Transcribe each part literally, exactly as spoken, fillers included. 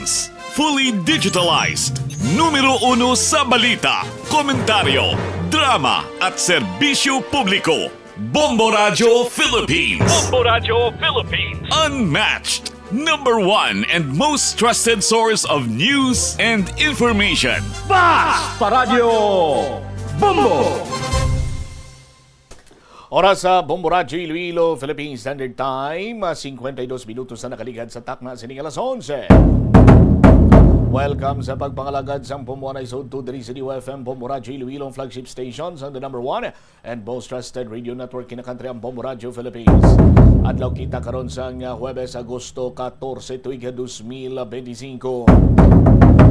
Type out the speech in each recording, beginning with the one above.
Fully digitalized. Numero uno sa balita, komentaryo, drama, at serbisyo publiko. Bombo Radyo Philippines. Bombo Radyo Philippines. Unmatched. Number one and most trusted source of news and information. Basta Radyo Bombo! Oras sa Bombo Radyo Iloilo, Philippine Standard Time, ah, cincuenta y dos minutos na nakaligad sa takna sining alas onse. Welcome sa pagpangalagad sang Bombo Anay Sud to diri sa D O F M Bombo Radyo Iloilo, ang flagship station sa the number one and most trusted radio network in the country, ang Bombo Radyo Philippines. Adlaw kita karon sang, ah, Huwebes, Agosto catorce, tuig dos mil veinticinco.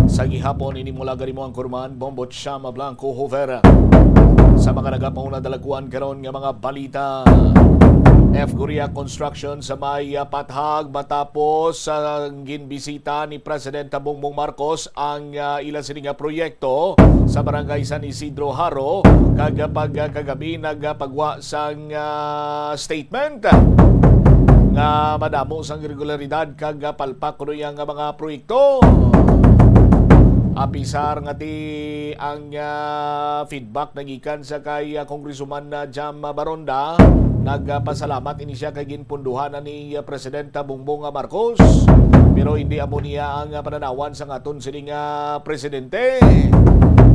Sa gihapon, ini mula gani mo ang kurman, Bombo Chama Blanco Hover. Sa mga nagapauna, dalaguan karon nga mga balita. F Guria Construction sa may, ah, Pathag matapos sa ginbisita ni Presidente Bongbong Marcos ang, ah, ila sini nga proyekto sa Barangay San Isidro Jaro, kag pag, ah, kagabi nagpagwa sang, ah, statement nga madamo sang irregularidad kag, ah, palpak kuno iya nga mga proyekto. Apisar nga ti ang, ah, feedback nagikan sa kay, ah, Congresswoman, ah, Jam Baronda, nagpasalamat ini siya kay ginpunduhan na ni, ah, Presidente Bongbong Marcos. Pero hindi amo niya ang, ah, pananawan sang aton sini nga presidente.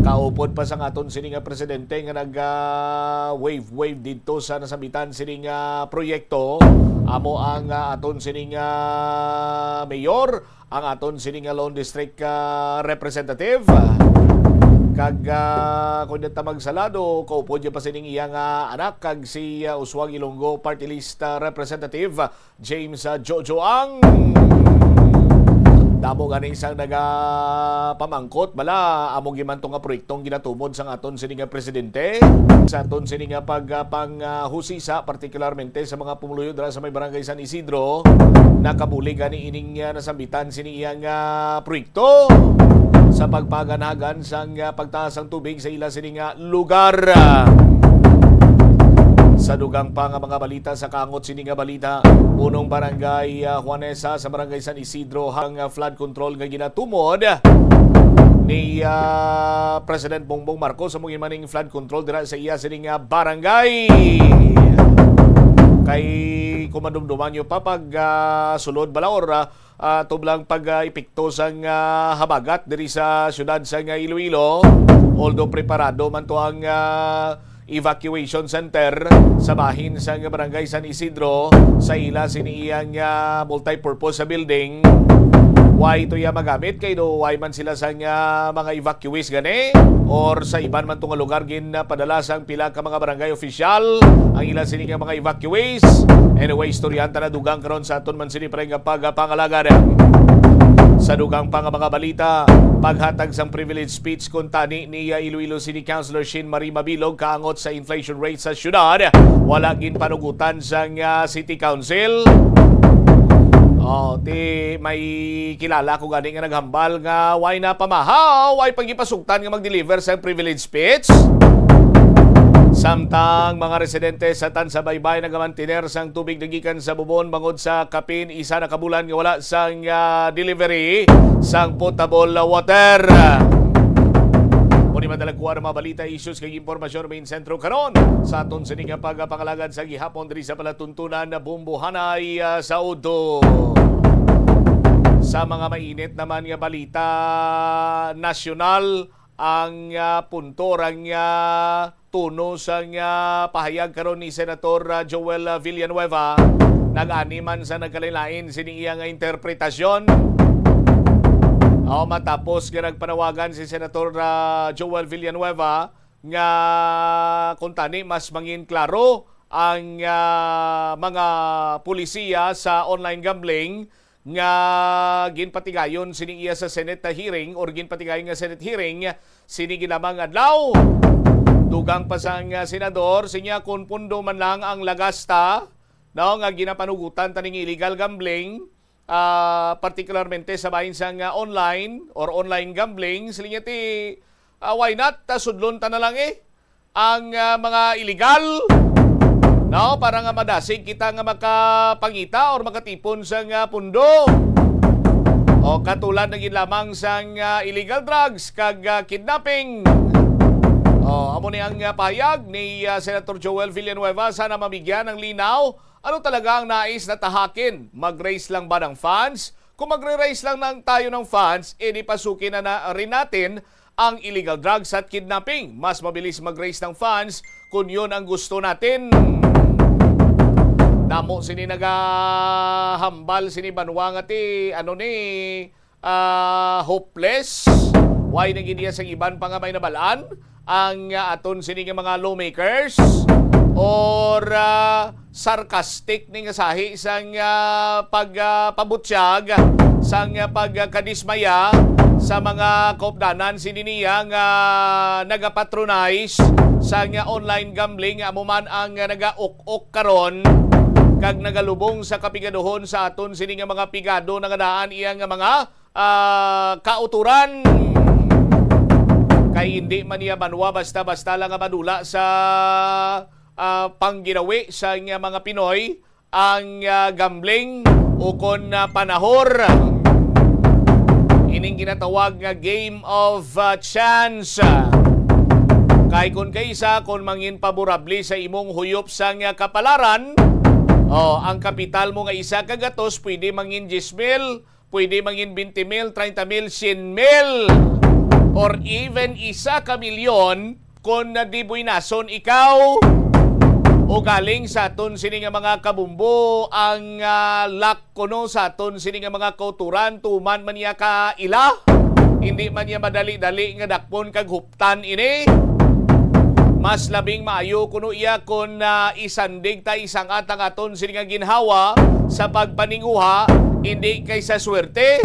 Kaupod pa sang aton sini nga presidente nga nag, ah, wave-wave didto sa nasambitan sini nga proyekto. Amo ang, ah, aton sini nga mayor, ang aton sini nga lone district, ah, representative. Kag, ah, kung di ta magsalado, kaupod niya pa sining iya nga anak, kag si, ah, Uswag Ilonggo Party List, ah, Representative, ah, James, ah, Jojo Ang. Damo gani sang nagapamangkot, bala, amo gyud man to nga proyektong ginatumod sang aton sini nga presidente, sa aton sini nga pag, ah, pang, ah, husisa, partikularmente sa mga pumuluyo dira sa may Barangay San Isidro, nakabulig gani ining, ah, nasambitan sini iya nga proyekto sa pagpaganagan sang, ah, pagtaas sang tubig sa ila sini nga lugar. Sa dugang pa nga mga balita, sa kaangot sini nga balita, punong barangay, ah, Juanesa sa Barangay San Isidro, ang, ah, flood control nga ginatumod ni, ah, President Bongbong Marcos, amo gyud man ning flood control dira sa iya sini nga barangay. Kay kung madumduman nyo pa pag, ah, sulod bala or, ah, ah, tublang pag, ah, epekto sang, ah, habagat diri sa siyudad sang, ah, Iloilo. Although preparado man to ang, ah, evacuation center sa bahin sang Barangay San Isidro sa ila sini iyang, ah, multipurpose building. Why to iya magamit? Kay do why man sila sang, ah, mga evacuees gani? Or sa iban man to nga lugar ginpadala sang pila ka mga barangay official ang ila sini nga mga evacuees? Anyway, istoryahan ta na dugang karon sa aton man sini pre nga pagpangalagad. Sa dugang pa nga mga balita, paghatag sang privilege speech kuntani ni, ah, Iloilo City Councilor Shin Marie Mabilog kaangot sa inflation rate sa syudad, wala ginpanugutan sang, ah, City Council. Oh, ti may kilala ko gani nga naghambal nga why na pamahaw, why pagipasugtan nga mag-deliver sa privilege speech. Samtang mga residente sa Tansa Baybay nagamantener sang tubig nagikan sa bubon bangod sa kapin isa na ka bulan nga wala sang, ah, delivery sang potable water. Mao ni madalagkuan ang mga balita, issues kag impormasyon main sentro karon sa aton sini nga pagpangalagad sa gihapon diri sa palatuntunan na Bumbuhanay, ah, sa Udo. Sa mga mainit naman nga balita nasyonal, ang, ah, punto ra nga tono sang, ah, pahayag karon ni Senator, ah, Joel, ah, Villanueva. Nag-ani man sa nagkalain-lain sining iya nga interpretasyon. O, matapos nga nagpanawagan si Senator, ah, Joel Villanueva nga kuntani mas mangin klaro ang, ah, mga pulisiya sa online gambling, nga ginpatigayon sini iya sa Senate hearing or ginpatigayon nga Senate hearing sini ginamang adlaw. Dugang pa sang, ah, senador, sinya kon pundo man lang ang lagasta, no, nga ginapanugutan taning illegal gambling, ah, partikularmente sa bahin sang, ah, online or online gambling, siling niya ti, ah, why not, ah, sudlon ta na lang, eh, ang, ah, mga illegal, no? Para nga madasig kita nga makapangita or makatipon sang, ah, pundo. O, katulad na gid lamang sang, ah, illegal drugs kag, ah, kidnapping. O, amo ni ang, ah, pahayag ni, ah, Senator Joel Villanueva. Sana mabigyan ng linaw. Ano talaga ang nais na tahakin? Mag-raise lang ba ng funds? Kung magre-raise lang ng tayo ng funds, edi pasukin na, na rin natin ang illegal drugs at kidnapping. Mas mabilis mag-raise ng funds kung yun ang gusto natin. Damo sini nagahambal sini banwa nga ti, ano ni, ah, hopeless. Why na gid iya sang iban pa nga may nabalaan ang, ah, aton sini nga mga lawmakers or, ah, sarcastic ni nga sahi sang, ah, pag, ah, pabutyag, sang, ah, pagkadismaya sa mga kaupdanan sini niya nga nagapatronize sang, ah, online gambling, amo man ang, ah, nagauk-ok karon kag nagalubong sa kapigaduhon sa aton sini nga mga pigado na nga daan iya nga mga, ah, kauturan. Kay hindi man niya banwa basta-basta lang nga madula sa, ah, pangginawi sa nga mga Pinoy ang, ah, gambling ukon, ah, panahor. Ining ginatawag nga game of, ah, chance. Kay kun kaisa, kun mangin paborable sa imong huyop sang, ah, kapalaran, oh, ang kapital mo nga isa ka gatos pwede mangin diyes mil, pwede mangin twenty mil, treinta mil, cien mil, or even isa ka milyon kon nadibuinason ikaw. O galing sa aton sini nga mga kabumbo ang, ah, luck kuno sa aton sini nga mga kauturan, tuman man niya ka ila. Hindi man niya madali-dali nga dakpon kag huptan ini. Mas labing maayo kuno iya kon, ah, isandig ta isang atang aton sini nga ginhawa sa pagpaninguha, hindi kay sa swerte.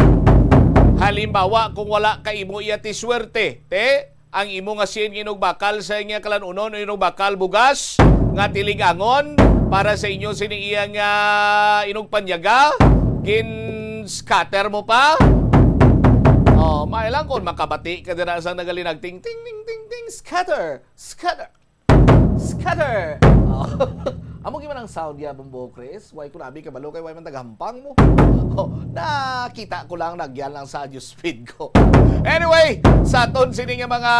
Halimbawa, kung wala ka imo iya ti swerte, te, ang imo nga sien nga inugbakal sa iya nga kalan-unon o inugbakal bugas nga tilig-angon para sa inyo sini iya nga inugpanyaga, gin-scatter mo pa? Oh, may lang kung makabati ka dira sa nagalinag ting ting ting ting ting, scatter, scatter, scatter. Oh. Amo gyud man ang sound ya, Bombo Chris. Why ko nabi kabalo kay why man tagahampang mo? Oh, nakita ko lang nagyan lang sa audio speed ko. Anyway, sa aton sini nga mga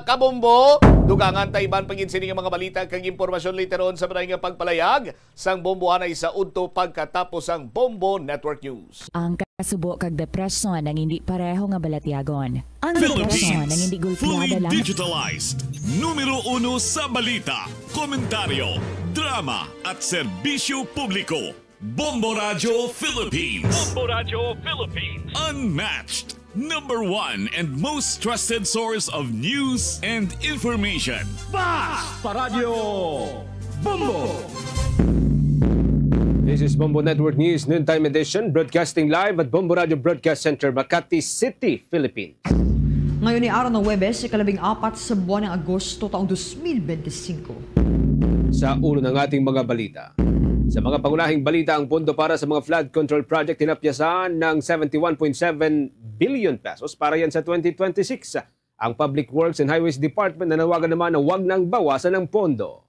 kabombo, dugangan ta iban pa gid sini nga mga balita kag impormasyon later on sa balay nga pagpalayag sang Bombo anay sa udto pagkatapos sang Bombo Network News. Ang kasubo kag depresyon ang hindi pareho nga balatyagon. Ang depresyon ang hindi gulpiada lang. Digitalized. Numero uno sa balita, komentaryo, drama, at serbisyo publiko. Bombo Radyo Philippines. Bombo Radyo Philippines. Unmatched. Number one and most trusted source of news and information. Bas pa Radyo Bombo! This is Bombo Network News Noontime Edition, broadcasting live at Bombo Radio Broadcast Center, Makati City, Philippines. Ngayon ni araw ng Huwebes, ikalabing apat sa buwan ng Agosto, taong dos mil bente singko. Sa ulo ng ating mga balita. Sa mga pangunahing balita, ang pondo para sa mga flood control project tinapyasan ng seventy one point seven billion pesos para yan sa twenty twenty-six. Ang Public Works and Highways Department nanawagan naman na wag nang bawasan ang pondo.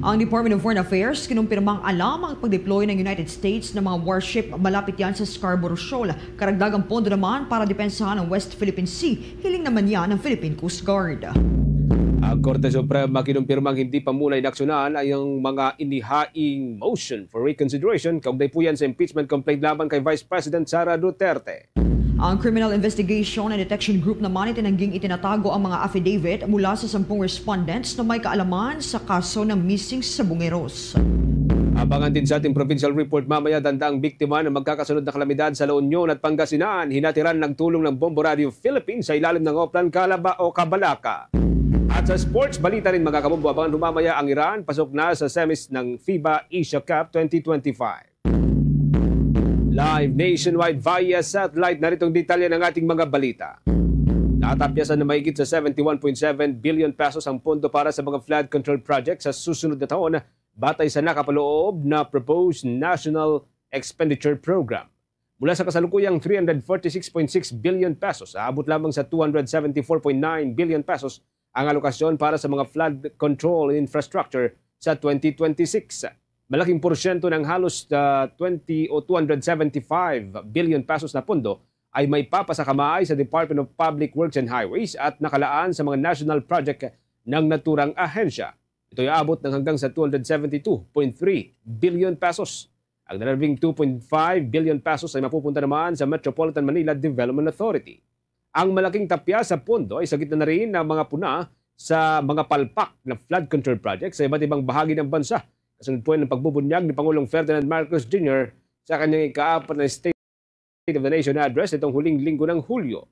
Ang Department of Foreign Affairs kinumpirmang alam ang pag-deploy ng United States ng mga warship malapit yan sa Scarborough Shoal. Karagdagang pondo naman para depensahan ang West Philippine Sea, hiling naman yan ng Philippine Coast Guard. Ang Korte Suprema kinumpirmang hindi pa muna inaksyonan ang mga inihaing motion for reconsideration kaugnay po yan sa impeachment complaint laban kay Vice President Sara Duterte. Ang Criminal Investigation and Detection Group naman itinangging itinatago ang mga affidavit mula sa sampung respondents na may kaalaman sa kaso ng missing sa Bungeros. Abangan din sa ating provincial report mamaya, danda ang biktima ng magkakasunod na kalamidad sa La Union at Pangasinan. Hinatiran ng tulong ng Bombo Radio Philippines sa ilalim ng Oplan Kalaba o Kabalaka. At sa sports, balita rin mga kabombo, abangan humamaya ang Iran, pasok na sa semis ng FIBA Asia Cup twenty twenty-five. Live nationwide via satellite, narito ang detalye ng ating mga balita. Natapyasan na mahigit sa seventy one point seven billion pesos ang pondo para sa mga flood control project sa susunod na taon, batay sa nakapaloob na proposed National Expenditure Program. Mula sa kasalukuyang three hundred forty six point six billion pesos, aabot lamang sa two hundred seventy four point nine billion pesos ang alokasyon para sa mga flood control infrastructure sa twenty twenty-six. Malaking porsyento ng halos, ah, twenty o two hundred seventy five billion pesos na pondo ay may papa sa kamay sa Department of Public Works and Highways at nakalaan sa mga national project ng naturang ahensya. Ito'y abot ng hanggang sa two hundred seventy two point three billion pesos. Ang nalabing two point five billion pesos ay mapupunta naman sa Metropolitan Manila Development Authority. Ang malaking tapya sa pondo ay sa gitna na rin ng mga puna sa mga palpak na flood control project sa iba't ibang bahagi ng bansa. Kasunod po ng pagbubunyag ni Pangulong Ferdinand Marcos Junior sa kanyang ikaapat na State of the Nation Address nitong huling linggo ng Hulyo.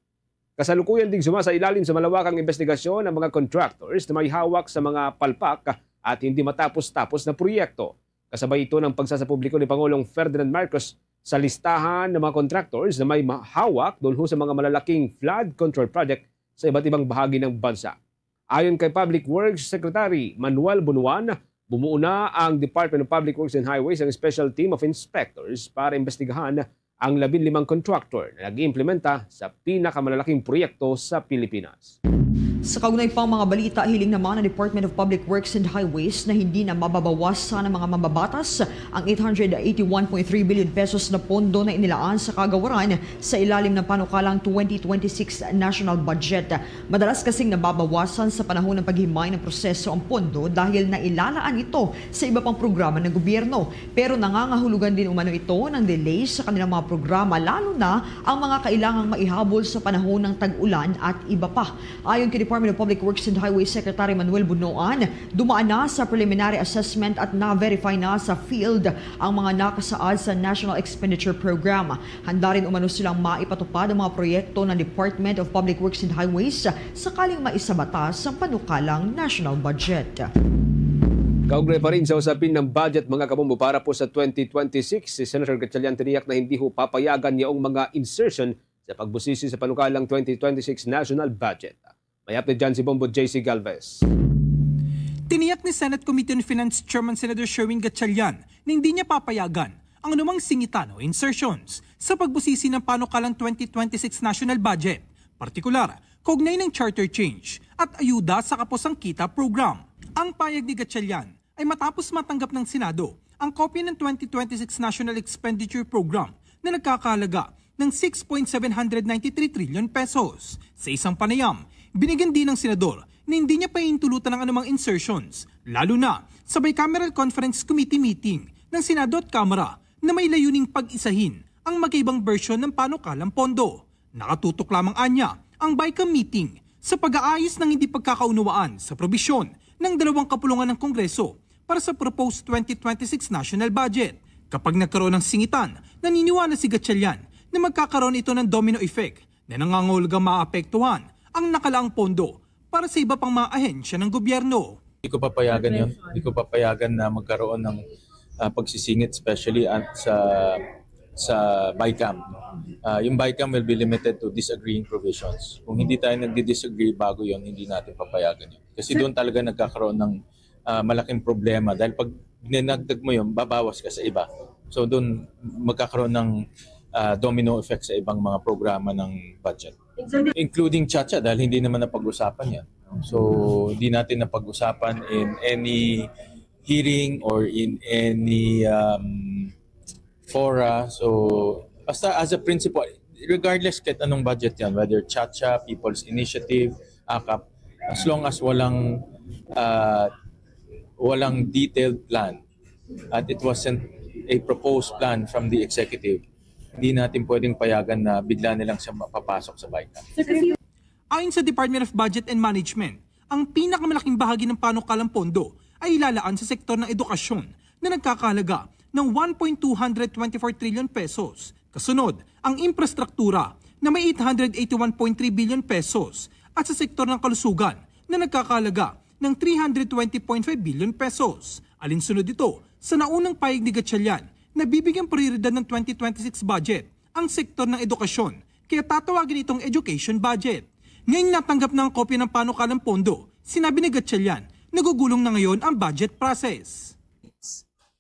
Kasalukuyan ding sumasailalim sa malawakang investigasyon ang mga contractors na may hawak sa mga palpak at hindi matapos-tapos na proyekto. Kasabay ito ng pagsasapubliko ni Pangulong Ferdinand Marcos sa listahan ng mga contractors na may ma-, hawak doon ho sa mga malalaking flood control project sa iba't ibang bahagi ng bansa. Ayon kay Public Works Secretary Manuel Bunuan, bumuo na ang Department of Public Works and Highways ang special team of inspectors para imbestigahan ang labing limang contractor na nag-iimplementa sa pinakamalalaking proyekto sa Pilipinas. Sa kaugnay pang mga balita, hiling naman ng Department of Public Works and Highways na hindi na mababawasan ng mga mambabatas ang eight hundred eighty-one point three billion pesos na pondo na inilaan sa kagawaran sa ilalim ng panukalang twenty twenty-six national budget. Madalas kasing nababawasan sa panahon ng paghimay ng proseso ang pondo dahil nailalaan ito sa iba pang programa ng gobyerno. Pero nangangahulugan din umano ito ng delay sa kanilang mga programa, lalo na ang mga kailangang maihabol sa panahon ng tag-ulan at iba pa. Ayon kay Department of Public Works and Highway Secretary Manuel Bunuan, dumaan na sa preliminary assessment at na-verify na sa field ang mga nakasaad sa National Expenditure Program. Handa rin umano silang maipatupad ang mga proyekto ng Department of Public Works and Highways sakaling maisabatas ang panukalang national budget. Kaugnay pa rin sa usapin ng budget, mga kabombo, para po sa twenty twenty-six, si Senator Gatchalian tiniyak na hindi ho papayagan yaong mga insertion sa pagbusisi sa panukalang twenty twenty-six national budget. May update dyan si Bombo J C Galvez. Tiniyak ni Senate Committee on Finance Chairman Senator Sherwin Gatchalian na hindi niya papayagan ang anumang singitan o insertions sa pagbusisi ng panukalang twenty twenty-six national budget, partikular, kaugnay ng charter change at ayuda sa Kapos ang Kita program. Ang payag ni Gatchalian ay matapos matanggap ng Senado ang kopya ng twenty twenty-six National Expenditure Program na nagkakahalaga ng six point seven hundred ninety-three trillion pesos. Sa isang panayam, binigyan din ng senador na hindi niya pahintulutan ang anumang insertions, lalo na sa Bicameral Conference Committee meeting ng Senado at Kamara na may layuning pag-isahin ang magkaibang bersyon ng panukalang pondo. Nakatutok lamang anya ang BICAM meeting sa pag-aayos ng hindi pagkakaunawaan sa probisyon ng dalawang kapulungan ng Kongreso para sa proposed twenty twenty-six national budget. Kapag nagkaroon ng singitan, naniniwala si Gatchalian na magkakaroon ito ng domino effect na nangangahulugang maapektuhan ang nakalaang pondo para sa iba pang mga ahensya ng gobyerno. Hindi ko papayagan yun. Hindi ko papayagan na magkaroon ng, ah, pagsisingit, especially at sa, sa BICAM. Ah, yung BICAM will be limited to disagreeing provisions. Kung hindi tayo nagdi-disagree bago yun, hindi natin papayagan yun. Kasi doon talaga nagkakaroon ng, ah, malaking problema. Dahil pag dinagdag mo yun, babawas ka sa iba. So doon magkakaroon ng, ah, domino effect sa ibang mga programa ng budget. Including CHaCha, dahil hindi naman napag-usapan yan. So, hindi natin napag-usapan in any hearing or in any, um, fora. So, basta as a principle, regardless kahit anong budget yan, whether CHaCha, People's Initiative, AKAP, as long as walang, uh, walang detailed plan at it wasn't a proposed plan from the executive, hindi natin pwedeng payagan na bigla nilang siya mapapasok sa BICAM. Ayon sa Department of Budget and Management, ang pinakamalaking bahagi ng panukalang pondo ay ilalaan sa sektor ng edukasyon na nagkakahalaga ng one point two hundred twenty-four trillion pesos. Kasunod, ang infrastruktura na may eight hundred eighty-one point three billion pesos at sa sektor ng kalusugan na nagkakahalaga ng three hundred twenty point five billion pesos. Alinsunod ito sa naunang pahayag ni Gatchalian na bibigyan prioridad ng twenty twenty-six budget ang sektor ng edukasyon, kaya tatawagin itong education budget. Ngayong natanggap na ang kopya ng panukalang pondo, sinabi ni Gatchalian, nagugulong na ngayon ang budget process.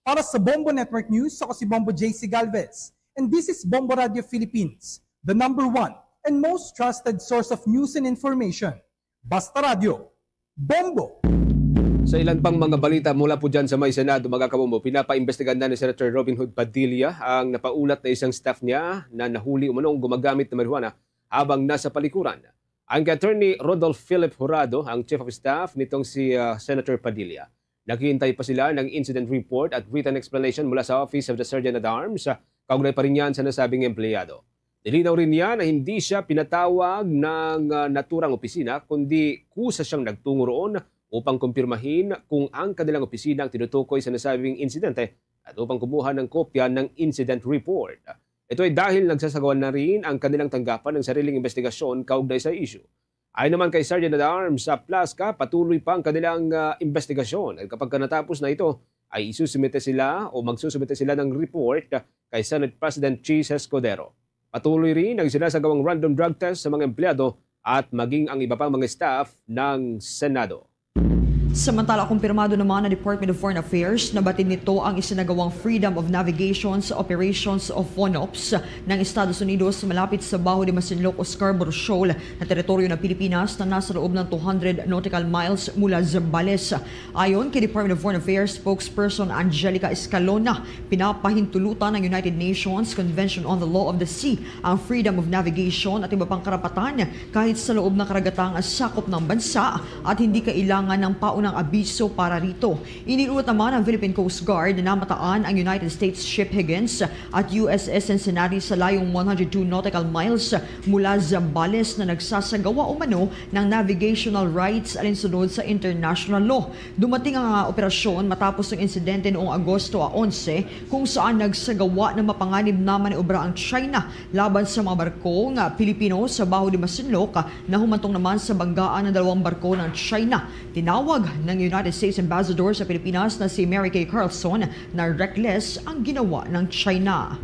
Para sa Bombo Network News, ako si Bombo J C Galvez, and this is Bombo Radio Philippines, the number one and most trusted source of news and information. Basta Radyo, Bombo! Sa ilan pang mga balita mula po dyan sa may Senado, mga kabombo, pinapaimbestigahan na ni Senator Robin Hood Padilla ang napaulat na isang staff niya na nahuli umanong gumagamit ng marijuana habang nasa palikuran. Ang kay Attorney Rodolph Philip Jurado, ang Chief of Staff nitong si, ah, Senator Padilla. Naghihintay pa sila ng incident report at written explanation mula sa Office of the Surgeon at Arms, ah, kaugnay pa rin yan sa nasabing empleyado. Nilinaw rin niya na hindi siya pinatawag ng, ah, naturang opisina, kundi kusa siyang nagtungo roon upang kumpirmahin kung ang kanilang opisina ang tinutukoy sa nasabing insidente at upang kumuha ng kopya ng incident report. Ito ay dahil nagsasagawa na rin ang kanilang tanggapan ng sariling investigasyon kaugnay sa issue. Ayon naman kay Sergeant at Arms sa Plasca, patuloy pa ang kanilang, ah, investigasyon at kapag ka natapos na ito, ay isusumite sila o magsusumite sila ng report kay Senate President Chiz Escudero. Patuloy rin ang sinasagawang random drug test sa mga empleyado at maging ang iba pang mga staff ng Senado. Samantala, kumpirmado naman ng Department of Foreign Affairs na batid nito ang isinagawang Freedom of Navigation sa Operations of FONOPS ng Estados Unidos malapit sa Baho de Masinloc o Scarborough Shoal na teritoryo ng Pilipinas na nasa loob ng two hundred nautical miles mula Zambales. Ayon kay Department of Foreign Affairs spokesperson Angelica Escalona, pinapahintulutan ng United Nations Convention on the Law of the Sea ang freedom of navigation at iba pang karapatan kahit sa loob ng karagatang sakop ng bansa at hindi kailangan ng paunang abiso para rito. Iniulat naman ang Philippine Coast Guard na namataan ang United States ship Higgins at U S S Cincinnati sa layong one hundred two nautical miles mula Zambales na nagsasagawa umano ng navigational rights alinsunod sa international law. Dumating ang, ah, operasyon matapos ang insidente noong Agosto onse, kung saan nagsagawa ng mapanganib na maniobra ang China laban sa mga barko nga Pilipino sa Baho de Masinloc, ah, na humantong naman sa banggaan ng dalawang barko ng China. Tinawag ng United States Ambassador sa Pilipinas na si Mary Kay Carlson na reckless ang ginawa ng China.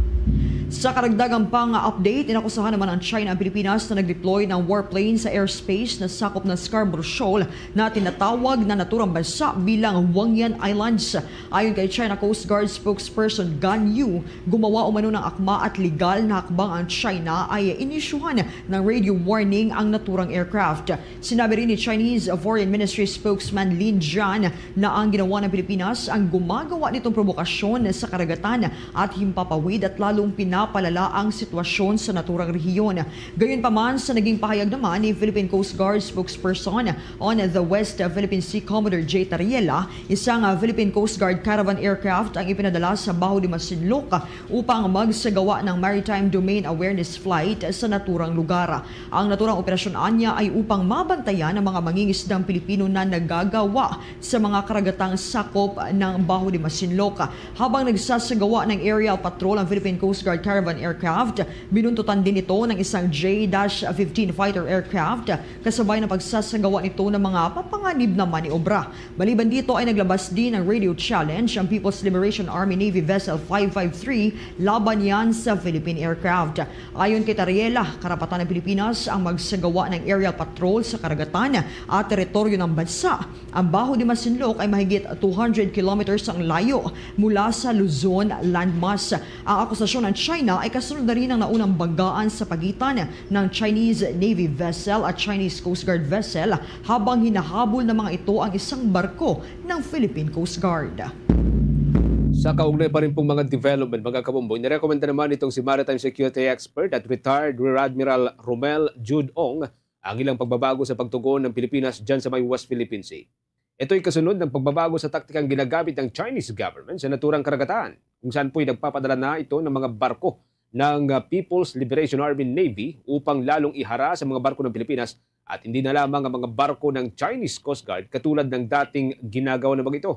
Sa karagdagan pang update, inakusahan naman ang China ang Pilipinas na nag-deploy ng warplane sa airspace na sakop ng Scarborough Shoal na tinatawag na naturang bansa bilang Wangyan Islands. Ayon kay China Coast Guard spokesperson Gan Yu, gumawa umano ng akma at legal na hakbang ang China ay inisyuhan ng radio warning ang naturang aircraft. Sinabi rin ni Chinese Foreign Ministry spokesman Lin Jian na ang ginawa ng Pilipinas ang gumagawa nitong provokasyon sa karagatan at himpapawid at lalong pinapalala ang sitwasyon sa naturang rehiyon. Gayunpaman, sa naging pahayag naman ni Philippine Coast Guard spokesperson on the West Philippine Sea, Commodore Jay Tariela, isang, ah, Philippine Coast Guard caravan aircraft ang ipinadala sa Baho de Masinloc upang magsagawa ng Maritime Domain Awareness Flight sa naturang lugar. Ang naturang operasyon anya ay upang mabantayan ang mga mangingisdang Pilipino na nagagawa sa mga karagatang sakop ng Baho de Masinloc. Habang nagsasagawa ng aerial patrol ang Philippine Coast Guard caravan aircraft, binuntutan din ito ng isang J fifteen fighter aircraft, kasabay ng pagsasagawa nito ng mga mapanganib na maniobra. Maliban dito ay naglabas din ng radio challenge ang People's Liberation Army Navy Vessel five five three laban yan sa Philippine aircraft. Ayon kay Tariela, karapatan ng Pilipinas ang magsagawa ng aerial patrol sa karagatan at teritoryo ng bansa. Ang Baho de Masinloc ay mahigit two hundred kilometers ang layo mula sa Luzon landmass. Ang akusasyon ng China ay kasunod na rin ng naunang banggaan sa pagitan ng Chinese Navy vessel at Chinese Coast Guard vessel habang hinahabol ng mga ito ang isang barko ng Philippine Coast Guard. Sa kaugnay pa rin pong mga development, mga kabombo, inirekomenda naman itong si maritime security expert at retired Rear Admiral Romel Jude Ong ang ilang pagbabago sa pagtugon ng Pilipinas dyan sa may West Philippine Sea. Ito'y kasunod ng pagbabago sa taktikang ginagamit ng Chinese government sa naturang karagatan, kung saan po'y nagpapadala na ito ng mga barko ng, ah, People's Liberation Army Navy upang lalong ihara sa mga barko ng Pilipinas at hindi na lamang ang mga barko ng Chinese Coast Guard katulad ng dating ginagawa ng mga ito.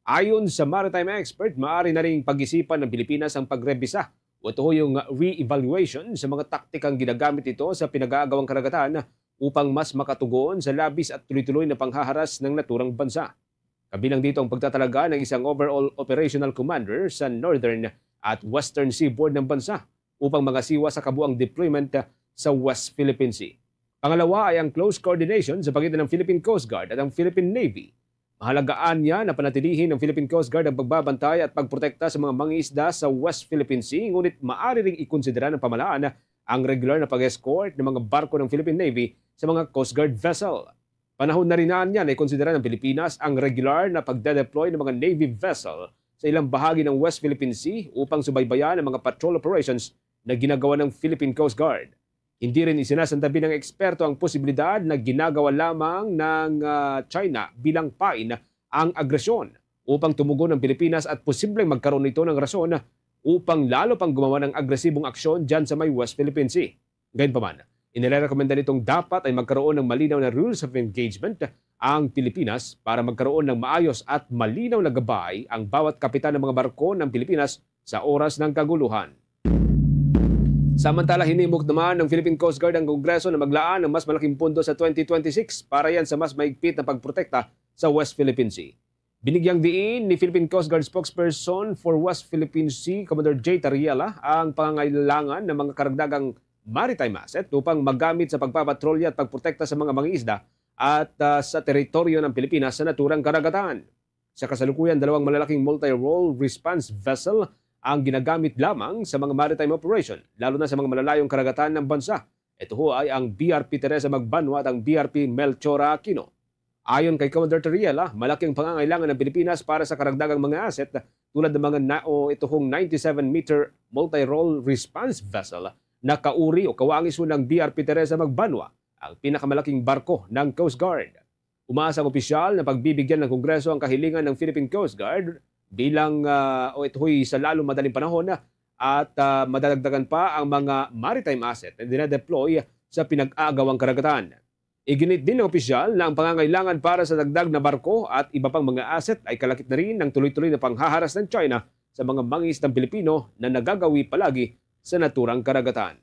Ayon sa maritime expert, maaari na ring pag-isipan ng Pilipinas ang pagrebisa o ito yung re-evaluation sa mga taktikang ginagamit nito sa pinag-aagawang karagatan upang mas makatugon sa labis at tuloy-tuloy na panghaharas ng naturang bansa. Kabilang dito ang pagtatalaga ng isang overall operational commander sa northern at western seaboard ng bansa upang mangasiwa sa kabuang deployment sa West Philippine Sea. Pangalawa ay ang close coordination sa pagitan ng Philippine Coast Guard at ang Philippine Navy. Mahalagaan niya na panatilihin ng Philippine Coast Guard ang pagbabantay at pagprotekta sa mga mangingisda sa West Philippine Sea, ngunit maaari ring ikonsidera ng pamahalaan ang regular na pag-escort ng mga barko ng Philippine Navy sa mga Coast Guard vessel. Panahon na rin na niya na ikonsidera ng Pilipinas ang regular na pagdedeploy ng mga Navy vessel sa ilang bahagi ng West Philippine Sea upang subaybayan ang mga patrol operations na ginagawa ng Philippine Coast Guard. Hindi rin isinasantabi ng eksperto ang posibilidad na ginagawa lamang ng, ah, China bilang pain ang agresyon upang tumugon ang Pilipinas at posibleng magkaroon ito ng rason upang lalo pang gumawa ng agresibong aksyon dyan sa may West Philippine Sea. Gayunpaman, inirekomenda nitong dapat ay magkaroon ng malinaw na rules of engagement ang Pilipinas para magkaroon ng maayos at malinaw na gabay ang bawat kapitan ng mga barko ng Pilipinas sa oras ng kaguluhan. Samantala, hinimok naman ng Philippine Coast Guard ang Kongreso na maglaan ng mas malaking pondo sa twenty twenty-six para yan sa mas maigpit na pagprotekta sa West Philippine Sea. Binigyang diin ni Philippine Coast Guard spokesperson for West Philippine Sea, Commander Jay Tariela, ang pangangailangan ng mga karagdagang maritime asset upang magamit sa pagpapatrolya at pagprotekta sa mga mangingisda at, ah, sa teritoryo ng Pilipinas sa naturang karagatan. Sa kasalukuyan, dalawang malalaking multi-role response vessel ang ginagamit lamang sa mga maritime operation, lalo na sa mga malalayong karagatan ng bansa. Ito ho ay ang B R P Teresa Magbanwa at ang B R P Melchora Aquino. Ayon kay Commander Tariela, malaki ang pangangailangan ng Pilipinas para sa karagdagang mga asset tulad ng mga na, o ito hong ninety-seven meter multi-role response vessel na kauri o kawangiso ng B R P Teresa Magbanwa, ang pinakamalaking barko ng Coast Guard. Umaasa ang opisyal na pagbibigyan ng Kongreso ang kahilingan ng Philippine Coast Guard bilang, ah, o ito'y sa lalong madaling panahon at, ah, madadagdagan pa ang mga maritime asset na dinadeploy sa pinag-aagawang karagatan. Iginit din ng opisyal na ang pangangailangan para sa dagdag na barko at iba pang mga asset ay kalakip na rin ng tuloy-tuloy na panghaharas ng China sa mga mangingisdang Pilipino na nagagawi palagi sa naturang karagatan.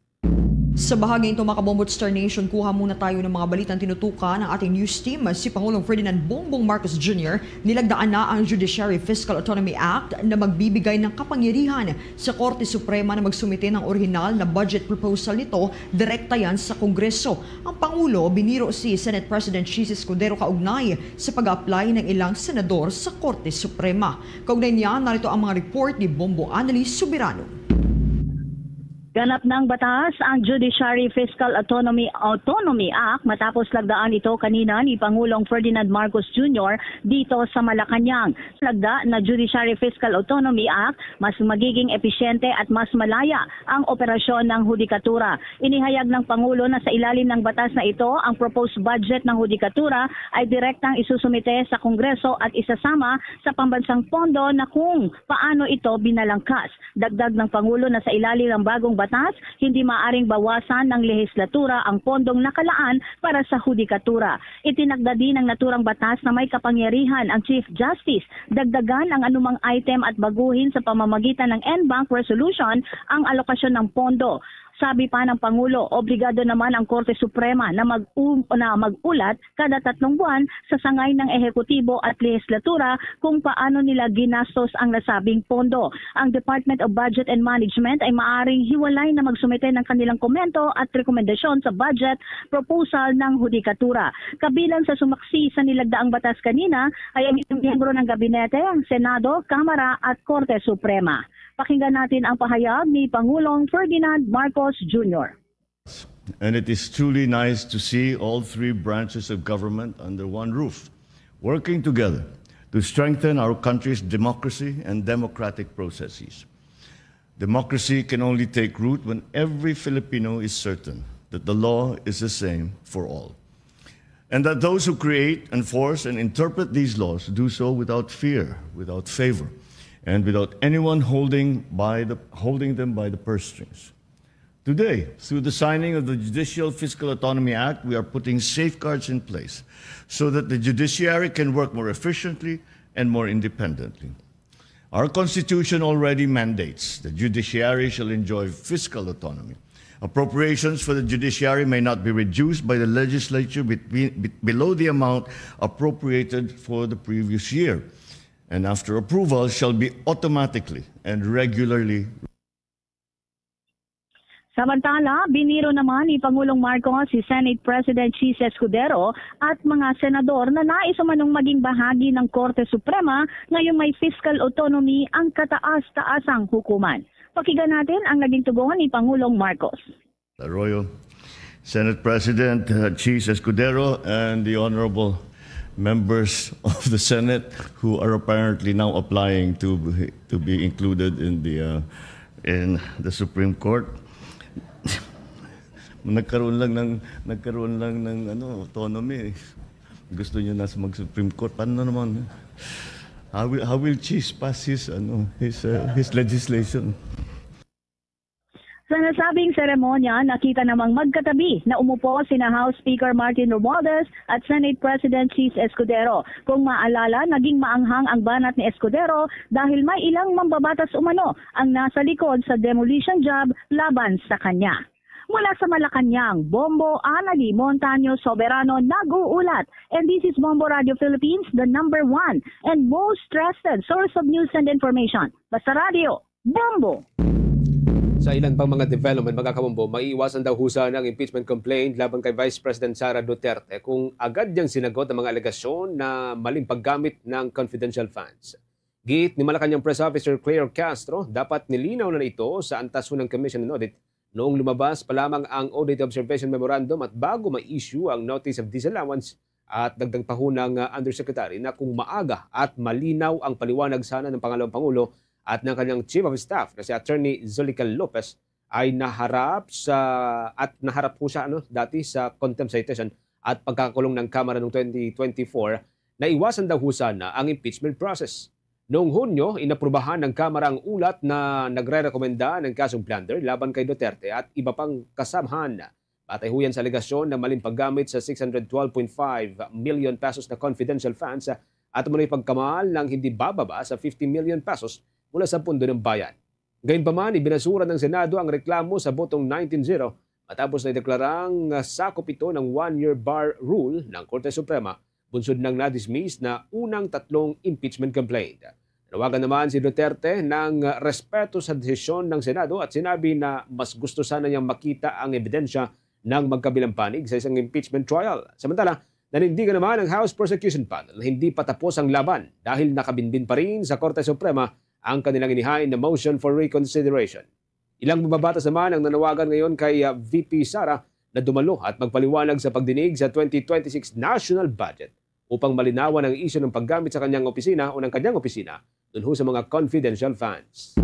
Sa bahaging ito, mga Kabombo at Star Nation, kuha muna tayo ng mga balitang tinutukan ng ating news team. Si Pangulong Ferdinand Bongbong Marcos Junior nilagdaan na ang Judiciary Fiscal Autonomy Act na magbibigay ng kapangyarihan sa Korte Suprema na magsumite ng orihinal na budget proposal nito direkta yan sa Kongreso. Ang Pangulo, biniro si Senate President Chiz Escudero kaugnay sa pag-apply ng ilang senador sa Korte Suprema. Kaugnay niya, narito ang mga report ni Bombo Annalise Soberano. Ganap ng batas ang Judiciary Fiscal Autonomy Autonomy Act matapos lagdaan ito kanina ni Pangulong Ferdinand Marcos Junior dito sa Malacañang. Lagda na Judiciary Fiscal Autonomy Act, mas magiging episyente at mas malaya ang operasyon ng hudikatura. Inihayag ng Pangulo na sa ilalim ng batas na ito, ang proposed budget ng hudikatura ay direktang isusumite sa Kongreso at isasama sa pambansang pondo na kung paano ito binalangkas. Dagdag ng Pangulo na sa ilalim ng bagong batas, hindi maaring bawasan ng lehislatura ang pondong nakalaan para sa hudikatura. Itinagda din ng naturang batas na may kapangyarihan ang Chief Justice dagdagan ang anumang item at baguhin sa pamamagitan ng en banc resolution ang alokasyon ng pondo. Sabi pa ng Pangulo, obligado naman ang Korte Suprema na mag-, na mag-ulat kada tatlong buwan sa sangay ng ehekutibo at lehislatura kung paano nila ginastos ang nasabing pondo. Ang Department of Budget and Management ay maaring hiwalay na magsumite ng kanilang komento at rekomendasyon sa budget proposal ng hudikatura. Kabilang sa sumaksi sa nilagdaang batas kanina ay ang ilang miyembro ng gabinete, ang Senado, Kamara at Korte Suprema. Pakinggan natin ang pahayag ni Pangulong Ferdinand Marcos Junior. And it is truly nice to see all three branches of government under one roof, working together to strengthen our country's democracy and democratic processes. Democracy can only take root when every Filipino is certain that the law is the same for all, and that those who create, enforce, and interpret these laws do so without fear, without favor, and without anyone holding by the, holding them by the purse strings. Today, through the signing of the Judicial Fiscal Autonomy Act, we are putting safeguards in place so that the judiciary can work more efficiently and more independently. Our Constitution already mandates the judiciary shall enjoy fiscal autonomy. Appropriations for the judiciary may not be reduced by the legislature between, be-, below the amount appropriated for the previous year, and after approval shall be automatically and regularly. Samantala, biniro naman ni Pangulong Marcos si Senate President Chiz Escudero at mga senador na nais umanong maging bahagi ng Korte Suprema ngayong may fiscal autonomy ang kataas-taasang hukuman. Pakinggan natin ang naging tugon ni Pangulong Marcos. Arroyo, Senate President uh, Chiz Escudero and the honorable members of the Senate who are apparently now applying to be, to be included in the uh, in the Supreme Court. Nagkaroon lang ng nagkaroon lang ng ano, autonomy. Gusto niyo na sa mag-Supreme Court, paano naman? How will, how will Chiz pass his ano, his uh, his legislation? Sa nasabing seremonya, nakita namang magkatabi na umupo sina House Speaker Martin Romualdez at Senate President Chiz Escudero. Kung maalala, naging maanghang ang banat ni Escudero dahil may ilang mambabatas umano ang nasa likod sa demolition job laban sa kanya. Mula sa Malacañang, Bombo Anali Montaño Soberano nag-uulat. And this is Bombo Radio Philippines, the number one and most trusted source of news and information. Basta Radio, Bombo! Sa ilan pang mga development, mga kabombo, maiiwasan daw ho sana ang impeachment complaint laban kay Vice President Sara Duterte kung agad niyang sinagot ang mga alegasyon na maling paggamit ng confidential funds. Giit ni Malacañang Press Officer Claire Castro, dapat nilinaw na ito sa antas ho ng Commission on Audit noong lumabas pa lamang ang Audit Observation Memorandum at bago ma-issue ang Notice of Disallowance at dagdag pa ho ng uh, Undersecretary na kung maaga at malinaw ang paliwanag sana ng Pangalawang Pangulo at ng kanyang Chief of Staff na si Attorney Zolical Lopez ay naharap sa at naharap po siya ano dati sa contempt citation at pagkakakulong ng Kamara noong twenty twenty-four, naiwasan daw ho sana ang impeachment process. Noong Hunyo, inaprubahan ng Kamara ang ulat na nagrerekomenda ng kasong plunder laban kay Duterte at iba pang kasamahan. Batay ho yan sa alegasyon na maling paggamit sa six hundred twelve point five million pesos na confidential funds at umano'y pagkamal ng hindi bababa sa fifty million pesos mula sa Pondo ng Bayan. Gayunpaman, ibinasura ng Senado ang reklamo sa botong nineteen zero matapos na ideklarang sakop ito ng one-year bar rule ng Korte Suprema bunsod ng na-dismiss na unang tatlong impeachment complaint. Nanawagan naman si Duterte ng respeto sa desisyon ng Senado at sinabi na mas gusto sana niyang makita ang ebidensya ng magkabilang panig sa isang impeachment trial. Samantala, nanindigan naman ang House Prosecution Panel na hindi patapos ang laban dahil nakabinbin pa rin sa Korte Suprema ang kanilang inihain na motion for reconsideration. Ilang mambabatas naman ang nanawagan ngayon kay ah, V P Sara na dumalo at magpaliwanag sa pagdinig sa twenty twenty-six national budget upang malinawan ang isyu ng paggamit sa kanyang opisina o ng kanyang opisina dun ho sa mga confidential funds.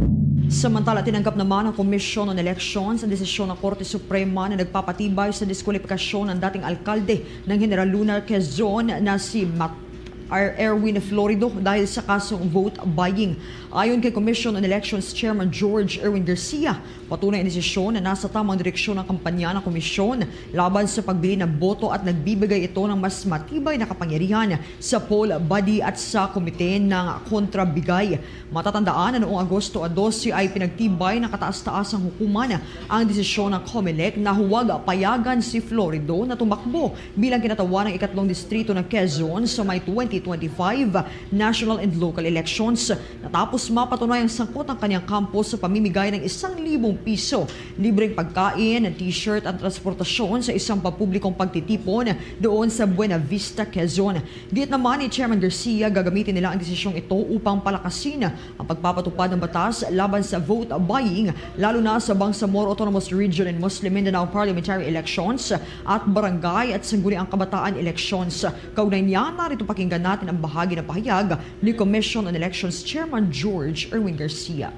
Samantala, tinanggap naman ng Commission on Elections ang desisyon ng Korte Suprema na nagpapatibay sa diskwalipikasyon ng dating alkalde ng General Luna, Quezon na si Mat R. Erwin Florido dahil sa kasong vote buying. Ayon kay Commission on Elections Chairman George Erwin Garcia, patunay ang desisyon na nasa tamang direksyon ang kampanya ng komisyon laban sa pagbili ng boto at nagbibigay ito ng mas matibay na kapangyarihan sa poll body at sa komite ng kontrabigay. Matatandaan na noong Agosto dose ay pinagtibay ng kataas-taasang hukuman ang desisyon ng Comelec na huwag payagan si Florido na tumakbo bilang kinatawa ng ikatlong distrito ng Quezon sa may twenty twenty-five national and local elections. Natapos mapatunay ang sangkot ang kanyang kampo sa pamimigay ng isang libong piso, libreng pagkain, t-shirt at transportasyon sa isang pampublikong pagtitipon doon sa Buena Vista, Quezon. Giit naman ni Chairman Garcia, gagamitin nila ang desisyong ito upang palakasin ang pagpapatupad ng batas laban sa vote buying, lalo na sa Bangsamoro Autonomous Region and Muslim Mindanao Parliamentary Elections at Barangay at Sangguniang Kabataan Elections. Kaugnay niya, narito pakinggan natin ang bahagi ng pahayag ni Commission on Elections Chairman George Erwin Garcia.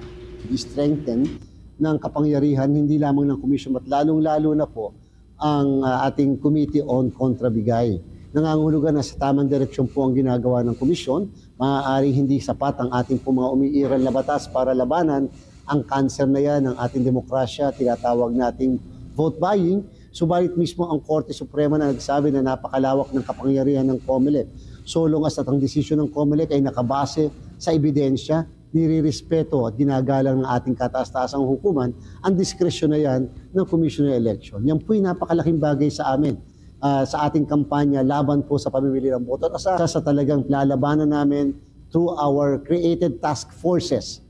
I-strengthen ng kapangyarihan hindi lamang ng Commission but lalong-lalo na po ang uh, ating Committee on Contrabigay. Nangangahulugan na sa tamang direksyon po ang ginagawa ng Komisyon. Maaaring hindi sapat ang ating po mga umiiral na batas para labanan ang cancer na yan ng ating demokrasya, tinatawag nating vote buying. Subalit mismo ang Korte Suprema na nagsabi na napakalawak ng kapangyarihan ng Comelec. So long as at ang desisyon ng Comelec ay nakabase sa ebidensya, nirirespeto at ginagalang ng ating kataas-taasang hukuman ang diskresyon na yan ng Commission on Election. Yan po'y napakalaking bagay sa amin, uh, sa ating kampanya laban po sa pamimili ng boto at sa, sa talagang lalabanan namin through our created task forces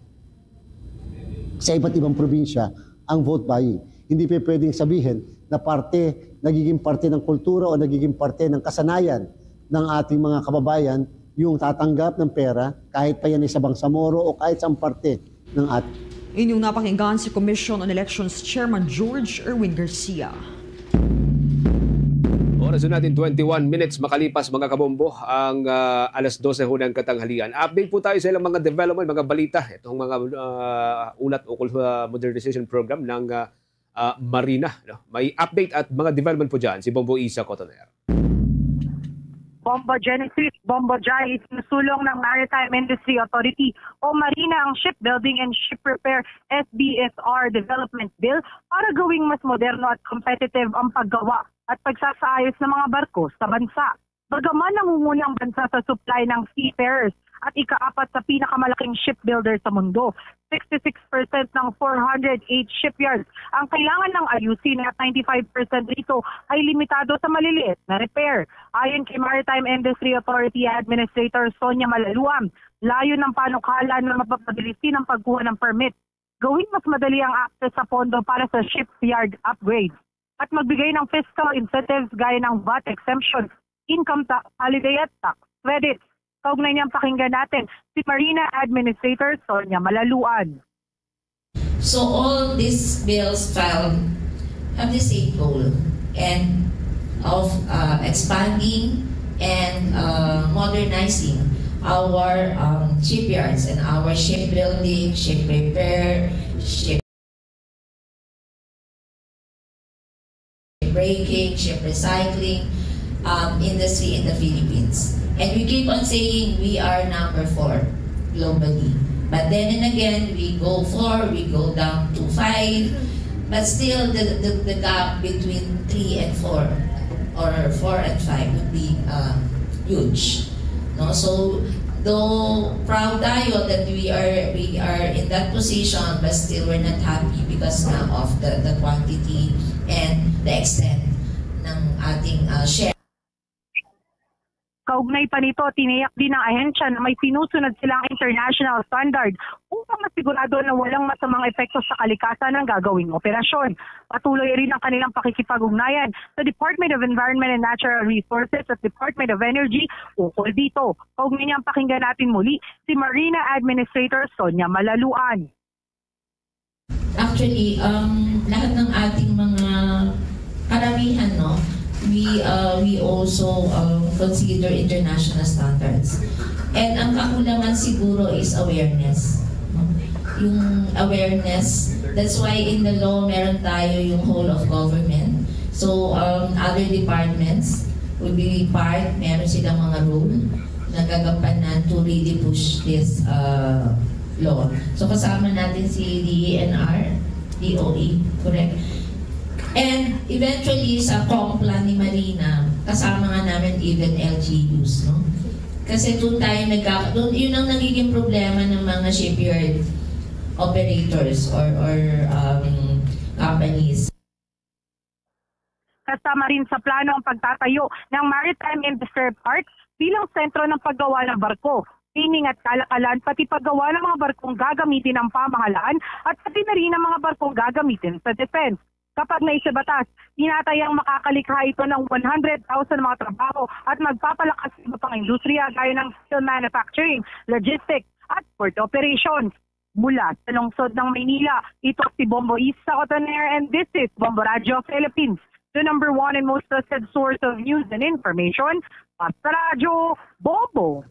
sa iba't ibang probinsya ang vote buying. Hindi pa pwedeng sabihin na parte, nagiging parte ng kultura o nagiging parte ng kasanayan ng ating mga kababayan yung tatanggap ng pera kahit pa yan ay sa Bangsamoro o kahit sa parte ng ating Inyong napakinggan si Commission on Elections Chairman George Erwin Garcia. So natin, twenty-one minutes makalipas, mga kabombo, ang, ah, alas dose ho ng katanghalian. Update po tayo sa ilang mga development, mga balita. Itong mga, ah, ulat ukol sa modernization program ng, ah, ah, Marina, no? May update at mga development po dyan si Bombo Isa Cotoner. Bombo Genesis, Bombo Jai, isinusulong ng Maritime Industry Authority o Marina ang Shipbuilding and Ship Repair S B S R Development Bill para gawing mas moderno at competitive ang paggawa at pagsasaayos ng mga barko sa bansa. Bagaman nangunguna ang bansa sa supply ng seafarers at ikaapat sa pinakamalaking shipbuilder sa mundo, sixty-six percent ng four hundred eight shipyards ang kailangan ng ayusin at ninety-five percent rito ay limitado sa maliliit na repair. Ayon kay Maritime Industry Authority Administrator Sonia Malaluan, layo ng panukala na mapapabilisin ang pagkuha ng permit, gawing mas madali ang access sa pondo para sa shipyard upgrade, at magbigay ng fiscal incentives gaya ng vat exemption, income tax holiday at tax credits. Kaugnay niyang pakinggan natin si Marina Administrator Sonia Malaluan. So all these bills filed have the same goal and of uh, expanding and uh, modernizing our um, shipyards and our shipbuilding, ship repair, ship breaking, ship recycling um, industry in the Philippines. And we keep on saying we are number four globally. But then and again, we go four, we go down to five. But still, the, the, the gap between three and four or four and five would be um, huge. No? So, though proud tayo that we are we are in that position, but still we're not happy because nga of the, the quantity and the extent ng ating uh, share. Kaugnay pa nito, tiniyak din ng ahensya na may sinusunod silang international standard upang masigurado na walang masamang epekto sa kalikasan ang gagawing operasyon. Patuloy rin ang kanilang pakikipag-ugnayan sa Department of Environment and Natural Resources at Department of Energy ukol dito. Kaugnay niyan, pakinggan natin muli si Marina Administrator Sonia Malaluan. Actually, um, lahat ng ating mga karamihan, no, we uh, we also um, consider international standards. And ang kakulangan siguro is awareness. Yung awareness, that's why in the law meron tayo yung whole of government. So um, other departments would be part, meron silang mga role na gagampanan to really push this uh, law. So kasama natin si D E N R, D O E, correct? And eventually sa COMPLA ni Marina, kasama nga namin even L G Us, no? Kasi doon tayo nagka, doon, yun ang nagiging problema ng mga shipyard operators or or um, companies. Kasama rin sa plano ang pagtatayo ng Maritime Industry Park bilang sentro ng paggawa ng barko, training at kalakalan, pati paggawa ng mga barkong gagamitin ng pamahalaan at pati na rin ang mga barkong gagamitin sa defense. Kapag naisabatas, tinatayang makakalikha ito ng one hundred thousand mga trabaho at magpapalakas sa iba pang industriya gaya ng steel manufacturing, logistics, at port operations. Mula sa lungsod ng Maynila, ito si Bombo Isa Otonera and this is Bombo Radyo Philippines, the number one and most trusted source of news and information. Basta Radyo, Bombo!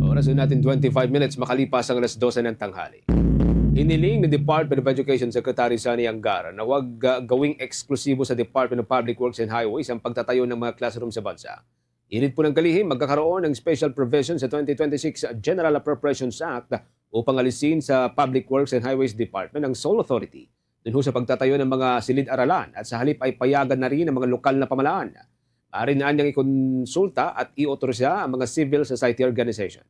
Oras na natin, twenty-five minutes makalipas ang alas dose ng tanghali. Hiniling ni Department of Education Secretary Sonny Angara na wag ah, gawing eksklusibo sa Department of Public Works and Highways ang pagtatayo ng mga classroom sa bansa. Init po ng kalihim, magkakaroon ng special provision sa twenty twenty-six General Appropriations Act upang alisin sa Public Works and Highways Department ang sole authority dun ho sa pagtatayo ng mga silid-aralan at sa halip ay payagan na rin ang mga lokal na pamalaan. Maaari na niyang ikonsulta at i-authorize ang mga civil society organization.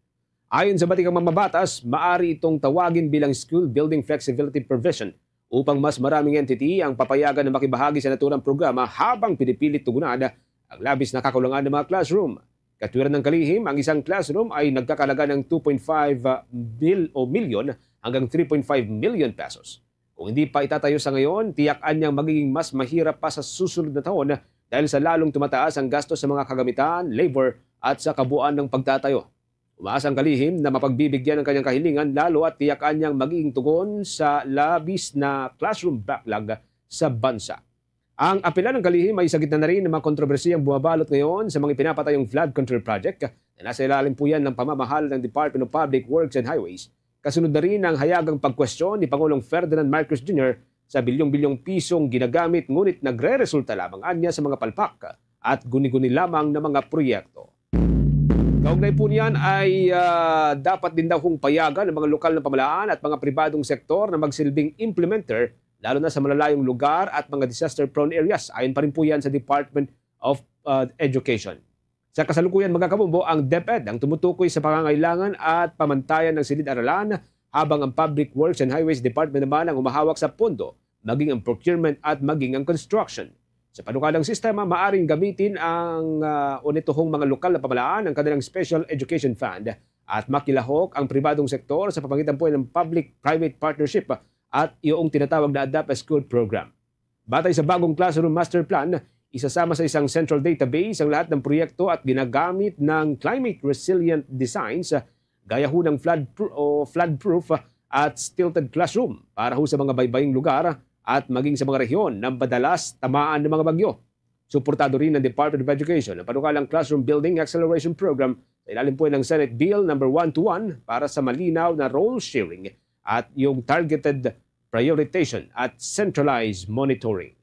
Ayon sa batikang mamabatas, maaari itong tawagin bilang School Building Flexibility Provision upang mas maraming entity ang papayagan na makibahagi sa naturang programa habang pinipilit tugunan ang labis na kakulangan ng mga classroom. Katwiran ng kalihim, ang isang classroom ay nagkakalaga ng two point five mil o milyon hanggang three point five million pesos. Kung hindi pa itatayo sa ngayon, tiyak-an niyang magiging mas mahirap pa sa susunod na taon dahil sa lalong tumataas ang gasto sa mga kagamitan, labor at sa kabuuan ng pagtatayo. Umaasa ang kalihim na mapagbibigyan ang kanyang kahilingan lalo at tiyak-an niyang magiging tugon sa labis na classroom backlog sa bansa. Ang Apilan ng Kalihim ay sa gitna na rin ng mga kontrobersiyang bumabalot ngayon sa mga ipinapatayong flood control project na nasa ilalim po yan ng pamamahala ng Department of Public Works and Highways. Kasunod na rin ang hayagang pagkwestiyon ni Pangulong Ferdinand Marcos Junior sa bilyong-bilyong pisong ginagamit ngunit nagre-resulta lamang anya sa mga palpak at guni-guni lamang na mga proyekto. Kaugnay po niyan ay, ah, dapat din daw hong payagan ng mga lokal na pamahalaan at mga pribadong sektor na magsilbing implementer, lalo na sa malalayong lugar at mga disaster-prone areas. Ayon pa rin po yan sa Department of, ah, Education. Sa kasalukuyan, mga kabombo, ang DepEd ang tumutukoy sa pangangailangan at pamantayan ng silid-aralan, habang ang Public Works and Highways Department naman ang humahawak sa pondo, maging ang procurement at maging ang construction. Sa panukalang sistema, maaring gamitin ang, ah, o nituhong mga lokal na pamahalaan ang kanilang Special Education Fund at makilahok ang pribadong sektor sa pamagitan po ng public-private partnership at iyong tinatawag na ADAPA School Program. Batay sa bagong Classroom Master Plan, isasama sa isang central database ang lahat ng proyekto at ginagamit ng climate resilient designs, gaya ho ng flood pro-, o flood proof at stilted classroom para ho sa mga baybaying lugar at maging sa mga rehiyon na madalas tamaan ng mga bagyo. Suportado rin ng Department of Education ang panukalang Classroom Building Acceleration Program sa ilalim po ng Senate Bill number one two one para sa malinaw na role sharing at yung targeted prioritization at centralized monitoring.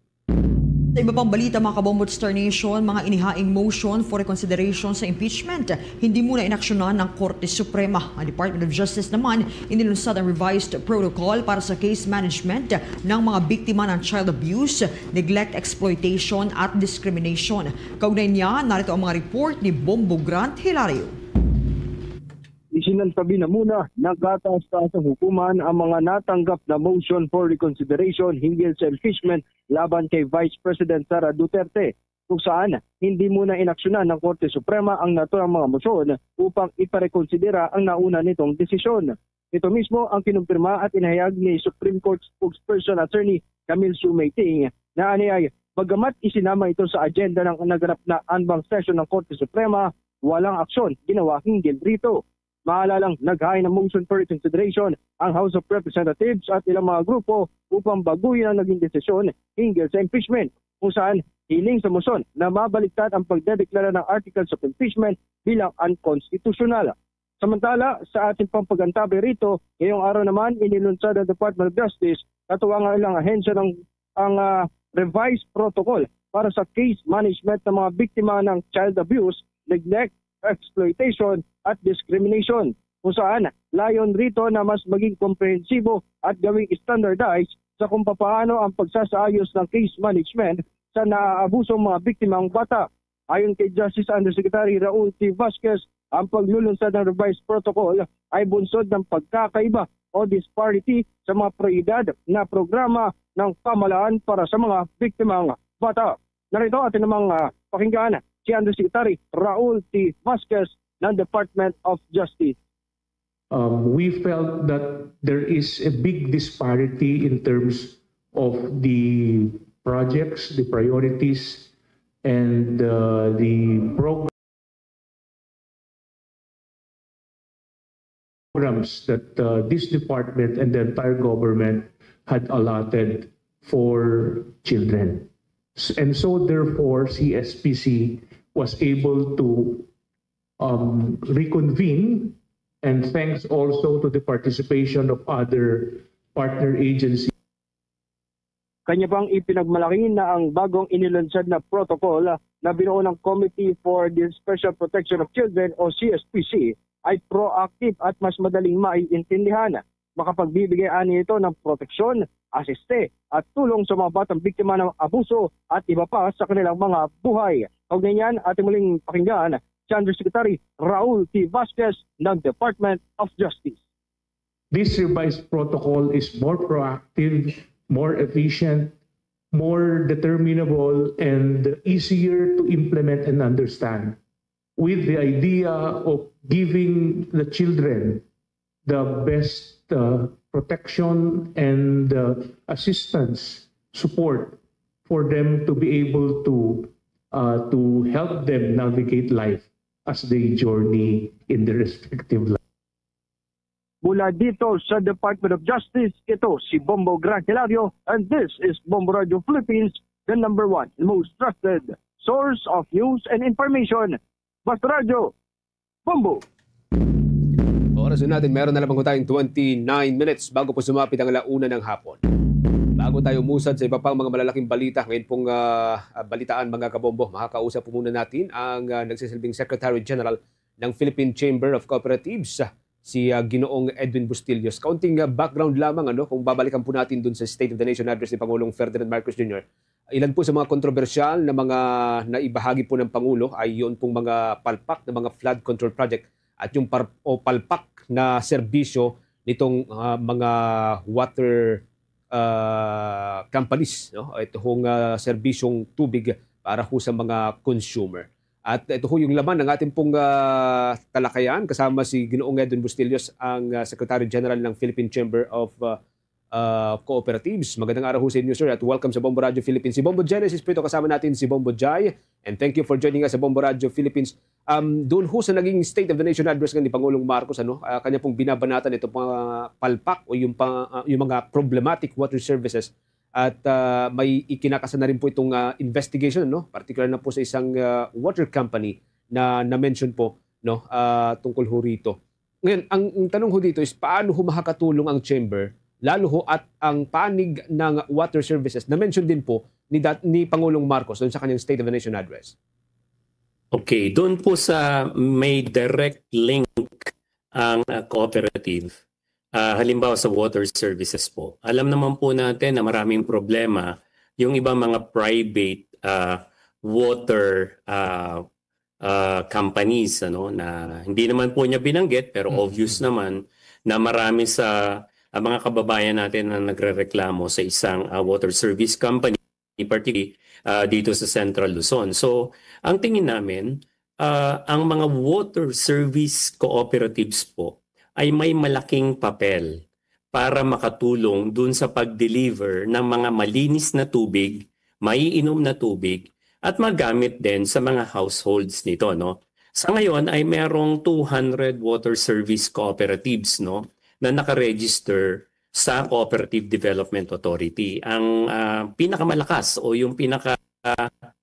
Sa iba pang balita, mga kabombo, Star Nation, mga inihaing motion for reconsideration sa impeachment, hindi muna inaksyonan ng Korte Suprema. Ang Department of Justice naman inilunsad ang revised protocol para sa case management ng mga biktima ng child abuse, neglect, exploitation at discrimination. Kaugnay niya, narito ang mga report ni Bombo Grant Hilario. Isinantabi na muna ng kataas-taasang hukuman ang mga natanggap na motion for reconsideration hinggil sa impeachment laban kay Vice President Sara Duterte, kung saan hindi muna inaksyonan ng Korte Suprema ang naturang mga motion upang iparekonsidera ang nauna nitong desisyon. Ito mismo ang kinumpirma at inahayag ni Supreme Court Spokesperson Attorney Camille Sumeiting, na aniay, bagamat isinama ito sa agenda ng naganap na anbang session ng Korte Suprema, walang aksyon ginawa hinggil rito. Maalalang naghain ng motion for reconsideration ang House of Representatives at ilang mga grupo upang baguhin ang naging desisyon hinggil sa impeachment, kung saan hiling sa motion na mabaliktad ang pagdedeklara ng articles of impeachment bilang unconstitutional. Samantala, sa ating pang pag-antabay rito, ngayong araw naman, inilunsad ng Department of Justice, katuwang ang ilang ahensya ng ang, ah, revised protocol para sa case management ng mga biktima ng child abuse, neglect, exploitation, at discrimination, kung saan layon rito na mas maging komprehensibo at gawing standardized sa kung papaano ang pagsasaayos ng case management sa naaabusong mga biktimang bata. Ayon kay Justice Undersecretary Raul T. Vasquez, ang paglulunsad ng revised protocol ay bunsod ng pagkakaiba o disparity sa mga prioridad na programa ng pamahalaan para sa mga biktimang bata. Narito atin namang, ah, pakinggan si Undersecretary Raul T. Vasquez ng Department of Justice. Um, we felt that there is a big disparity in terms of the projects, the priorities, and, uh, the programs that, uh, this department and the entire government had allotted for children. S-, and so, therefore, C S P C was able to, um, reconvene, and thanks also to the participation of other partner agencies. Kanya pang ipinagmalaki na ang bagong inilunsad na protocol na binuo ng Committee for the Special Protection of Children o C S P C ay proactive at mas madaling maiintindihan, makapagbibigay ani ito ng proteksyon, asiste, at tulong sa mga batang biktima ng abuso at iba pa sa kanilang mga buhay. Kaugnay niyan, ating muling pakinggan si Undersecretary Raul T. Vasquez ng Department of Justice. This revised protocol is more proactive, more efficient, more determinable, and easier to implement and understand, with the idea of giving the children the best, uh, protection and, uh, assistance, support for them to be able to, uh, to help them navigate life as they journey in their respective life. Mula dito sa Department of Justice, ito si Bombo Gran Hilario, and this is Bombo Radio Philippines the number one and most trusted source of news and information. Basta Radyo, Bombo! Oras na natin, meron na lamang po tayong twenty-nine minutes bago po sumapit ang alauna ng hapon. Bago tayo umusad sa iba pang mga malalaking balita, ngayon pong ah, ah, balitaan, mga kabombo, makakausap po muna natin ang ah, nagsisilbing Secretary General ng Philippine Chamber of Cooperatives, si ah, Ginoong Edwin Bustillos. Kaunting ah, background lamang, ano, kung babalikan po natin dun sa State of the Nation Address ni Pangulong Ferdinand Marcos Junior, ilan po sa mga kontrobersyal na mga naibahagi po ng Pangulo ay yun pong mga palpak na mga flood control project at yung par- o palpak na serbisyo nitong ah, mga water ah, companies, no? Ito hong ah, serbisyong tubig para ho sa mga consumer. At ito ho yung laman ng ating pong ah, talakayan, kasama si Ginoong Edwin Bustillos, ang ah, Secretary General ng Philippine Chamber of ah, ah, Cooperatives. Magandang araw ho sa inyo, sir, at welcome sa Bombo Radio Philippines. Si Bombo Genesis po ito, kasama natin si Bombo Jai. And thank you for joining us sa Bombo Radio Philippines. Um, doon ho sa naging State of the Nation Address nga ni Pangulong Marcos, ano, ah, kanya pong binabanatan itong mga palpak o yung, pa, ah, yung mga problematic water services. At ah, may ikinakasa na rin po itong ah, investigation, no? Particular na po sa isang ah, water company na na-mention po, no, ah, tungkol ho rito. Ngayon, ang, ang tanong ho dito is, paano ho makakatulong ang chamber, lalo ho at ang panig ng water services na mention din po ni, dat, ni Pangulong Marcos doon sa kanyang State of the Nation Address? Okay, doon po sa may direct link ang ah, cooperative, ah, halimbawa sa water services po. Alam naman po natin na maraming problema yung ibang mga private ah, water ah, ah, companies, ano, na hindi naman po niya binanggit, pero Mm. obvious naman na marami sa ah, mga kababayan natin na nagrereklamo sa isang ah, water service company, particularly ah, dito sa Central Luzon. So, ang tingin namin, ah, ang mga water service cooperatives po ay may malaking papel para makatulong dun sa pag-deliver ng mga malinis na tubig, maiinom na tubig, at magamit din sa mga households nito, no? Sa ngayon ay merong two hundred water service cooperatives, no, na nakaregister sa Cooperative Development Authority. Ang ah, pinakamalakas o yung pinaka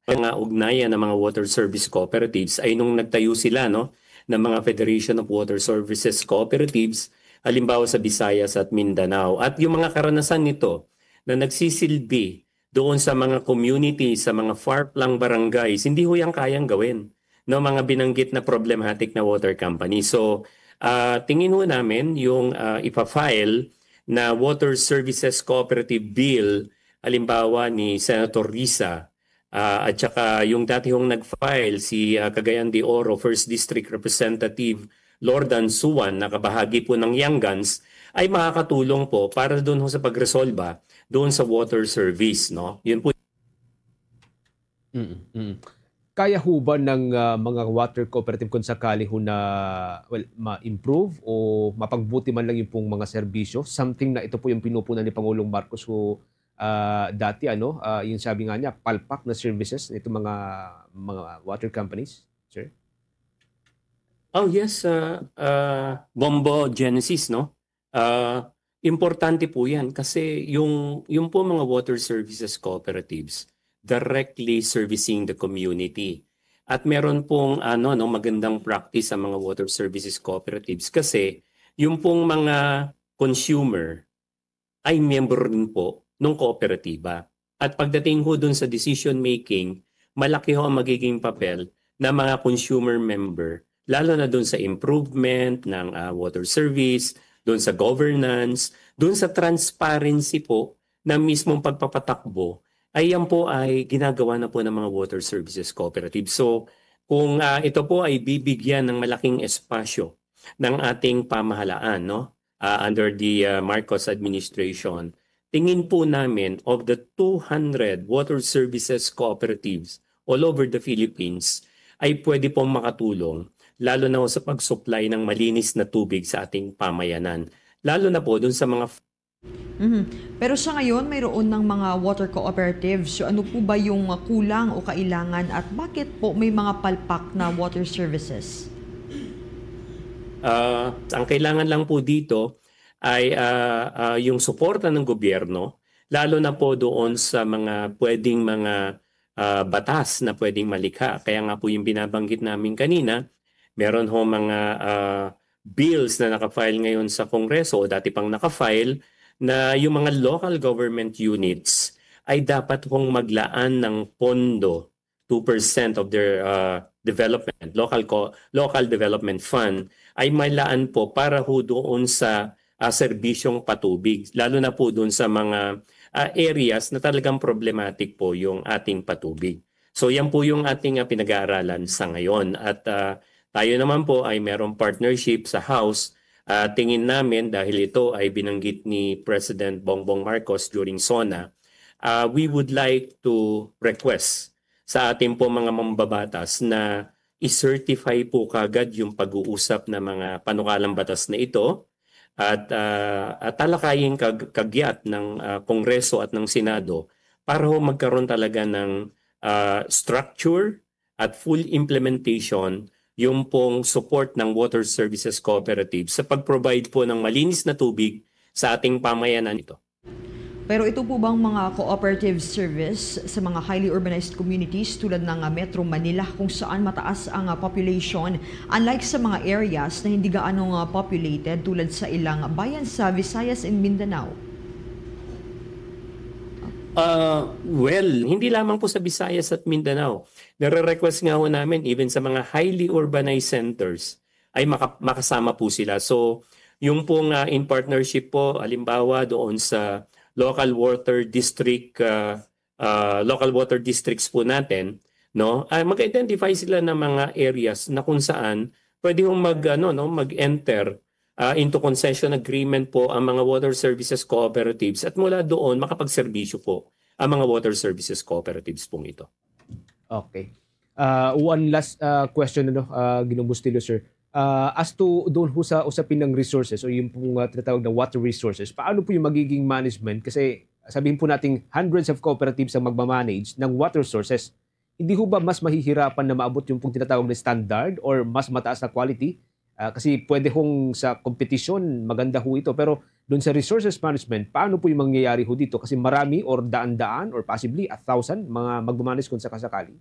mga ugnayan ng mga water service cooperatives ay nung nagtayo sila, no, ng mga Federation of Water Services Cooperatives, halimbawa sa Visayas at Mindanao. At yung mga karanasan nito na nagsisilbi doon sa mga community, sa mga far-flung barangays, hindi ho yan kayang gawin ng mga binanggit na problematic na water company. So, ah, tingin ho namin yung ah, ipa-file na Water Services Cooperative Bill, halimbawa ni Senator Risa, ah, at saka yung dati hong nag-file, si ah, Cagayan de Oro First District Representative Lordan Suan, na kabahagi po ng Yangans, ay makakatulong po para doon ho sa pagresolba doon sa water service, no? Yun po. Mm, mm. Kaya ho ba ng ah, mga water cooperative kung sakali ho na, well, ma-improve o mapagbuti man lang yung pong mga serbisyo? Something na ito po yung pinupunan ni Pangulong Marcos ho ah, dati, ano, ah, yung sabi nga niya, palpak na services nito mga mga water companies, sir? Oh yes, uh, uh, Bombo Genesis, no? Uh, importante po 'yan kasi yung yung po mga water services cooperatives directly servicing the community. At meron pong ano, no, magandang practice sa mga water services cooperatives kasi yung pong mga consumer ay miyembro rin po ng kooperatiba. At pagdating ho dun sa decision making, malaki ho ang magiging papel ng mga consumer member, lalo na dun sa improvement ng ah, water service, dun sa governance, dun sa transparency po ng mismong pagpapatakbo, ay yan po ay ginagawa na po ng mga water services cooperative. So, kung ah, ito po ay bibigyan ng malaking espasyo ng ating pamahalaan, no? Ah, under the ah, Marcos administration, tingin po namin, of the two hundred water services cooperatives all over the Philippines, ay pwede pong makatulong, lalo na sa pag-supply ng malinis na tubig sa ating pamayanan, lalo na po dun sa mga Mhm. Pero sa ngayon, mayroon ng mga water cooperatives. So ano po ba yung kulang o kailangan at bakit po may mga palpak na water services? Ah, ang kailangan lang po dito ay ah, ah, yung suporta ng gobyerno, lalo na po doon sa mga pwedeng mga, ah, batas na pwedeng malikha. Kaya nga po yung binabanggit namin kanina, meron ho mga, ah, bills na naka-file ngayon sa Kongreso o dati pang naka-file na yung mga local government units ay dapat hong maglaan ng pondo, two percent of their, ah, development, local co-, local development fund, ay mailaan po para ho doon sa, ah, serbisyong patubig, lalo na po doon sa mga, ah, areas na talagang problematic po yung ating patubig. So, yan po yung ating, ah, pinag-aaralan sa ngayon. At, ah, tayo naman po ay merong partnership sa House. Ah, tingin namin, dahil ito ay binanggit ni President Bongbong Marcos during SONA, ah, we would like to request sa ating po mga mambabatas na i-certify po kagad yung pag-uusap ng mga panukalang batas na ito at, ah, at talakayin kag-, kagyat ng, ah, Kongreso at ng Senado para ho magkaroon talaga ng, ah, structure at full implementation yung pong support ng water services cooperative sa pag-provide po ng malinis na tubig sa ating pamayanan ito. Pero ito po bang mga cooperative service sa mga highly urbanized communities tulad ng, ah, Metro Manila, kung saan mataas ang, ah, population, unlike sa mga areas na hindi gaano, ah, populated tulad sa ilang bayan sa Visayas and Mindanao? Ah, well, hindi lamang po sa Visayas at Mindanao. Nare-request nga ho namin, even sa mga highly urbanized centers, ay maka-, makasama po sila. So, yung pong, ah, in partnership po, halimbawa doon sa local water district, ah, ah, local water districts po natin, no? Ah, mag-identify sila ng mga areas na kung saan pwede hong mag, ano, no, mag-enter, ah, into concession agreement po ang mga water services cooperatives at mula doon makapagserbisyo po ang mga water services cooperatives pong ito. Okay. Ah, one last, ah, question, ano, ah, Ginoong Bustillo, sir. Ah, as to doon ho sa usapin ng resources o yung pong, ah, tinatawag na water resources, paano po yung magiging management? Kasi sabihin po natin, hundreds of cooperatives ang magmamanage ng water sources. Hindi ho ba mas mahihirapan na maabot yung pong tinatawag na standard or mas mataas na quality? Ah, kasi pwede hong sa competition, maganda ho ito. Pero doon sa resources management, paano po yung mangyayari ho dito? Kasi marami or daan-daan or possibly a thousand mga magmamanage kung sakasakali.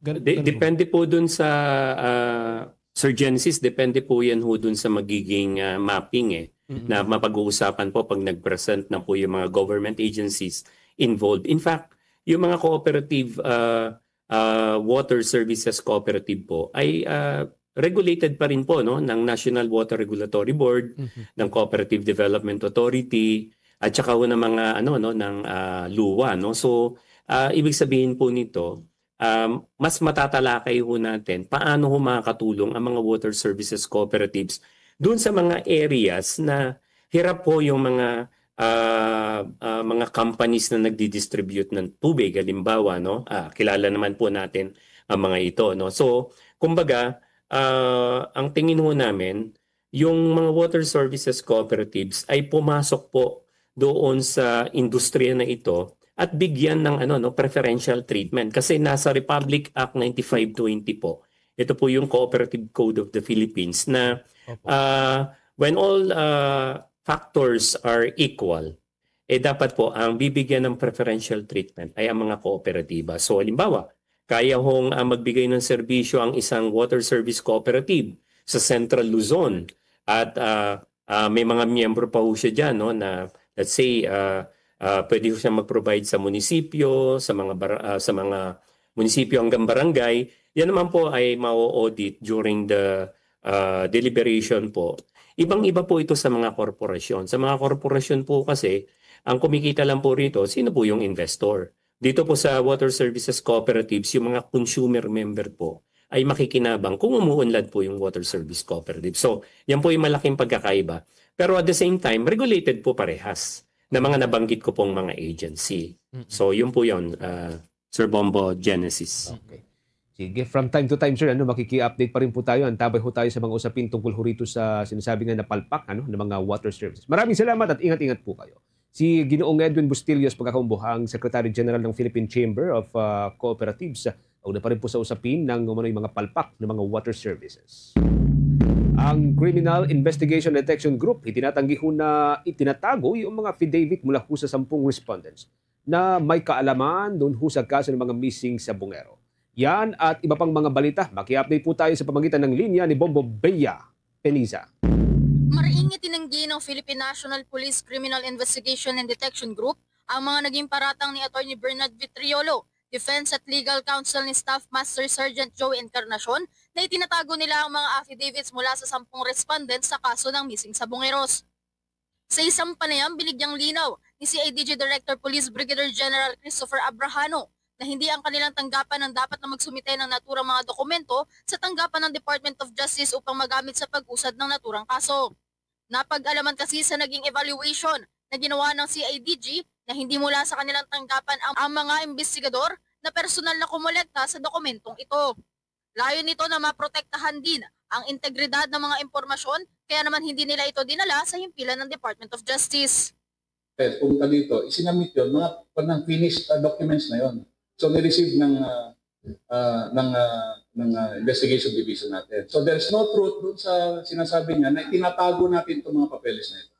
Gan-, De-, ganun. Depende po dun sa, ah, Sir Genesis, depende po yan ho dun sa magiging, ah, mapping eh, Mm-mm. na mapag-uusapan po pag nag-present na po yung mga government agencies involved. In fact, yung mga cooperative, ah, ah, water services cooperative po ay, ah, regulated pa rin po, no, ng National Water Regulatory Board, Mhm. ng Cooperative Development Authority, at saka ho ng mga, ano, no, ng, ah, luwa, no. So, ah, ibig sabihin po nito, um, mas matatalakay ho natin paano ho makakatulong ang mga water services cooperatives doon sa mga areas na hirap po yung mga, ah, ah, mga companies na nagdi-distribute ng tubig. Halimbawa, no, ah, kilala naman po natin ang mga ito, no. So, kumbaga, ah, ang tingin ho namin, yung mga water services cooperatives ay pumasok po doon sa industriya na ito at bigyan ng, ano, no, preferential treatment. Kasi nasa Republic Act ninety-five twenty po. Ito po yung Cooperative Code of the Philippines na, Opo. ah, when all, ah, factors are equal, eh, dapat po ang bibigyan ng preferential treatment ay ang mga kooperatiba. So, halimbawa, kaya hong, ah, magbigay ng serbisyo ang isang water service cooperative sa Central Luzon at, ah, ah, may mga miyembro pa ho siya dyan, no, na, let's say, ah, ah, pwede ho siya mag-provide sa munisipyo, sa mga bar-, ah, sa mga munisipyo hanggang barangay. Yan naman po ay ma-audit during the, ah, deliberation po. Ibang-iba po ito sa mga korporasyon. Sa mga korporasyon po kasi, ang kumikita lang po rito, sino po yung investor? Dito po sa water services cooperatives, yung mga consumer member po ay makikinabang kung umuunlad po yung water service cooperative. So, yan po yung malaking pagkakaiba. Pero at the same time, regulated po parehas na mga nabanggit ko pong mga agency. Mm-mm. So, yun po yun, ah, Sir Bombo Genesis. Okay. Sige, from time to time, sir, ano, makiki-update pa rin po tayo. Antabay ho tayo sa mga usapin tungkol ho rito sa sinasabi nga na palpak, ano, ng mga water services. Maraming salamat at ingat-ingat po kayo. Si Ginoong Edwin Bustillos, pagkakaumbo, ang Secretary General ng Philippine Chamber of, ah, Cooperatives, kaugnay pa rin po sa usapin ng umano'y mga palpak ng mga water services. Ang Criminal Investigation Detection Group itinatanggi ho na itinatago yung mga affidavit mula ho sa sampung respondents na may kaalaman doon ho sa kaso ng mga missing sa Bungero. Yan at iba pang mga balita, maki-update po tayo sa pamagitan ng linya ni Bombo Bea Peniza. Maraing itinanggi ng Philippine National Police Criminal Investigation and Detection Group ang mga naging paratang ni Attorney Bernard Vitriolo, Defense at Legal Counsel ni Staff Master Sergeant Joey Encarnacion, na itinatago nila ang mga affidavits mula sa sampung respondents sa kaso ng missing sa Bungeros. Sa isang panayam, binigyang linaw ni C I D G Director Police Brigadier General Christopher Abrahano na hindi ang kanilang tanggapan ang dapat na magsumite ng naturang mga dokumento sa tanggapan ng Department of Justice upang magamit sa pag-usad ng naturang kaso. Napag-alaman kasi sa naging evaluation na ginawa ng C I D G na hindi mula sa kanilang tanggapan ang, ang mga investigador na personal na kumolekta sa dokumentong ito. Layo nito na maprotektahan din ang integridad ng mga impormasyon, kaya naman hindi nila ito dinala sa himpilan ng Department of Justice. Pumunta dito, isinamit yun, mga panang finished uh, documents na yun. So, ni-receive ng uh, uh, ng uh, ng uh, investigation division natin. So, there's no truth dun sa sinasabi niya na itinatago natin itong mga papeles na ito.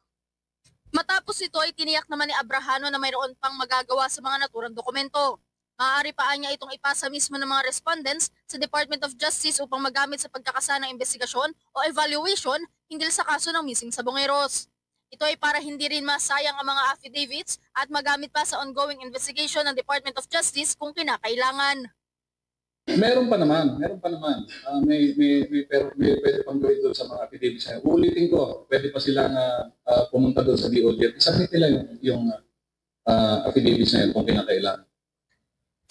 Matapos ito ay tiniyak naman ni Abrahano na mayroon pang magagawa sa mga naturang dokumento. Maaari pa niya itong ipasa mismo ng mga respondents sa Department of Justice upang magamit sa pagkakasa ng investigasyon o evaluation hinggil sa kaso ng missing sa Bongeros. Ito ay para hindi rin masayang ang mga affidavits at magamit pa sa ongoing investigation ng Department of Justice kung kinakailangan. Meron pa naman, meron pa naman. Uh, may, may, may, pero may pwede pang gawin doon sa mga affidavits. Uulitin ko, pwede pa sila nga uh, pumunta doon sa D O J at isubmit nila yung, yung uh, affidavits na yun kung kinakailangan.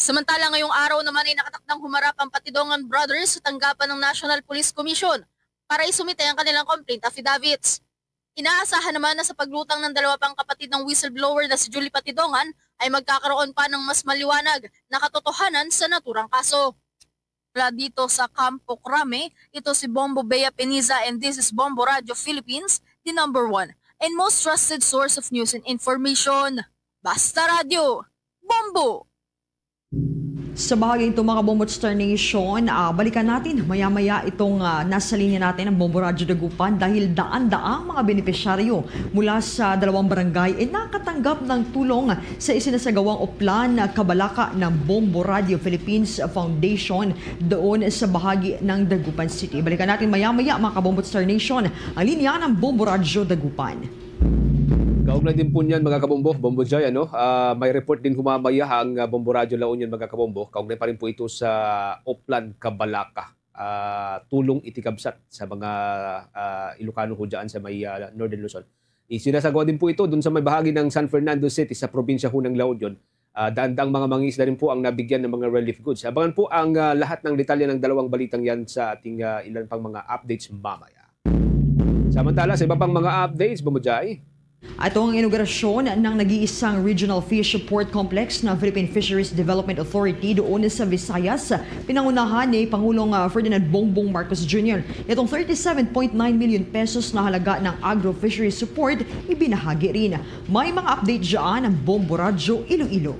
Samantala, ngayong araw naman ay nakatakdang humarap ang Patidongan Brothers sa tanggapan ng National Police Commission para isumite ang kanilang complaint affidavits. Inaasahan naman na sa paglutang ng dalawa pang kapatid ng whistleblower na si Julie Patidongan ay magkakaroon pa ng mas maliwanag na katotohanan sa naturang kaso. Mula dito sa Campo Crame, ito si Bombo Bea Peniza and this is Bombo Radio Philippines, the number one and most trusted source of news and information. Basta Radio, Bombo! Sa bahaging ito, mga Bombo Star Nation, uh, balikan natin maya-maya itong uh, nasa linya natin ang Bombo Radyo Dagupan dahil daan-daang mga benepisyaryo mula sa dalawang barangay ay nakatanggap ng tulong sa isinasagawang Oplan Kabalaka ng Bombo Radyo Philippines Foundation doon sa bahagi ng Dagupan City. Balikan natin maya-maya, mga Kabombo Star Nation, ang linya ng Bombo Radyo Dagupan. Kaugnay din po niyan, mga kabombo, Bombo Jay, ano? Uh, may report din humamaya ang uh, Bombo Radyo La Union, mga kabombo. Kaugnay pa rin po ito sa Oplan Kabalaka. Uh, tulong itikabsat sa mga uh, Ilocano ho dyan sa may uh, Northern Luzon. Isinasagawa din po ito dun sa may bahagi ng San Fernando City sa probinsya ho ng La Union. Uh, daan-daang mga mangisda rin po ang nabigyan ng mga relief goods. Abangan po ang uh, lahat ng detalye ng dalawang balitang yan sa ating uh, ilan pang mga updates mamaya. Samantala, sa iba pang mga updates, Bumujay. Ito ang inaugurasyon ng nag-iisang Regional Fish Port Complex ng Philippine Fisheries Development Authority doon sa Visayas, pinangunahan ni Pangulong ah, Ferdinand Bongbong Marcos Junior. Itong thirty-seven point nine million pesos na halaga ng agro-fisheries support ibinahagi rin. May mga update dyan ang Bombo Radyo Iloilo.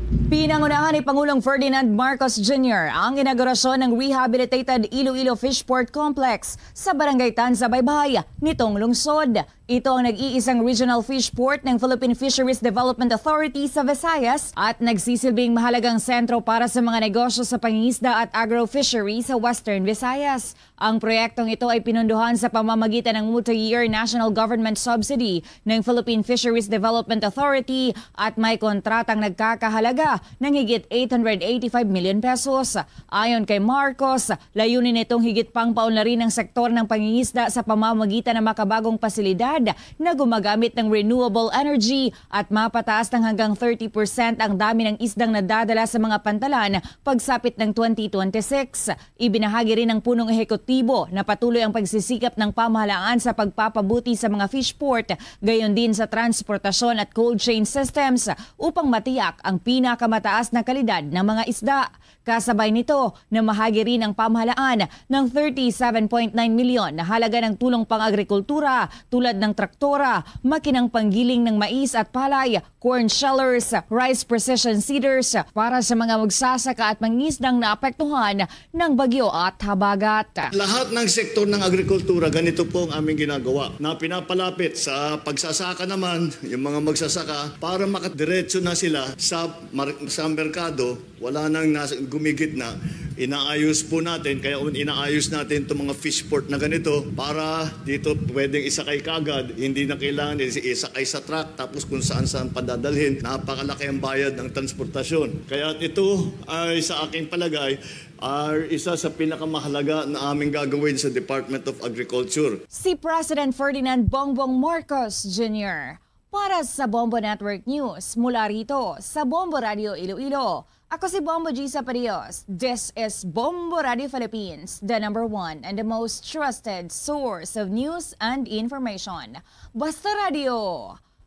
Pinangunahan ni Pangulong Ferdinand Marcos Junior ang inaugurasyon ng Rehabilitated Iloilo Fishport Complex sa Barangay Tanza, Baybay, nitong lungsod. Ito ang nag-iisang regional fishport ng Philippine Fisheries Development Authority sa Visayas at nagsisilbing mahalagang sentro para sa mga negosyo sa pangingisda at agro-fishery sa Western Visayas. Ang proyektong ito ay pinunduhan sa pamamagitan ng multi-year national government subsidy ng Philippine Fisheries Development Authority at may kontratang nagkakahalaga ng higit eight hundred eighty-five million pesos. Ayon kay Marcos, layunin nitong higit pang paunlarin ang sektor ng pangingisda sa pamamagitan ng makabagong pasilidad na gumagamit ng renewable energy at mapataas ng hanggang thirty percent ang dami ng isdang nadadala sa mga pantalan pagsapit ng twenty twenty-six. Ibinahagi rin ng punong ehekutibo na patuloy ang pagsisikap ng pamahalaan sa pagpapabuti sa mga fishport, gayon din sa transportasyon at cold chain systems upang matiyak ang pinakamataas na kalidad ng mga isda. Kasabay nito, namahagi rin ang pamahalaan ng thirty-seven point nine milyon na halaga ng tulong pang-agrikultura tulad ng traktora, makinang panggiling ng mais at palay, corn shellers, rice precision seeders para sa mga magsasaka at mangisdang naapektuhan ng bagyo at habagat. Lahat ng sektor ng agrikultura, ganito po ang aming ginagawa, na pinapalapit sa pagsasaka naman, yung mga magsasaka, para makadiretso na sila sa mar-, sa merkado. Wala nang nas-, gumigit na. Inaayos po natin, kaya un-, inaayos natin itong mga fish port na ganito para dito pwedeng isakay kagad, hindi na kailangan is-, isakay sa truck, tapos kung saan-saan padadalhin, napakalaki ang bayad ng transportasyon. Kaya ito ay sa aking palagay, ay isa sa pinakamahalaga na aming gagawin sa Department of Agriculture. Si President Ferdinand Bongbong Marcos Junior Para sa Bombo Network News, mula rito sa Bombo Radio Iloilo, ako si Bombo Gisa Padios. This is Bombo Radio Philippines, the number one and the most trusted source of news and information. Basta Radio,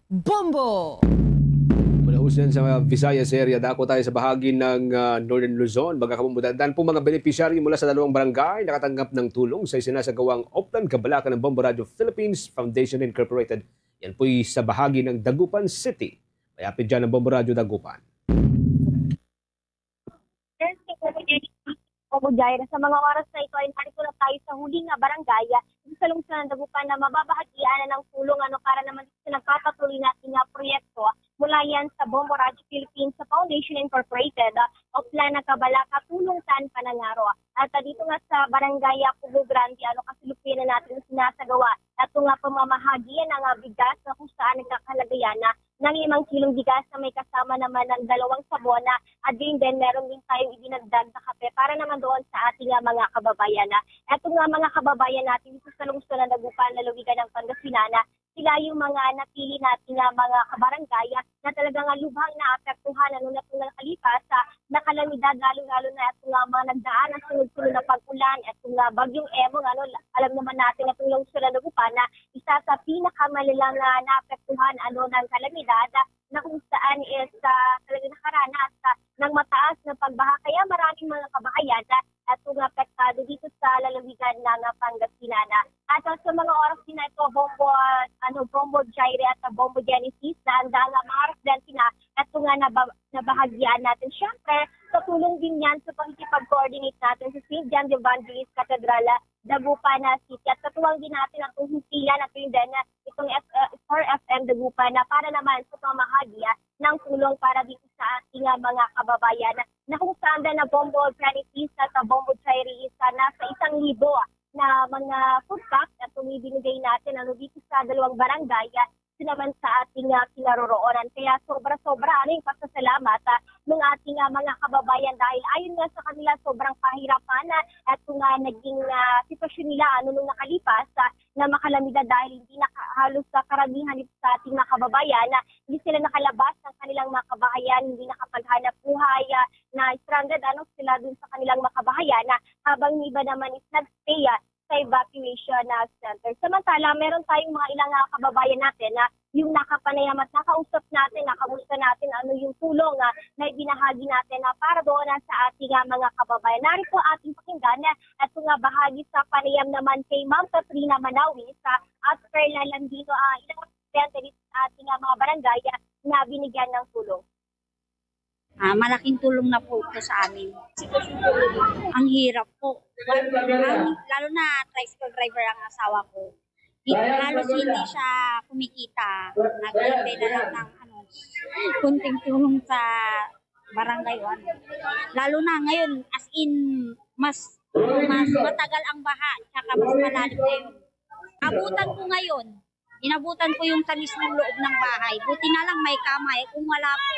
Bombo! Mula ho dyan sa Visayas area, dako tayo sa bahagi ng, ah, Northern Luzon. Mga kabombo, dandan po, mga benepisyaryo mula sa dalawang barangay nakatanggap ng tulong sa isinasagawang Oplan Kabalaka ng Bombo Radio Philippines Foundation Incorporated. Yan po'y sa bahagi ng Dagupan City. May apid dyan ang Bombo Radio Dagupan. Sir, si Kuya Jenny, Kuya Jaira, sa mga oras na ito ay narito na tayo sa huli nga barangay, ah, sa lungsod ng Dagupan na mababahagian na ng tulong, ano, para naman sa nagpapatuloy natin nga proyekto mula yan sa Bombo Radio Philippines sa Foundation Incorporated, ah, Oplan Kabalaka, Tulong Tan Panangaro. At, ah, dito nga sa barangay, ah, Pugo Grande, ano, kasalukuyan na natin sinasagawa. Ato nga pamamahagi yan ang, ah, bigas na kung saan nagkakahalaga yan, ah, ng limang kilong bigas na may kasama naman ng dalawang sabon, ah, at din, din meron din tayong idinagdag na kape para naman doon sa ating, ah, mga kababayan, ah. Ato nga mga kababayan natin dito sa lungsod ng Dagupan, lalawigan ng Pangasinan, ah, sila yung mga napili natin nga mga kabarangay, ah, na talaga nga lubhang naapektuhan, ano, na itong nakalipas, ah, na kalamidad, lalo-lalo na itong, ah, mga nagdaan ang sunod-sunod na pag-ulan, itong, ah, Bagyong Emong, ano, alam naman natin na itong lungsod ng Dagupan na isa sa pinakamalalang, ah, naapektuhan, ano, ng kalamidad, ah, na kung saan is, ah, talaga nakaranas, ah, ng mataas na pagbaha. Kaya maraming mga kabahayan, ah, at mga apektado dito sa lalawigan ng, ah, Pangasinan. At, ah, sa mga oras din na ito, Bombo, ah, ano, Bombo Jaire at, ah, Bombo Genesis, na ang mga residente na at nga naba-, nabahagian natin. Siyempre, sa tulong din yan sa pakikipag-coordinate natin sa Saint John the Evangelist Cathedral, ah, Dagupan na City. At katuwang din natin ang himpilan at yun din, ah, itong F-, ah, Star F M Dagupan na para naman sa pamahagi, ah, ng tulong para dito sa ating, ah, mga kababayan na kung saan din na Bombo Genesis at, ah, Bombo Jaire is, ah, nasa isang libo na mga food packs at itong ibinigay natin, ano, dito sa dalawang barangay, ah, dito naman sa ating, ah, kinaroroonan. Kaya sobra-sobra, ano, yung pasasalamat, ah, ng ating, ah, mga kababayan dahil ayon nga sa kanila, sobrang pahirapan, ah, at kung, ah, naging, ah, sitwasyon nila, ano, nung nakalipas, ah, na makalamidad dahil hindi na ka-, halos sa karamihan dito sa ating mga kababayan na hindi sila nakalabas ng kanilang mga kabahayan, hindi nakapaghanap buhay, ah, na stranded, ano, sila dun sa kanilang mga kabahayan, ah, habang yung iba naman is nagstay, ah, sa evacuation, ah, center. Samantala, meron tayong mga ilang, ah, kababayan natin na yung nakapanayam at nakausap natin, nakamusta natin, ano yung tulong, ah, na ibinahagi natin, ah, para doon, ah, sa ating, ah, mga kababayan. Narito ating pakinggan, ah, at nga bahagi sa panayam naman kay Ma'am Katrina Manawi sa at Perla Landino, ah, ilang residente dito sa ating, ah, mga barangay, ah, na binigyan ng tulong. Ah, malaking tulong na po ito sa amin. Ang hirap po. Ang, lalo na tricycle driver ang asawa ko. Di, halos hindi siya kumikita. Nagbibigay na lang ng, ano, kunting tulong sa barangay o ano. Lalo na ngayon, as in, mas, mas matagal ang baha, tsaka mas malalim ngayon. Abutan ko ngayon, inabutan ko yung sa mismong loob ng bahay. Buti na lang may kama, eh, kung wala po,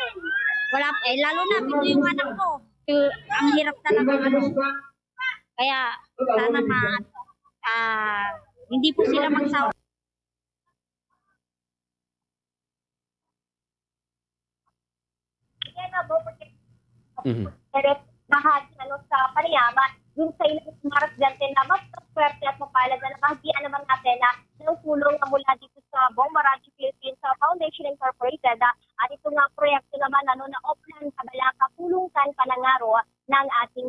wala po. Eh, lalo na, pito yung anak ko. So, ang hirap talaga, ano. Kaya, sana ma-, ah, hindi po sila magsawa. Yan na po, Mhm. Direct bahagi, ano, sa panayam, yung sa ilang mga residente na mas swerte at mapalad na nabahagian naman natin na ng tulong na mula dito sa Bombo Radio Philippines, sa Foundation Incorporated, ah, at ito nga proyekto naman, ano, na Oplan Kabalaka, Tulong Tan Panangaro ng ating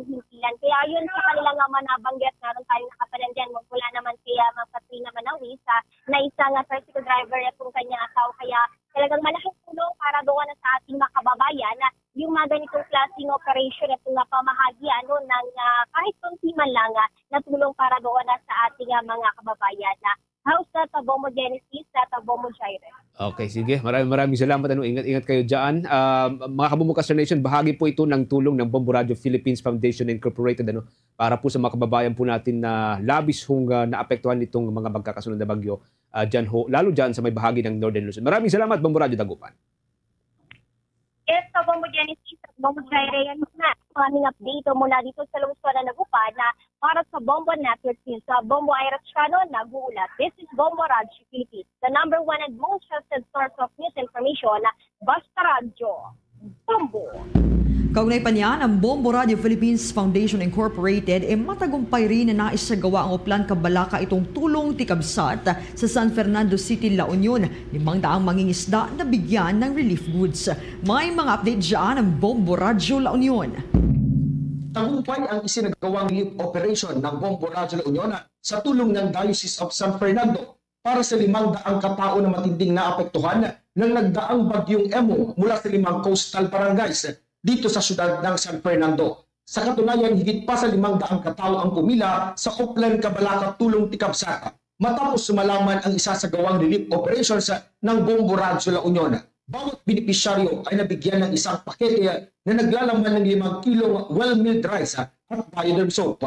Yun sa kanila nga manabanggit, naroon tayong nakapanandyan, magmula naman kay, ah, Ma'am Katrina Manawis, ah, na isa nga tricycle driver at kung kanyang asawa. Kaya talagang malaking tulong para doon na sa ating mga kababayan na yung mga ganitong klaseng operation at mga pamahagi, ano, ng, ah, kahit konti man lang, ah, na tulong para doon na sa ating, ah, mga kababayan. Na house na Tabomo Genesis, sa Tabomo Jaire. Okay, sige. Maraming, maraming salamat. Ano, ingat, ingat kayo dyan. Ah, mga Kabombo Castro Nation, bahagi po ito ng tulong ng Bombo Radio Philippines Foundation Incorporated, ano, para po sa mga kababayan po natin na labis hong, ah, naapektuhan nitong mga magkakasunod na bagyo, ah, dyan ho, lalo dyan sa may bahagi ng Northern Luzon. Maraming salamat, Bombo Radio Dagupan. Yes, sa Bombo Genesis at Bombo Jaire, yan na ang aming update mula dito sa lungsod ng Dagupan na para sa Bombo Network News. Sa Bombo Ira Channel, nag-uulat. This is Bombo Radyo Philippines, the number one and most trusted source of news information. Basta Radyo, Bombo. Kaugnay pa niyan, ang Bombo Radio Philippines Foundation Incorporated e matagumpay rin na naisagawa ang Oplan Kabalaka itong tulong tikabsat sa San Fernando City, La Union. Limang daang mangingisda na bigyan ng relief goods. May mga update dyan ang Bombo Radyo La Union. Tagumpay ang isinagawang relief operation ng Bombo Radyo La Union sa tulong ng Diocese of San Fernando para sa limang daang katao na matinding naapektuhan ng nagdaang Bagyong Emong mula sa limang coastal barangays dito sa siyudad ng San Fernando. Sa katunayan, higit pa sa limang daang katao ang pumila sa Oplan Kabalaka Tulong Tikabsat matapos malaman ang isasagawang relief operations ng Bombo Radyo La Union. Bawat benepisyaryo ay nabigyan ng isang pakete na naglalaman ng limang kilong well-milled rice at Bioderm soap.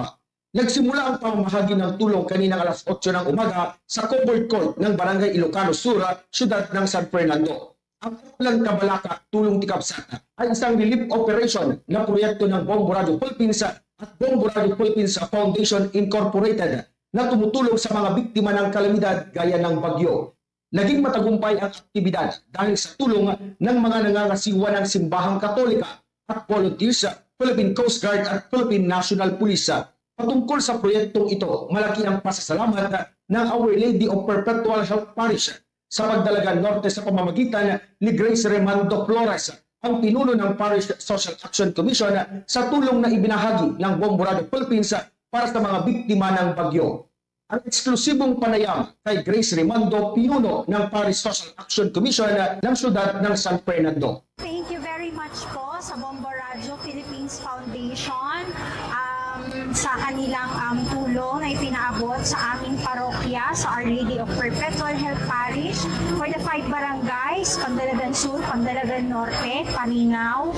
Nagsimula ang pamamahagi ng tulong kaninang alas otso ng umaga sa covered court ng Barangay Ilocano Sur, siyudad ng San Fernando. Ang Oplan Kabalaka Tulong Tikabsat ay isang relief operation na proyekto ng Bombo Radyo Philippines at Bombo Radyo Philippines Foundation Incorporated na tumutulong sa mga biktima ng kalamidad gaya ng bagyo. Naging matagumpay ang aktibidad dahil sa tulong ng mga nangangasiwa ng Simbahang Katolika at volunteers, Philippine Coast Guard at Philippine National Police. Patungkol sa proyektong ito, malaki ang pasasalamat ng Our Lady of Perpetual Help Parish sa Pagdalagan Norte sa pamamagitan ni Grace Remando Flores, ang pinuno ng Parish Social Action Commission, sa tulong na ibinahagi ng Bombo Radyo Philippines para sa mga biktima ng bagyo. Ang eksklusibong panayam kay Grace Remando, pinuno ng Parish Social Action Commission ng siyudad ng San Fernando. Thank you very much po sa Bombo Radyo Philippines Foundation, um, sa kanilang, um, tulong na ipinaabot sa aming parokya, sa Our Lady of Perpetual Help Parish, for the five barangays, Pagdalagan Sur, Pagdalagan Norte, Paringaw,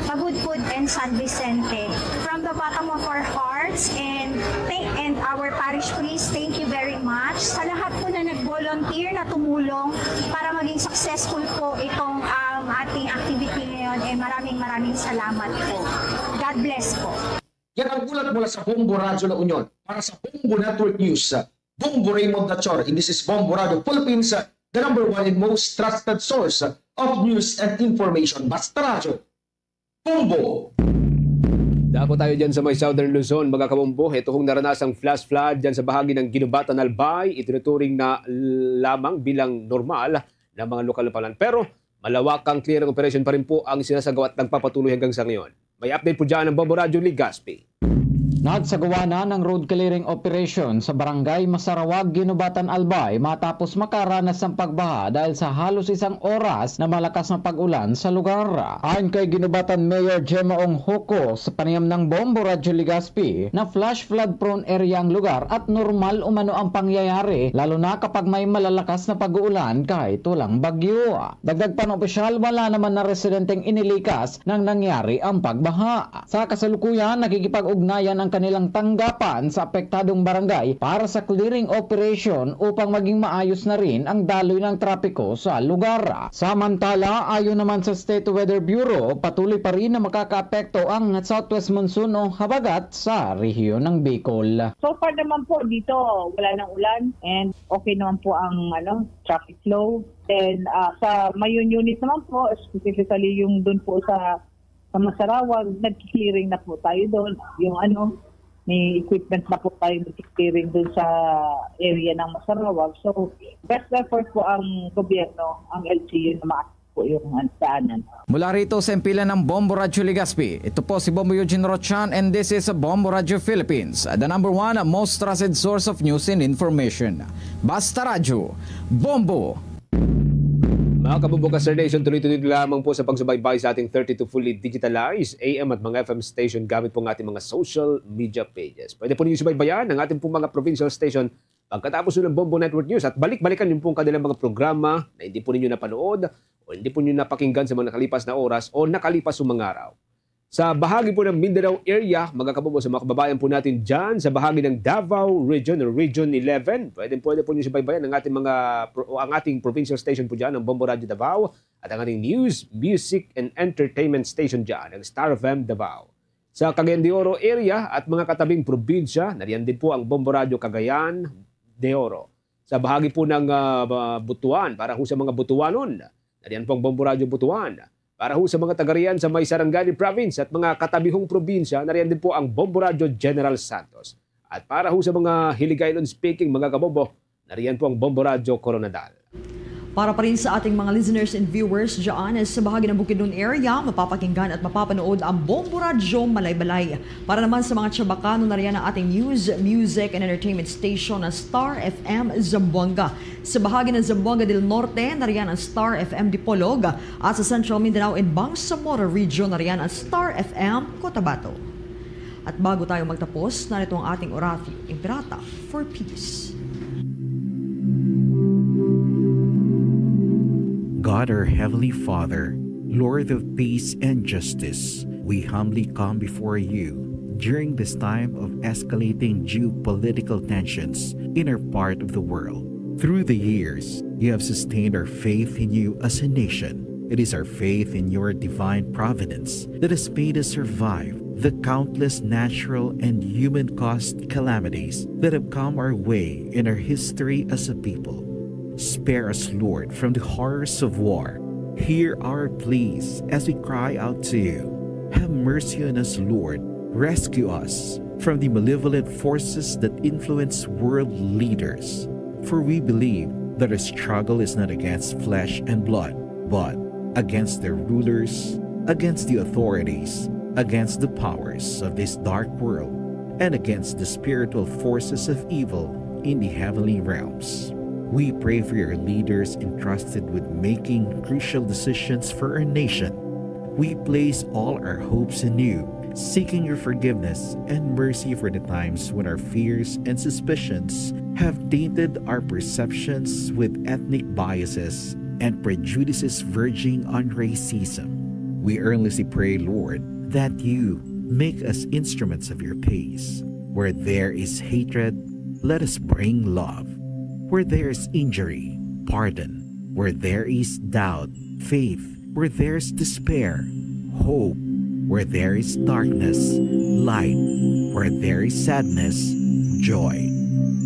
Pagudpud, and San Vicente. From the bottom of our hearts and thank, and our parish priest, thank you very much sa lahat po na nag-volunteer na tumulong para maging successful po itong, um, ating activity ngayon. Eh, maraming, maraming salamat po. God bless po. Yan ang ulat mula sa Bombo Radyo La Union. Para sa Bombo Network News, Bombo Raymond Nachor, and this is Bombo Radyo Philippines, the number one and most trusted source of news and information. Basta Radyo, Bombo! Dako tayo dyan sa may Southern Luzon, mga kabombo. Ito hong naranasang flash flood dyan sa bahagi ng Guinobatan, Albay, itinuturing na lamang bilang normal na mga lokal na panahon. Pero malawakang clearing operation pa rin po ang sinasagawa at nagpapatuloy hanggang sa ngayon. May update po dyan ang Bombo Radyo Legazpi. Nagsagawa na ng road clearing operation sa Barangay Masarawag, Guinobatan, Albay, matapos makaranas ng pagbaha dahil sa halos isang oras na malakas na pag-ulan sa lugar. Ayon kay Guinobatan Mayor Gemma Ong Hoco, sa panayam ng Bombo Radyo Legazpi, na flash flood prone area ang lugar at normal umano ang pangyayari, lalo na kapag may malalakas na pag-uulan kahit walang bagyo. Dagdag pa ng opisyal, wala naman na residenteng inilikas nang nangyari ang pagbaha. Sa kasalukuyan, nakikipag-ugnayan ang kanilang tanggapan sa apektadong barangay para sa clearing operation upang maging maayos na rin ang daloy ng trapiko sa lugar. Samantala, ayon naman sa State Weather Bureau, patuloy pa rin na makakaapekto ang southwest monsoon o habagat sa rehiyon ng Bicol. So far naman po dito, wala nang ulan and okay naman po ang, ano, traffic flow. Then, ah, sa Mayun unit naman po, specifically yung dun po sa, sa Masarawag, nag-clearing na po tayo doon. Yung, ano, may equipment na po tayo nag-clearing doon sa area ng Masarawag. So, best effort po ang gobyerno, ang L G U na ma- po yung hansanan. Mula rito sa impilan ng Bombo Radyo Legazpi, ito po si Bombo Eugene Rochan, and this is Bombo Radyo Philippines, the number one most trusted source of news and information. Basta Radyo, Bombo! Mga kabubukas Star Nation, tuloy-tuloy lamang po sa pagsubaybay sa ating thirty-two fully digitalized A M at mga F M station gamit po ng ating mga social media pages. Pwede po ninyo subaybayan ang ating pong mga provincial station pagkatapos ng Bombo Network News at balik-balikan yung pong kanilang mga programa na hindi po ninyo napanood o hindi po ninyo napakinggan sa mga nakalipas na oras o nakalipas sa mga araw. Sa bahagi po ng Mindanao area, mga kabubo, sa mga kababayan po natin dyan, sa bahagi ng Davao Region o Region eleven, pwede, pwede po niyo subaybayan ang ating mga pro-, o ang ating provincial station po dyan, ang Bombo Radio Davao, at ang ating news, music, and entertainment station dyan, ang Star F M Davao. Sa Cagayan de Oro area at mga katabing probinsya, nariyan din po ang Bombo Radio Cagayan de Oro. Sa bahagi po ng, ah, ba-, Butuan, para ho sa mga Butuanon, nariyan po ang Bombo Radio Butuan. Para ho sa mga taga riyan sa may Sarangani Province at mga katabihong probinsya, nariyan din po ang Bombo Radio General Santos. At para ho sa mga Hiligaynon speaking, mga kabobo, nariyan po ang Bombo Radio Coronadal. Para pa rin sa ating mga listeners and viewers dyan sa bahagi ng Bukidnon area, mapapakinggan at mapapanood ang Bombo Radyo Malaybalay. Para naman sa mga Chabacano, nariyan ang ating news, music, and entertainment station na Star F M Zamboanga. Sa bahagi ng Zamboanga del Norte, nariyan ang Star F M Dipolog. At sa Central Mindanao and Bangsamoro Region, nariyan ang Star F M Cotabato. At bago tayo magtapos, narito ang ating Oratio Imperata for Peace. God, our Heavenly Father, Lord of peace and justice, we humbly come before you during this time of escalating geopolitical tensions in our part of the world. Through the years, you have sustained our faith in you as a nation. It is our faith in your divine providence that has made us survive the countless natural and human-caused calamities that have come our way in our history as a people. Spare us, Lord, from the horrors of war. Hear our pleas as we cry out to you. Have mercy on us, Lord. Rescue us from the malevolent forces that influence world leaders. For we believe that our struggle is not against flesh and blood, but against their rulers, against the authorities, against the powers of this dark world, and against the spiritual forces of evil in the heavenly realms. We pray for your leaders entrusted with making crucial decisions for our nation. We place all our hopes in you, seeking your forgiveness and mercy for the times when our fears and suspicions have tainted our perceptions with ethnic biases and prejudices verging on racism. We earnestly pray, Lord, that you make us instruments of your peace. Where there is hatred, let us bring love. Where there is injury, pardon. Where there is doubt, faith. Where there is despair, hope. Where there is darkness, light. Where there is sadness, joy.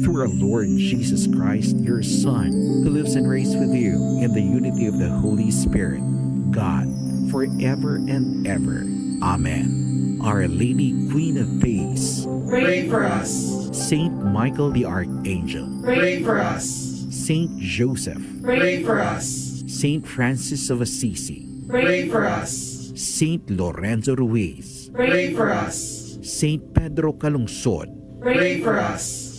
Through our Lord Jesus Christ, your Son, who lives and reigns with you in the unity of the Holy Spirit, God, forever and ever. Amen. Our Lady, Queen of Peace, pray for us. Saint Michael the Archangel, pray for us. Saint Joseph, pray for us. Saint Francis of Assisi, pray for us. Saint Lorenzo Ruiz, pray for us. Saint Pedro Calungsod, pray for us.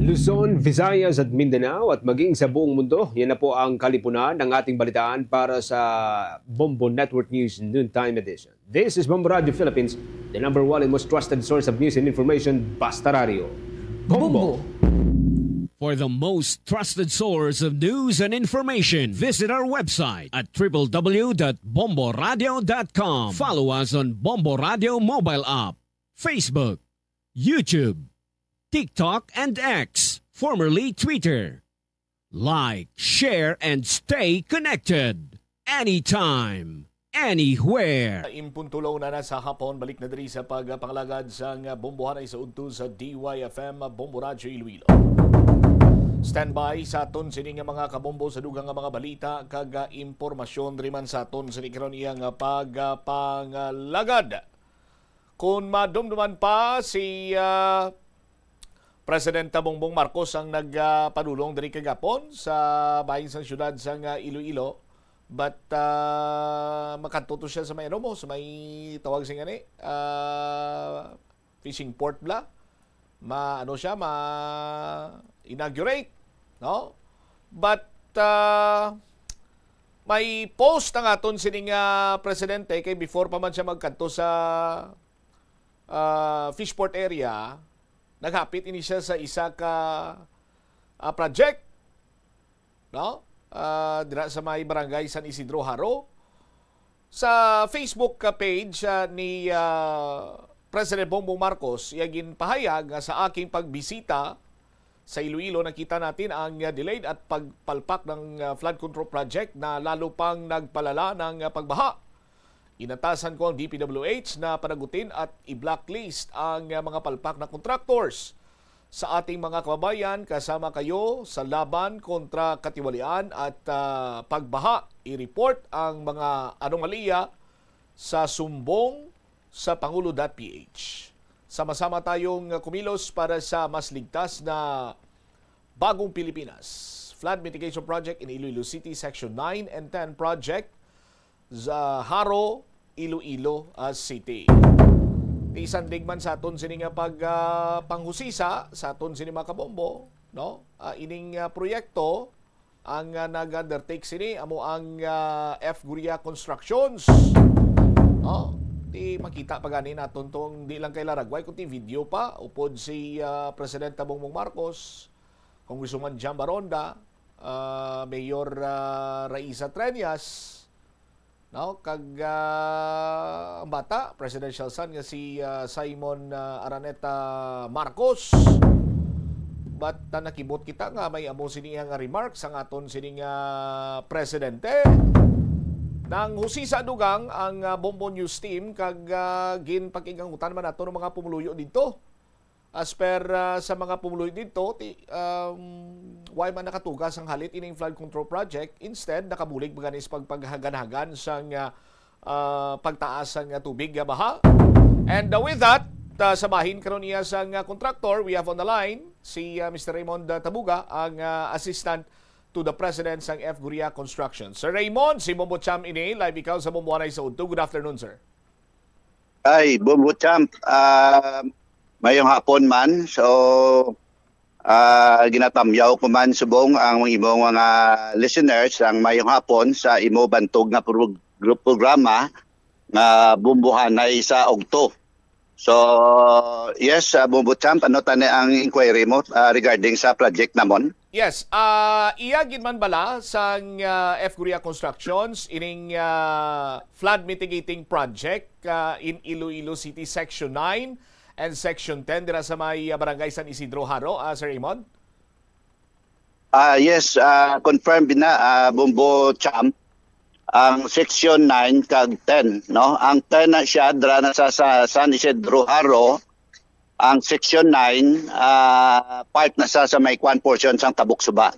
Luzon, Visayas at Mindanao at maging sa buong mundo, yan na po ang kalipunan ng ating balitaan para sa Bombo Network News Noontime Edition. This is Bombo Radio Philippines, the number one and most trusted source of news and information, Basta Radio. Bombo! Bombo. For the most trusted source of news and information, visit our website at triple w dot bombo radio dot com. Follow us on Bombo Radio mobile app, Facebook, YouTube, TikTok, and X, formerly Twitter. Like, share, and stay connected. Anytime, anywhere. Impuntulo na na sa hapon, balik na diri sa pagpangalagad sang bombohanay sa udto sa D Y F M, Bombo Radyo Iloilo. Standby sa aton sini nga mga kabombo sa dugang nga mga balita kag, ah, impormasyon diri man sa aton sini karon iya nga pagpangalagad. Kung madumduman pa si, ah, President Bongbong Marcos ang nagpadulong diri kagapon sa bahin sang siyudad sang, ah, Iloilo. But, ah, makanto to siya sa may, ano mo, sa may tawag sing ani, ah, fishing port bala. Ma, ano siya, ma-inaugurate, no? But, ah, may post ang aton sining, ah, presidente kay before pa man siya magkanto sa, ah, fishport area, naghapit ini siya sa isa ka, ah, project, no? Ah, dira sa may barangay San Isidro Jaro. Sa Facebook ka page, ah, ni, ah, President Bongbong Marcos, iya ginpahayag nga sa aking pagbisita sa Iloilo, nakita natin ang, ah, delayed at pagpalpak ng, ah, flood control project na lalo pang nagpalala ng, ah, pagbaha. Inatasan ko ang D P W H na panagutin at i-blacklist ang, ah, mga palpak na contractors. Sa ating mga kababayan, kasama kayo sa laban kontra katiwalian at, ah, pagbaha. I-report ang mga anomalya sa sumbong sa pangulo dot P H. Sama-sama tayong kumilos para sa mas ligtas na bagong Pilipinas. Flood Mitigation Project in Iloilo City, Section nine and ten Project sa Jaro, Iloilo, ah, City. Ti sandig man sa aton sini nga pag, ah, panghusisa sa aton sini mga kabombo, no? Ah, ining, ah, proyekto ang, ah, nag-undertake sini amo ang, ah, F Guria Constructions. No? Ti makita pa gani naton tong di lang kay laragway kundi video pa upod si, ah, Presidente Bongbong Marcos, Congresswoman Jam Baronda, ah, Mayor, ah, Raisa Treñas, no? Kag, ah, ang bata, presidential son nga si, ah, Simon, ah, Araneta Marcos. But, ah, nakibot kita nga may amo sini nga remarks ang aton sini nga presidente. Nanghusisa dugang ang, ah, Bombo News Team kag, ah, ginpakig-angutan man nato ng mga pumuluyo didto. As per, ah, sa mga pumuluyo didto, ti, um, wala man nakatuga sang halit ining flood control project. Instead, nakabulig pa gani sa pagpaghaganhagan sang, ah, ah, pagtaas sang, ah, tubig nga baha. And, ah, with that, ah, sa bahin karon niya sang, ah, contractor, we have on the line si, ah, Mister Raymond, ah, Tabuga, ang, ah, assistant to the president sang F Guria Construction. Sir Raymond, si Bombo Cham ini, live ikaw sa Bombo Anay sa Udto. Good afternoon, sir. Ay, Bombo Champ, ah, mayong hapon man. So, ah, ginatamyaw ko man subong ang imong mga listeners ang mayong hapon sa imo bantog nga pro-, group programa nga Bumbuhanay sa Ugto. So, yes, ah, Bombo Champ, ano tani ang inquiry mo, ah, regarding sa project namon? Yes, ah, iya gid man bala sang, ah, F Guria Constructions ining, ah, flood mitigating project, ah, in Iloilo City Section nine and Section ten dira sa may, ah, Barangay San Isidro Jaro, ah, Sir Raymond? Ah, yes, ah, confirmed na, ah, Bombo Champ, ang Section nine kag ten, no? Ang ten na siya dira na sa, sa San Isidro Jaro, ang Section nine, ah, part na sa, sa may kwan portion sang Tabok Suba,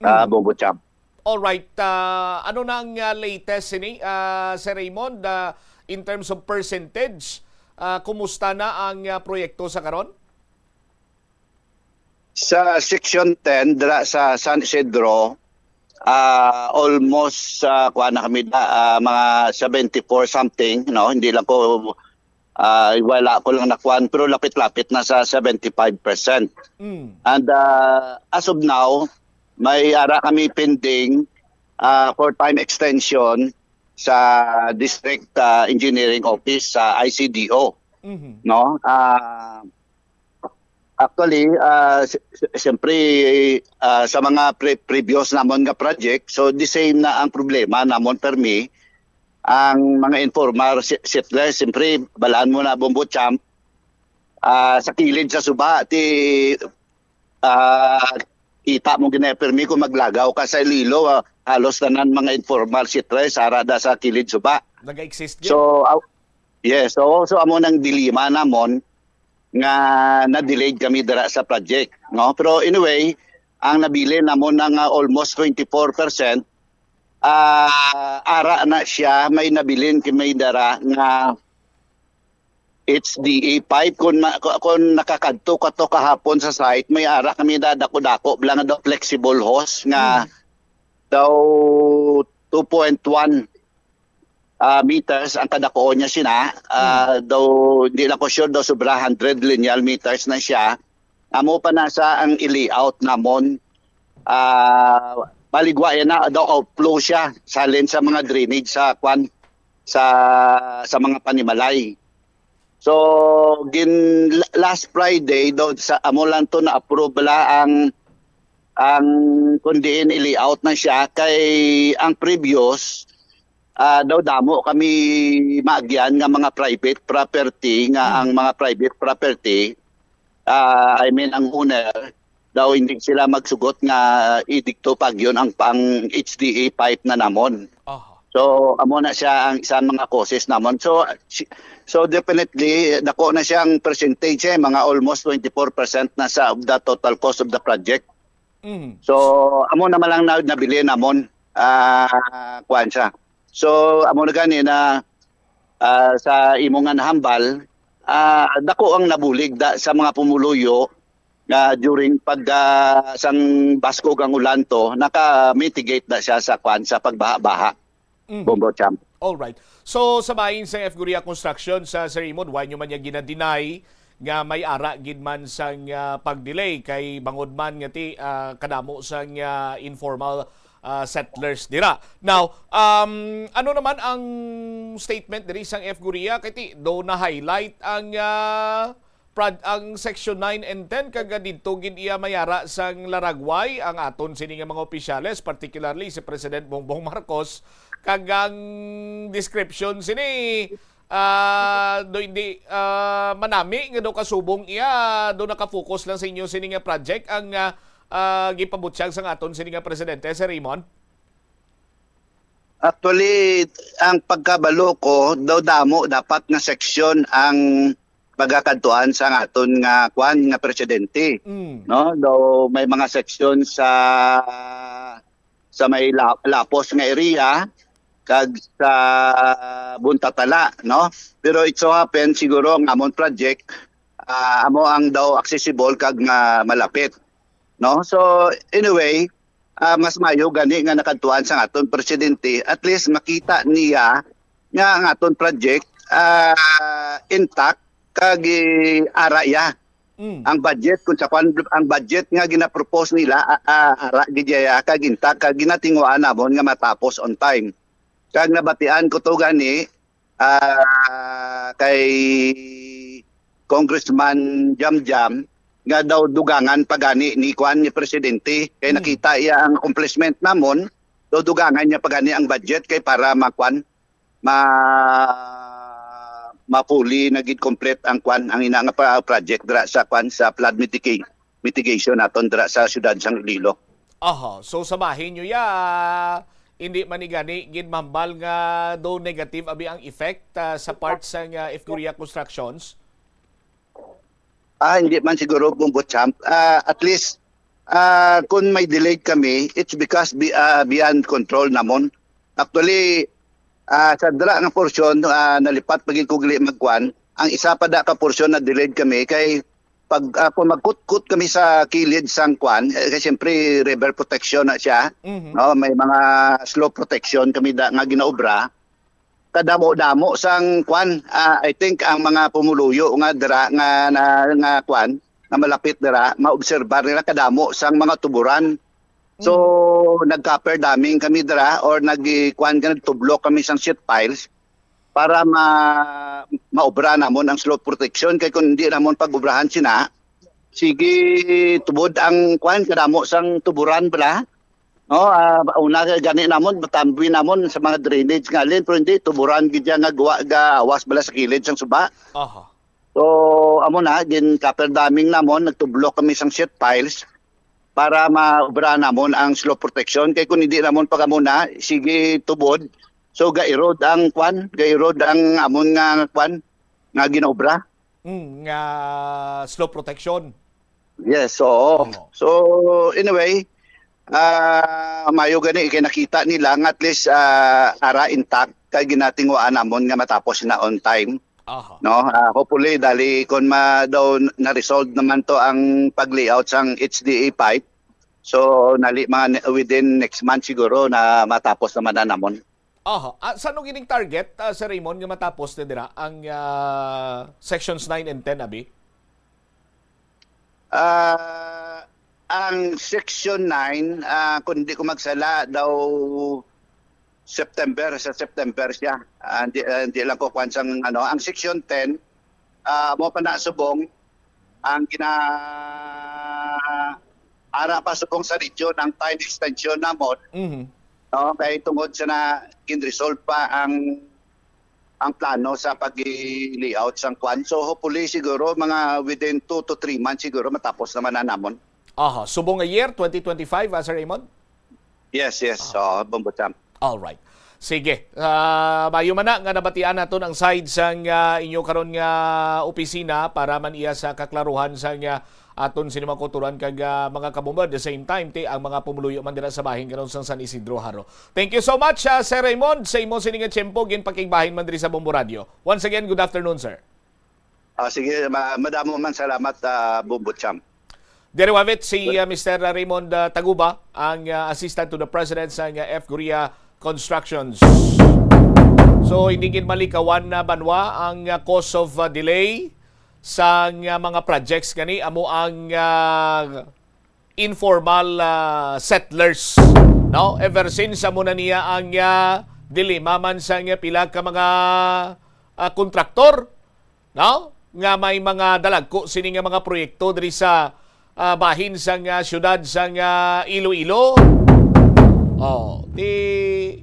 ah, Mm. Bombo Champ. All right, ah, ano na ang, ah, latest sini, ah, Sir Raymond, ah, in terms of percentage, ah, kumusta na ang, ah, proyekto sa karon? Sa Section ten, dira sa San Isidro, ah, almost, ah, kuha na kami, ah, mga seventy-four something, no? Hindi lang ko, ah, wala ko lang nakuan, pero lapit-lapit na sa seventy-five percent. Mm. And, ah, as of now, may ara kami pending, ah, for time extension sa District, ah, Engineering Office, sa I C D O, Mhm. no? Ah, actually, ah, si-, si-, siyempre, ah, sa mga pre-, previous namon nga project, so the same na ang problema namon permi, ang mga informal se-, settlers, siyempre, balaan mo na, Bombo Champ, ah, sa kilid sa suba, ti, ah, kita mo gina permi kung maglagaw ka sa Iloilo, ah, halos tanan mga informal settlers ara da sa kilid suba. Nag-exist gid? So, ah, yes, so, so amo nang dilema namon nga na-delayed kami dira sa project, no? Pero anyway, ang nabilin namon na nga almost twenty-four percent, ah, ara na siya, may nabilin kami dira nga H D A pipe. Kung, ma- ku- kung nakakadto ka to kahapon sa site, may ara kami na dako-dako lang daw flexible hose nga daw two point one ah, meters ang kadakuon niya sina. Ah, daw, hindi lang ko sure, daw sobra hundred linear meters na siya. Amo pa na sa ang i-layout namon. Ah, maligwa yan na, daw outflow siya sa halin sa mga drainage sa kwan, sa sa mga panimalay. So, gin last Friday daw, sa amo lang to na-approve bala ang ang kung diin i-layout na siya, kay ang previous, ah, daw damo kami maagyan nga mga private property, nga ang mga private property, ah, I mean, ang owner daw, hindi sila magsugot nga idigto pa gyud ang pang H D A pipe na namon. Aha. So, amo na siya ang isa mga causes namon. So, si- so definitely, dako na siyang percentage, eh, mga almost twenty-four percent na sa of the total cost of the project. Mhm. So, amo naman lang na nabili namon, ah, kuwan siya. So, amo na gani na, ah, sa imo nga nahambal, ah, dako ang nabulig da, sa mga pumuluyo nga during pag, ah, sang baskog ang ulan to, naka-mitigate na siya sa kwan, sa pagbaha-baha. Mhm. Bombo Champ. All right. So, sa bahin sa F Guria Construction sa Sir Raymond, why nyo man niya ginadinay nga may ara gid man sang, ah, pag-delay kay bangod man nga ti, ah, kadamo sang, ah, informal, ah, settlers dira. Now, um, ano naman ang statement diri sang F Guria? Kay ti, do na-highlight ang, ah, prod-, ang Section nine and ten, kag didto gid iya mayara sang laragway ang aton sini nga mga opisyales, particularly si President Bongbong Marcos, kag ang description sini, ah, do hindi, ah, manami nga do kasubong iya, do naka-focus lang sa inyo sini nga project ang, ah, ah, gipabutyag sang aton sini nga presidente, Sir Raymond? Actually, ang pagkabalo ko, daw damo dapat nga seksyon ang pagakadtuan sang aton nga kwan nga presidente, Mm. no? Daw may mga seksyon sa sa may la- lapos nga area kag sa Buntatala, no? Pero it so happen, siguro ang amon project, ah, amo ang daw accessible kag nga malapit, no? So, anyway, ah, mas mayo gani nga nakadtuan sang aton presidente, at least makita niya nga ang aton project, ah, intact kag, eh, ara iya. Mm. Ang budget, kung sa kwan, ang budget nga ginapropose nila, ah, ah, ara gid iya kag intact, kag ginatinguhaan namon nga matapos on time. Kag nabatian ko to gani, ah, kay Congressman Jamjam nga daw dugangan pa gani ni kwan, ni presidente, kay Mm. nakita iya ang accomplishment namon, daw dugangan niya pa gani ang budget kay para makwan, ma ma-fully na gid complete ang kwan, ang ina nga pa- project dira sa kwan, sa flood mitigation mitigation naton dira sa siyudad sang Iloilo. Aha, so sa bahin nyo ya, hindi man ni gani gid mahambal nga do negative abi ang effect, ah, sa part sa nga F Korea Constructions? Ah, hindi man siguro, Bombo Champ. Ah, at least, ah, kung may delayed kami, it's because be, ah, beyond control namon. Actually, ah, sa dira nga portion, ah, nalipat pa gid ko gali magkuan. Ang isa pa da ka portion na delayed kami kay pag, ah, kung magkutkot kami sa kilid sang kuan, eh, kay siyempre river protection na siya, Mhm. no? May mga slope protection kami da, nga ginaobra. Kadamo-damo sang kuan, ah, I think ang mga pumuluyo nga dira nga, na, nga kuan, nga malapit dira, maobserbar nila kadamo sang mga tuburan. So, Mm. nag-copper damming kami dira or nag, kuan ka, nagtublok kami sang sheet piles para ma-, maobra namon ang slope protection. Kay kung hindi namon pag-obrahan sina, sige, tubod ang kuan, kadamo sang tuburan bala. No, ah, una gani namon, matambi namon sa mga drainage nga halin, pero hindi, tuburan gid siya nga guwa, ga awas bala sa kilid sang suba. Aha. So, amo na, gin copper damming namon, nagtublok kami sang sheet piles para maobra namon ang slope protection. Kay kung hindi namon pag-amo na, sige, tubod. So, ga-erode ang kwan, ga-erode ang amon nga kwan, nga ginaobra. Mm, nga slope protection. Yes, oo. Oo. So, anyway, ah, mayo gani kay nakita nila nga at least, ah, ara intact kay ginatinguhaan namon nga matapos na on time. Aha. No? Ah, hopefully, dali kung ma daw na-resolve naman to ang pag-layout sang H D A pipe. So, nali mga ne- within next month siguro na matapos naman na namon. Aha. Ah, saan ang ining target, ah, Sir Raymond, nga matapos na dira ang ah, sections nine and ten, abi? Ah, ang section nine, ah, kung di ko magsala, daw September, sa September siya. Ah, hindi, ah, hindi lang ko kwan sang, ano, ang section ten, ah, mo pa na subong, ang gina ara pa subong sa region ang time extension namon, Mhm. No, kay tungod sa na gin-resolve pa ang ang plano sa pag-layout sang kwan. So, hopefully, siguro mga within two to three months siguro matapos naman na namon. Aha, subong nga year, twenty twenty-five, ah, Sir Raymond? Yes, yes. So, Bombo Champ. All right. Sige. Ah, maayo man na nga nabatian naton ang side sang ah, inyo karon nga opisina para man iya sa kaklaruhan sang ah, aton sini mga kauturan kag ah, mga kabombo. At the same time, ti ang mga pumuluyo man dira sa bahin karon sang San Isidro Jaro. Thank you so much, ah, Sir Raymond, sa imo sini nga tiyempo, ginpakigbahin man diri sa Bombo Radio. Once again, good afternoon, sir. Ah, sige, ma- madamo man salamat, ah, Bombo Champ. Diri wavit si uh, Mister Raymond uh, Taguba, ang uh, assistant to the president sa uh, F Guria Constructions. So, hindi gid malikawan na banwa ang uh, cause of uh, delay sa uh, mga projects gani amo ang uh, informal uh, settlers, no? Ever since amo na niya ang uh, dilemma man sa uh, pila ka mga uh, kontraktor, no? Nga may mga dalagko sini nga mga proyekto diri sa ah, bahin sang ah, siyudad sang ah, Iloilo. Oh, di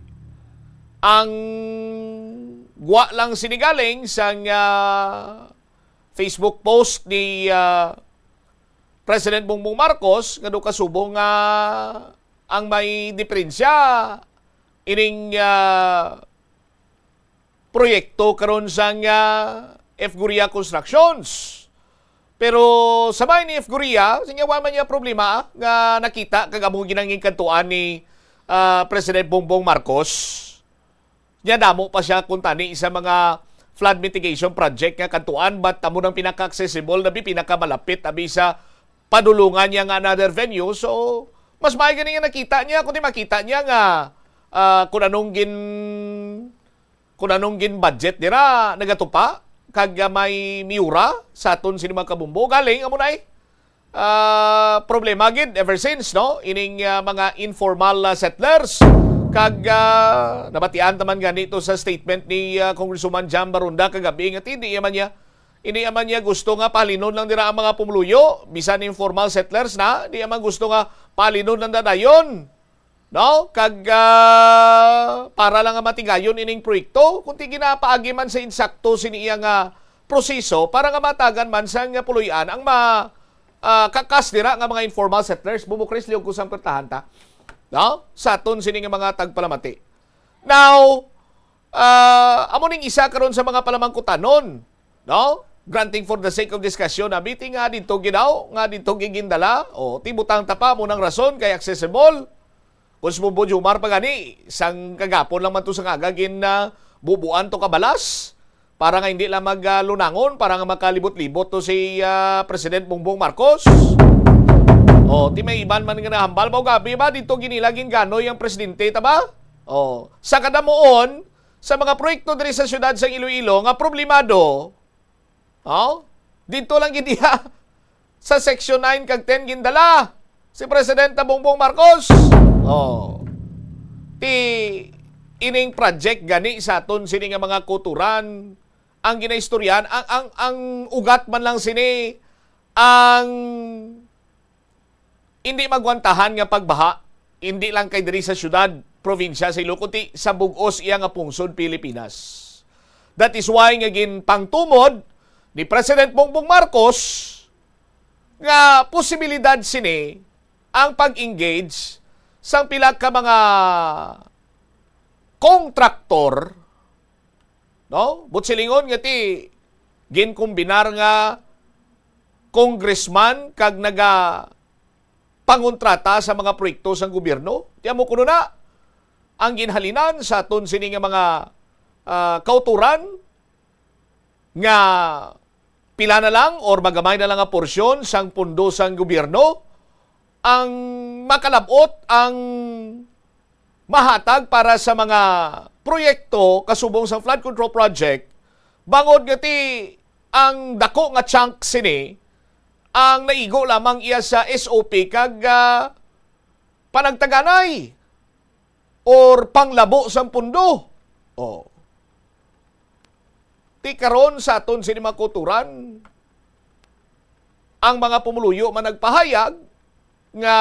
ang gwa lang sini galing sang ah, Facebook post ni ah, President Bongbong Marcos nga do kasubo nga ang may diferensya ining ah, proyekto karon sang ah, F Guria Constructions. Pero sa bahin ni F Guria, siya wa man niya problema ah, nga nakita kag amo ginangin kantuan ni ah, President Bongbong Marcos. Nya damo pa siya kuntani sa mga flood mitigation project nga kantuan, but amo nang pinaka-accessible, nabi pinakamalapit abi sa padulungan niya nga another venue. So, mas maayo gani nga nakita niya kundi makita niya nga ah, kung anong gin kung anong gin-budget dira nagatupa kag ah, may miura sa aton sini mga kabombo. Galing amo na eh. Ah, problema gid ever since, no, ining ah, mga informal ah, settlers. Kag ah, nabatian ta man gani to sa statement ni ah, Congresswoman Jam Barunda kagabi nga hindi man niya hindi man niya gusto nga pahalinon lang dira ang mga pumuluyo, bisan informal settlers na, di man gusto nga pahalinon lang na dayon. No? Kag ah, para lang nga matigayon ining proyekto, kung ti ginapaagi man sa insakto sini iya nga proseso para nga matagan man sa nga puloy-an ang ma ah, kakas dira nga mga informal settlers, bumukris liog ko sang pertahan ta. No? Sa aton sini nga mga tagpalamati. Now, ah, amo ning isa karon sa mga palamangkutanon, no? Granting for the sake of discussion, abiti nga dito gidaw, nga dito gigindala, o tibutang tapa mo ng rason kay accessible. Kung si Bongbong Jomar pa gani, sang kagapon lang man to sa ngaga gin ah, bubuan to kabalas para nga hindi lang maglunangon, para nga makalibot-libot to si ah, President Bongbong Marcos. O, ti may iban man nga nahambal, mao gabi ba dito ginila ginganoy ang presidente ta ba? O, sa kadamuon sa mga proyekto diri sa siyudad sa Iloilo nga problemado, oh, dito lang gid diha sa section nine kag ten gindala si Presidente Bongbong Marcos. Oh. Ti ining project gani sa aton sini nga mga kuturan ang ginaistoryahan, ang ang ang ugat man lang sini ang hindi magwantahan nga pagbaha, hindi lang kay diri sa siyudad, probinsya sa Iloilo, kundi sa bug-os iya nga pungsod, Pilipinas. That is why nga ginpangtumod ni President Bongbong Marcos nga posibilidad sini ang pag-engage sang pila ka mga kontraktor, no? Buot silingon nga ti ginkombinar nga congressman kag naga pangontrata sa mga proyekto sang gobyerno. Ti amo kuno na ang ginhalinan sa aton sini nga mga ah, kauturan. nga pila na lang or magamay na lang nga porsyon sang pundo sang gobyerno ang makalab-ot ang mahatag para sa mga proyekto kasubong sa flood control project, bangod nga ti ang dako nga chunk sini ang naigo lamang iya sa S O P kag, ah, panagtaganay or panglabo sang pundo. Oh. Ti karon sa aton sini mga kauturan, ang mga pumuluyo man nagpahayag nga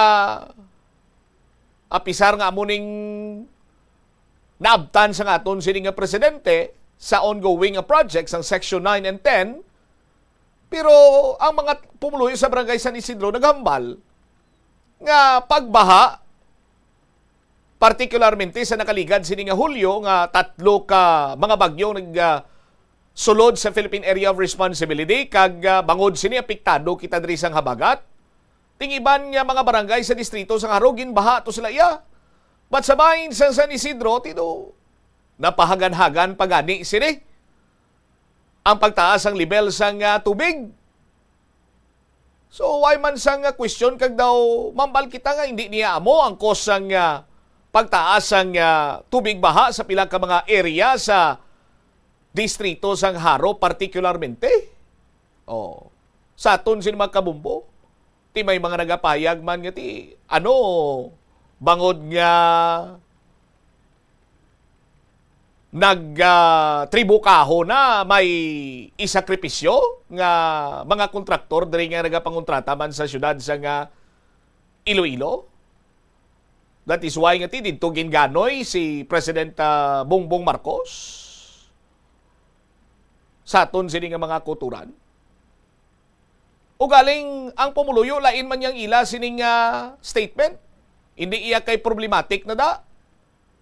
apisar nga amo ning naabtan sang aton sini nga presidente sa ongoing nga project sang Section nine and ten, pero ang mga pumuluyo sa Barangay San Isidro naghambal nga pagbaha, particularmente sa nakaligad sini nga Hulyo, nga tatlo ka mga bagyo nag, ah, sulod sa Philippine Area of Responsibility, kag, ah, bangod sini apektado kita diri sang habagat. Ting iban nga mga barangay sa distrito sang Jaro ginbaha to sila iya. But sa bahin sang San Isidro, ti do napahagan-hagan pa gani sini ang pagtaas sang level sang, ah, tubig. So, why man sang, ah, question kag daw mambal kita nga hindi niya amo ang cause sang, ah, pagtaas sang, ah, tubig baha sa pila ka mga area sa distrito sang Jaro particularmente? Oh, sa aton sini mga kabumbo, ti may mga nagapayag man nga ti ano, bangod nga nag, ah, tribukaho na may isakripisyo nga mga kontraktor diri nga nagapangontrata man sa siyudad sang, ah, Iloilo. That is why nga ti didto ginganoy si President, ah, Bongbong Marcos sa aton sini nga mga kauturan. Ugaling ang pumuluyo, lain man yang ila sining, ah, statement. Hindi iya kay problematic na da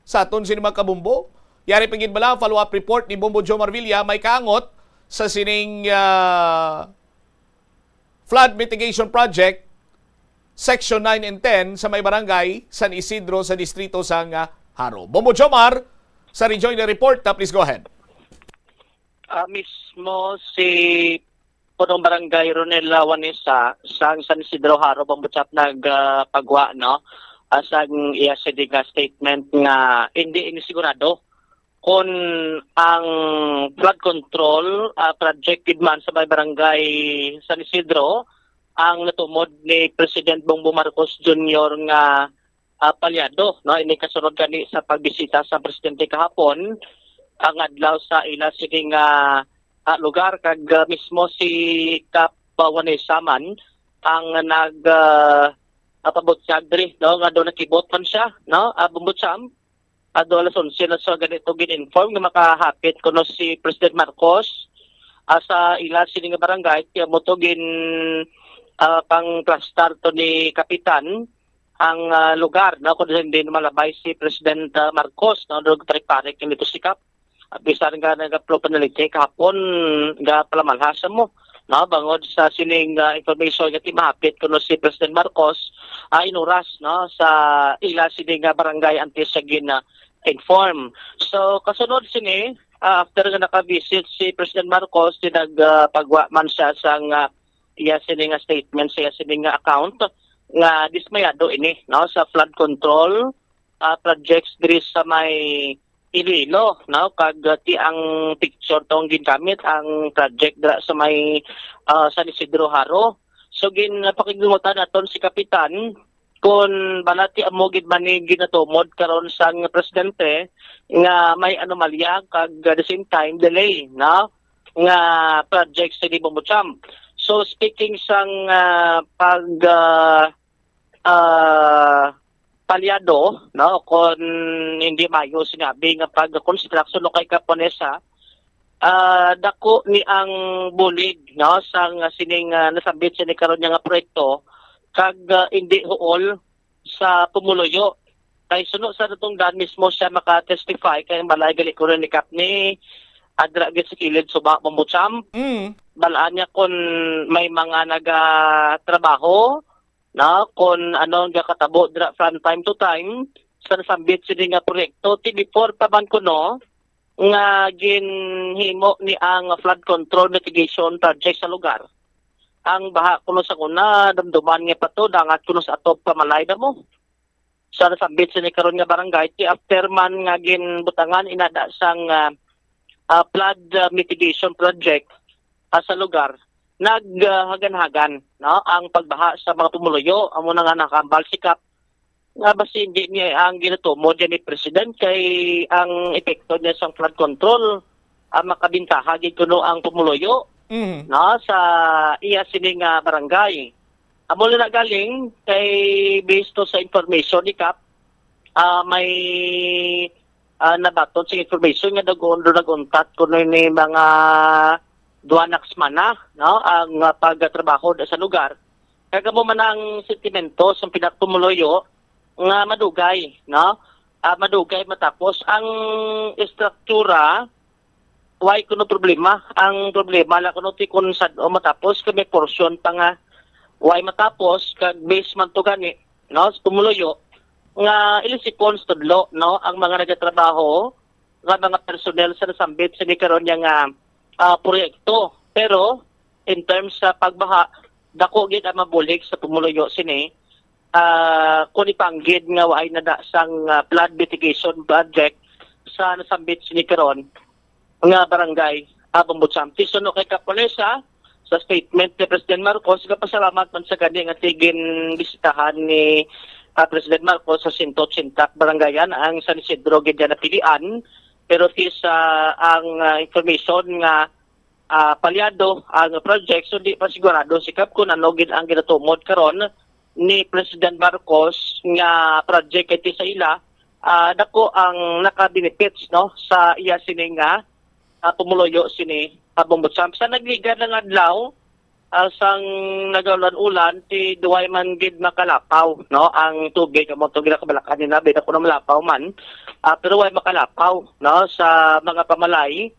sa aton sini mga kabumbo. Yari pa gid bala ang follow-up report ni Bombo Joe Marvilla may kaangot sa sining, ah, flood mitigation project, Section nine and ten sa may barangay San Isidro sa distrito sang, ah, Jaro. Bombo Jomar sa Rejoinder Report, ah, please go ahead. Ah, mismo si Punong Barangay Ronel Lawanesa sang San Isidro Jaro, Bombo Chap, nagpagwa, no? Ah, sang iya sini nga statement nga hindi ini sigurado kung ang flood control, ah, project gid man sa may barangay San Isidro ang natumod ni President Bongbong Marcos Junior nga, ah, palyado, no? Ini kasunod gani sa pagbisita sa presidente kahapon ang adlaw sa ila sini nga, ah, lugar, kag, ah, mismo si Kap Vanessa man ang nag, ah, ah, pabutyag diri, no, nga daw nakibot man siya, no, ah, Bombo Cham, ado alas onse na sa ganito gin-inform nga makahapit kuno si President Marcos, ah, sa ila sini nga barangay, kaya mo to gin, ah, pang-cluster to ni Kapitan ang, ah, lugar, no, kung hindi malabay si President, ah, Marcos, no, nagparik-parik yung dito sikap. Ah, bisan nga nag-upload pa na kahapon, nga palamalhasa mo, no, bangod sa sining, ah, information nga ti mahapit kuno si President Marcos, ah, inuras, no, sa ila sini nga barangay antes sa gin, ah, inform. So, kasunod sini, ah, after nga nakabisit si President Marcos, di nag, ah, pagwa man siya sang, ah, iya sini nga statement, sa iya sini nga account, nga dismayado ini, no, sa flood control, ah, projects diri sa may Iloilo, no, kag, ah, ti ang picture tong gingamit ang project dira sa may, ah, San Isidro Jaro. So, ginpakigimutan naton si Kapitan kon bala ti amo gid man ni ginatumod karon sang presidente nga may anomalya kag, at the same time, delay, no, nga project sa Libong Bucham. So, speaking sang, ah, pag, ah, ah, palyado, no, kon hindi mayo sinabi nga pag-construction, no, kay Kaponesa, ah, dako ni ang bulig, no, sang sining, ah, nasambit sini karon nga proyekto, kag, ah, hindi huol sa pumuluyo. Kay suno sa natungdan mismo siya maka-testify kay ang balay gali ko rin ni Kap ni adra gid sa kilid suba, Bombo Cham. Mm. Balaan niya kung may mga nagatrabaho, na kung ano ang gakatabo dira from time to time sa nasambit sini nga proyekto. Ti before pa man kuno, nga ginhimo ni ang flood control mitigation project sa lugar. Ang baha kuno sa una, dumduman nga pa to, dangat kuno sa atop pamalay na mo. Sa nasambit sini karon nga barangay, ti after man nga ginbutangan inada sang, ah, ah, flood, ah, mitigation project, ah, sa lugar, naghagan-hagan, no, ang pagbaha sa mga pumuluyo. Amo na nga nakambal si Kap nga basi hindi niya ang ginatumod yan ni President kay ang epekto niya sa flood control, ah, makabintaha gid kuno ang pumuluyo, Mhm. no, sa iya sini nga barangay. Amo na galing kay based to sa information ni Kap, ah, may, ah, nabaton sa information nga nag-, nag-untat kuno ni mga duha na ka semana, no, ang, ah, pagtrabaho sa lugar. Kag amo man ang sentimento sa pinakapumuluyo nga madugay, no? Ah, madugay matapos ang estruktura, way kuno problema. Ang problema lang kuno ti kung sad-o matapos, kay may portion pa nga way matapos, kag base man to gani, no, sa pumuluyo nga ilisipon sa tudlo, no, ang mga nagatrabaho nga mga personnel sa nasambit sini karon niya nga, ah, proyekto. Pero in terms sa pagbaha, dako gid ang mabulig sa pumuluyo sini, ah, kung ipanggid nga waay nada sang, ah, flood mitigation project sa nasambit sini karon nga barangay, ah, Bambucham. Ti suno kay Kap Vanessa, sa statement ni President Marcos, gapasalamat man sa gani nga tigin bisitahan ni, ah, President Marcos sa sento ochenta barangayan ang San Isidro gid napilian, pero ti sa ang, ah, information nga, ah, palyado ang project, so di pa sigurado si Kap kung ano gid ang ginatumod karon ni President Marcos nga project kay ti sa ila, ah, dako ang naka-benefits, no, sa iya sini nga, ah, pumuluyo sini, ah, Bambucham. Sa nagligad nga adlaw, ah, sang nagaulan-ulan, ti duway man gid makalapaw, no, ang tubig, amo to ginakabalakan ni nabi, dako na malapaw man, ah, pero way makalapaw, no, sa mga pamalay,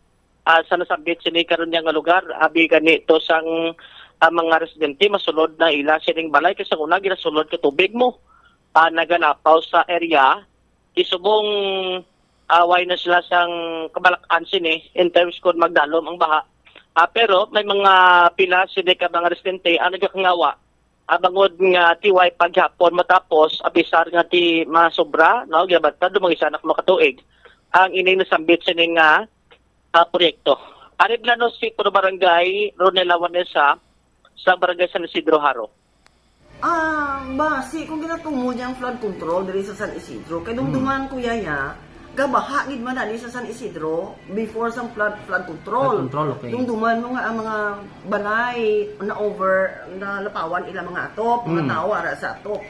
ah, sa nasambit sini karon niya nga lugar, abi gani to sang, ah, mga residente masulod na ila sining balay kay sa una ginasulod ka tubig mo, ah, nagalapaw sa area, ti subong, ah, way na sila sang kabalak-an sini in terms kon magdalom ang baha. Ah, pero may mga pila sini ka mga residente ang nagakangawa, ah, bangod nga ti way paghapon matapos, abisar nga ti masobra, no, ginabatad do mga isa na ka mga katuig ang ining nasambit sini nga, ah, proyekto. Ari plano si Puno Barangay Ronel Lawanesa sa Barangay San Isidro Jaro. Ah, basi kung ginatumod niya ang flood control diri sa San Isidro, kay dumduman ko yaya, gabaha gid man na ni sa San Isidro before sang flood, flood control. Flood control, okay. Dumduman mo nga ang mga balay na over, na lapawan ila mga atop, mga Mm. tao ara sa atop.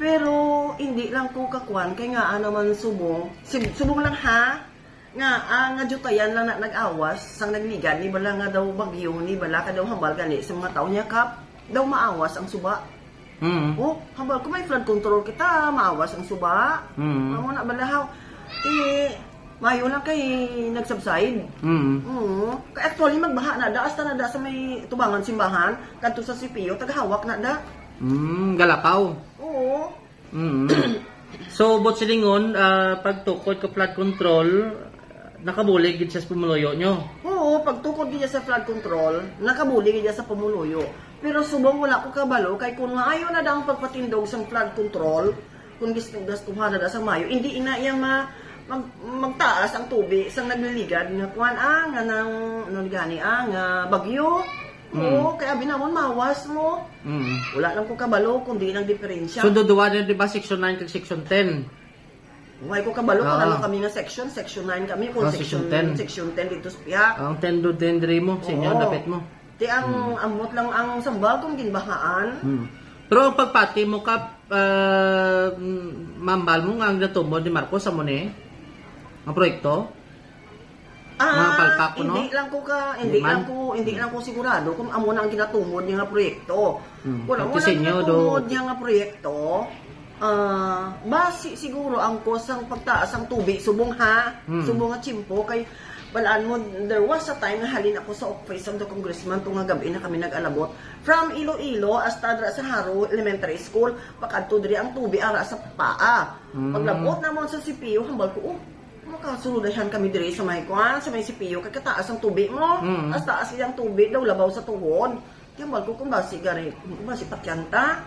Pero hindi lang ko kakuan kay nga naman subong, sib-, subong lang ha, nga, ah, nga diyutayan lang na nag-awas, sang nagligad, ni bala nga daw bagyo, ni bala ka daw hambal gani sa mga tao niya, Kap, daw maawas ang suba. Mm. Oh, hambal ko may flood control kita, maawas ang suba. Mm. Amo na bala, haw. Eh, mayo lang kay nag-subside. Mm. Oo. Kay actually, magbaha na da, hasta na da sa may tubangan simbahan, kadto sa C P U, tagahawak na da. Mm, galapaw. Oo. Mm. So, buot silingon, ah, pagtukod ka flood control, nakabulig gid siya sa pumuluyo nyo? Oo, pagtukod gid sa flood control, nakabulig gid sa pumuluyo. Pero subong wala ko kabalo, kay kung maayo na daw ang pagpatindog sang flood control, kung gis-, gastuhan na daw sa maayo, hindi ina iya ma-, mag-, magtaas ang tubig sang nagliligad nga kuwan, ah, nga nang, ano gani, ah, nga bagyo. Mm. Oo, kay abi namon mawas mo. Mm. Wala lang ko kabalo kung di nang diferensya. So, duduwa na, di ba, section nine kag section ten? Wala ko kabalo kung Ah. ano kami nga section, section nine kami, kung Ah, section section ten. Section ten dito sa pihak. Ang ten do ten diri mo, sa inyo, Oo. dapit mo. Ti ang Mm. ambot lang ang sambal kung ginbahaan. Mm. Pero ang pagpati mo ka, ah, mm, mambal mo nga ang natumod ni Marcos, amo ni? Ang proyekto? Ah, Mga palpak, no? hindi lang ko ka, hindi Hindi man? lang ko, hindi lang ko sigurado kung amo na ang ginatumod niya nga proyekto. Hmm. Kung amo Pati na sa ang inyo, do- ginatumod niya nga proyekto, ah, basi siguro ang kusang pagtaas ang tubig, subong ha, Hmm. subong nga tiyempo, kay balaan mo, there was a time nga halin ako sa office of the congressman, to nga gabi na kami nag-alabot. From Iloilo, hasta dira sa Jaro Elementary School, pakadto diri ang tubig, ara sa paa. Hmm. Paglabot namon sa C P U, hambal ko, oh, Makasurodahan kami diri sa may kuan, sa may C P U, kay kataas ang tubi mo. Mm. Taas-taas iyang tubi daw, labaw sa tuhod. Kaya mahal ko kung basi gari, kung basi pakyanta.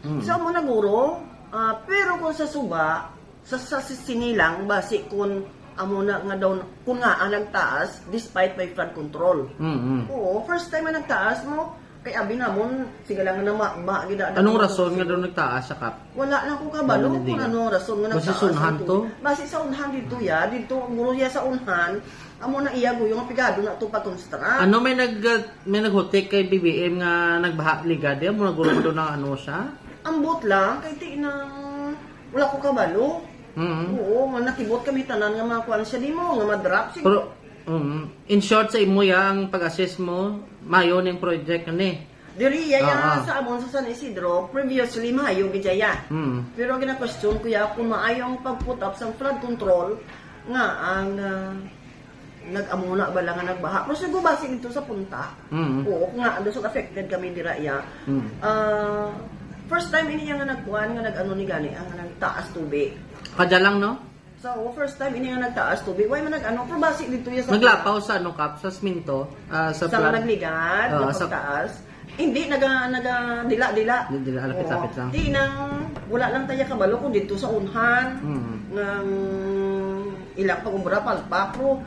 Mm. So, amo na guro, ah, pero kung sa suba, sa, sa sinilang, basi kung amo na nga daw, kung nga ang nagtaas, despite may flood control. Mm-mm. Oo, first time na nagtaas mo, kay abi namon, sige lang na ma, ma, gida, Anong rason nga daw nagtaas sa kap? Wala lang ko kabalo Wala na kung diya. Anong rason nga Basi nagtaas sunhan ang to? Basi sa unhan dito ya, dito, guro ya sa unhan, amo na iya guyo nga pigado na to pag-construct. Ano may nag, may naghutik kay B B M nga nagbaha ligad? Amo na guro do na ano siya? Ambot lang, kay ti na, wala ko kabalo. Mm. Oo, nga nakibot kami tanan nga mga kuwan siya, di mo, nga madrop. Sig- Pero, mm, in short, sa imo ya, ang pag-assess mo, mayo ning project ni. Diri ya, ya Ah, ah. sa amon sa San Isidro, previously maayo gid ya. Mm. Pero ang gina-question ko ya kung maayo ang pag-put up sa flood control nga ang ah, nag-amuna ba lang nga nagbaha. Pero siguro base dito sa punta. Mm. Oo, nga, doon affected kami dira ya. Mm. Ah, first time ini ya nga nagkuan nga nag-ano ni gani ang nagtaas tubi. Kadya lang, no? So, first time ini nga nagtaas tubi. Why man nag-ano? Pero base dito ya sa Naglapaw sa ano, Kap? Sa sminto? Ah, sa Sa flood? nagligad, Oo, na sa pagtaas. Hindi, naga, naga, dila, dila. Dila, dila, lapit, Oo. lapit lang. Di nang, wala lang tayo kabalo kung dito sa unhan, Mm. ngang ilang pag-umbra, palpak, pero,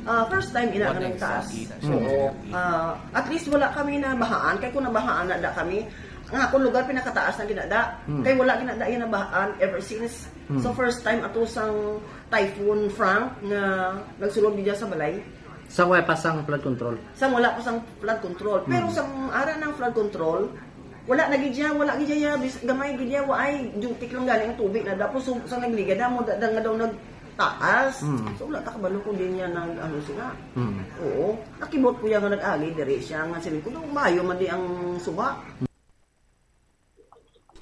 ah, first time ina What nga nagtaas. exactly na siya? Oo. Ah, at least wala kami nabahaan, kay kung nabahaan na da kami, nga akong lugar pinakataas na ginada, Mm. kay wala ginada yung nabahaan ever since. Mm. So first time ato sang Typhoon Frank nga nagsulod niya sa balay. Sa way pa sang flood control? Sa wala pa sang flood control. Pero Mm. sa ara ng flood control, wala na gid siya, wala gid siya, bis-, gamay gid siya, wa ay, jutik lang gani ang tubig na. Tapos sa, sa nagliga na mo, da, da nga daw nagtaas. Mm. So, wala ta kabalo kung di niya nag, ano sila. Mm. Oo. Nakibot ko yan nga nag-agi, diri siya, nga siling ko, "No, maayo man di ang suba."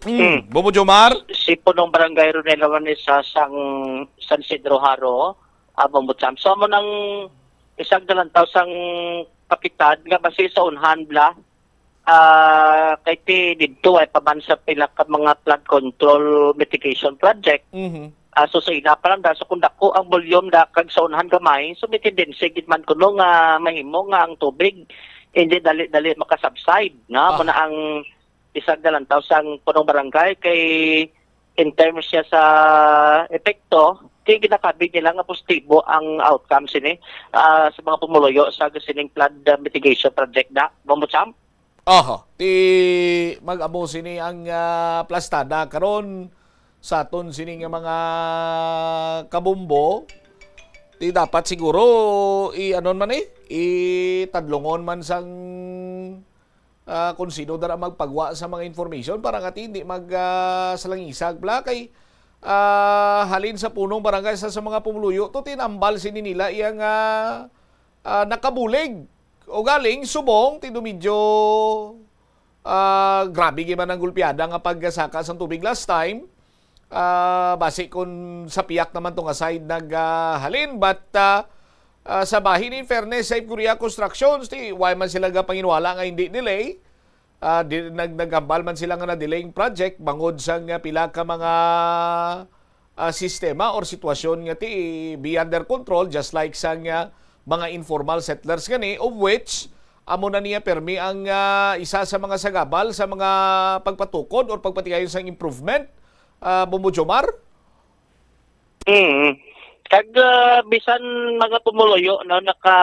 Mm. Bobo Jomar? Si Punong Barangay Ronel Lawanesa sang San Isidro Jaro, ah, Bombo Champ. So, amo nang isang dalantaw sang kapitan nga basi sa unhan bla, ah, kay ti didto ay paman sa pila ka mga flood control mitigation project. Mhm. Ah, so sa ila pa lang da, so kung dako ang volume da kag sa unahan gamay, so may tendency gid man kuno nga mahimo nga ang tubig hindi dali-dali makasubside, no? Ah. Muna ang isang dalantaw sang punong barangay kay in terms siya sa epekto, kay ginakabig nila nga positibo ang outcome sini, ah, sa mga pumuluyo sa sining flood, ah, mitigation project da. Bombo Champ? Aha, ti mag-amo sini ang, ah, plastada karon sa aton sini nga mga kabombo. Ti dapat siguro i-anon man eh, itadlongon man sang, ah, kung sino dara magpagwa sa mga information para nga ti hindi mag, ah, salangisag bla kay, ah, halin sa punong barangay sa, sa mga pumuluyo to tinambal sini nila iya nga, ah, nakabulig. O galing, subong, ti do medyo, ah, grabe gyud man ang gulpiada nga pagsaka sang tubig last time. Ah, basi kun sa piyak naman to nga side nag, ah, halin, but, ah, ah, sa bahin, in fairness, Safe Korea Constructions, ti, why man sila gapanginwala nga hindi delay? Ah, di, nag-, naghambal man sila nga na-delay ang project bangod sa nga pila ka mga, ah, sistema or sitwasyon nga ti beyond their control, just like sa nga mga informal settlers gani, of which amo na niya permi ang, ah, isa sa mga sagabal sa mga pagpatukod or pagpatigayon sang improvement, ah, Bombo Jomar? Mm. Kag, ah, bisan mga pumuluyo, no, naka,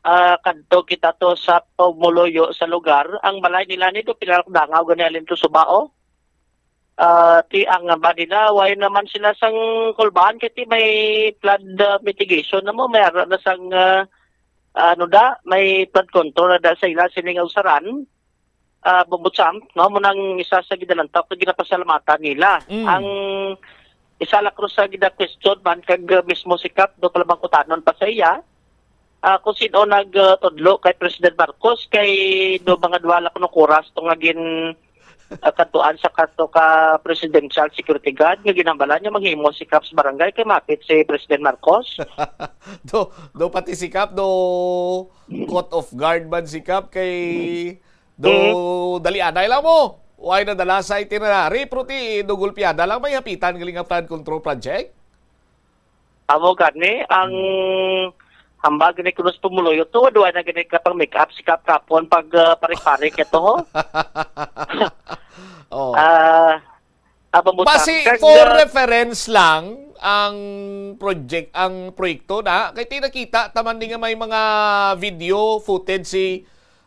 ah, kadto kita to sa pumuluyo sa lugar, ang balay nila ni do pila ka dangaw gani halin to suba, oh. Ah, ti ang ba nila, way naman sila sang kulbaan, kay ti may flood, ah, mitigation na mo, may ara na sang, ah, ano da, may flood control na da sa ila sining usaran. Ah, Bombo Champ, no, mo nang isa sa gidalantaw kag ginapasalamatan nila. Mm. Ang isa la ko sa gina-question man kag, uh, mismo si Kap do palabangkutanon pa sa iya, ah, kung sino nag, uh, tudlo kay President Marcos, kay do mga duha la kuno kuras to nga gin, uh, kadtuan sa kato ka presidential security guard nga ginhambalan niya manghimo si Kap sa barangay kay mapit si President Marcos. Do, do pati si Kap do caught off guard man si Kap kay do Mm. dali anay lang mo. Way nadala sa itinerary, pero ti do gulpiada lang may hapitan gali nga flood control project. Amo gani ang hambal gani kuno sa pumuluyo, tuod wa na gani ka pang make up si Kap kapon pag, ah, parik-parik ito, ho. Oh. Ah, abang mo Basi, tangkag for na reference lang, ang project, ang proyekto na, kay tinakita taman din nga may mga video footage si,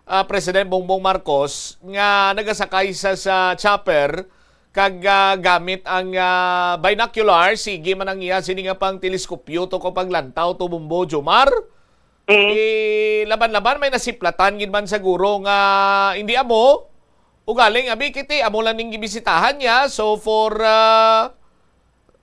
ah, President Bongbong Marcos nga nagasakay sa, sa chopper kag, ah, gamit ang, ah, binocular, sige man ang iya sini nga pang teleskopyo to ko paglantaw to, Bombo Jomar. Mm. Eh, laban-laban may nasiplatan gid man siguro nga hindi amo. Ugaling, abi, kiti, amo lang ning gibisitahan niya. So, for, ah,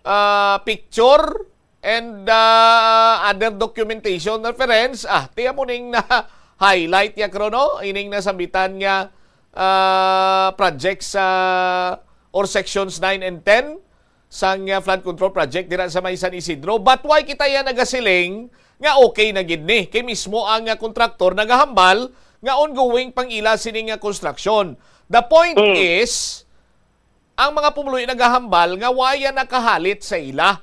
ah, picture and, ah, other documentation reference, ah, ti amo ning na-highlight ya, Krono, ining nasambitan nga, ah, projects, ah, or sections nine and ten sang, ah, flood control project dira sa may San Isidro. But why kita yan nagasiling nga okay na gid ni? Kay mismo ang, ah, kontraktor nagahambal nga ongoing pang ila sini nga konstruksyon. The point Mm. is, ang mga pumuluyo nagahambal nga waya nakahalit sa ila,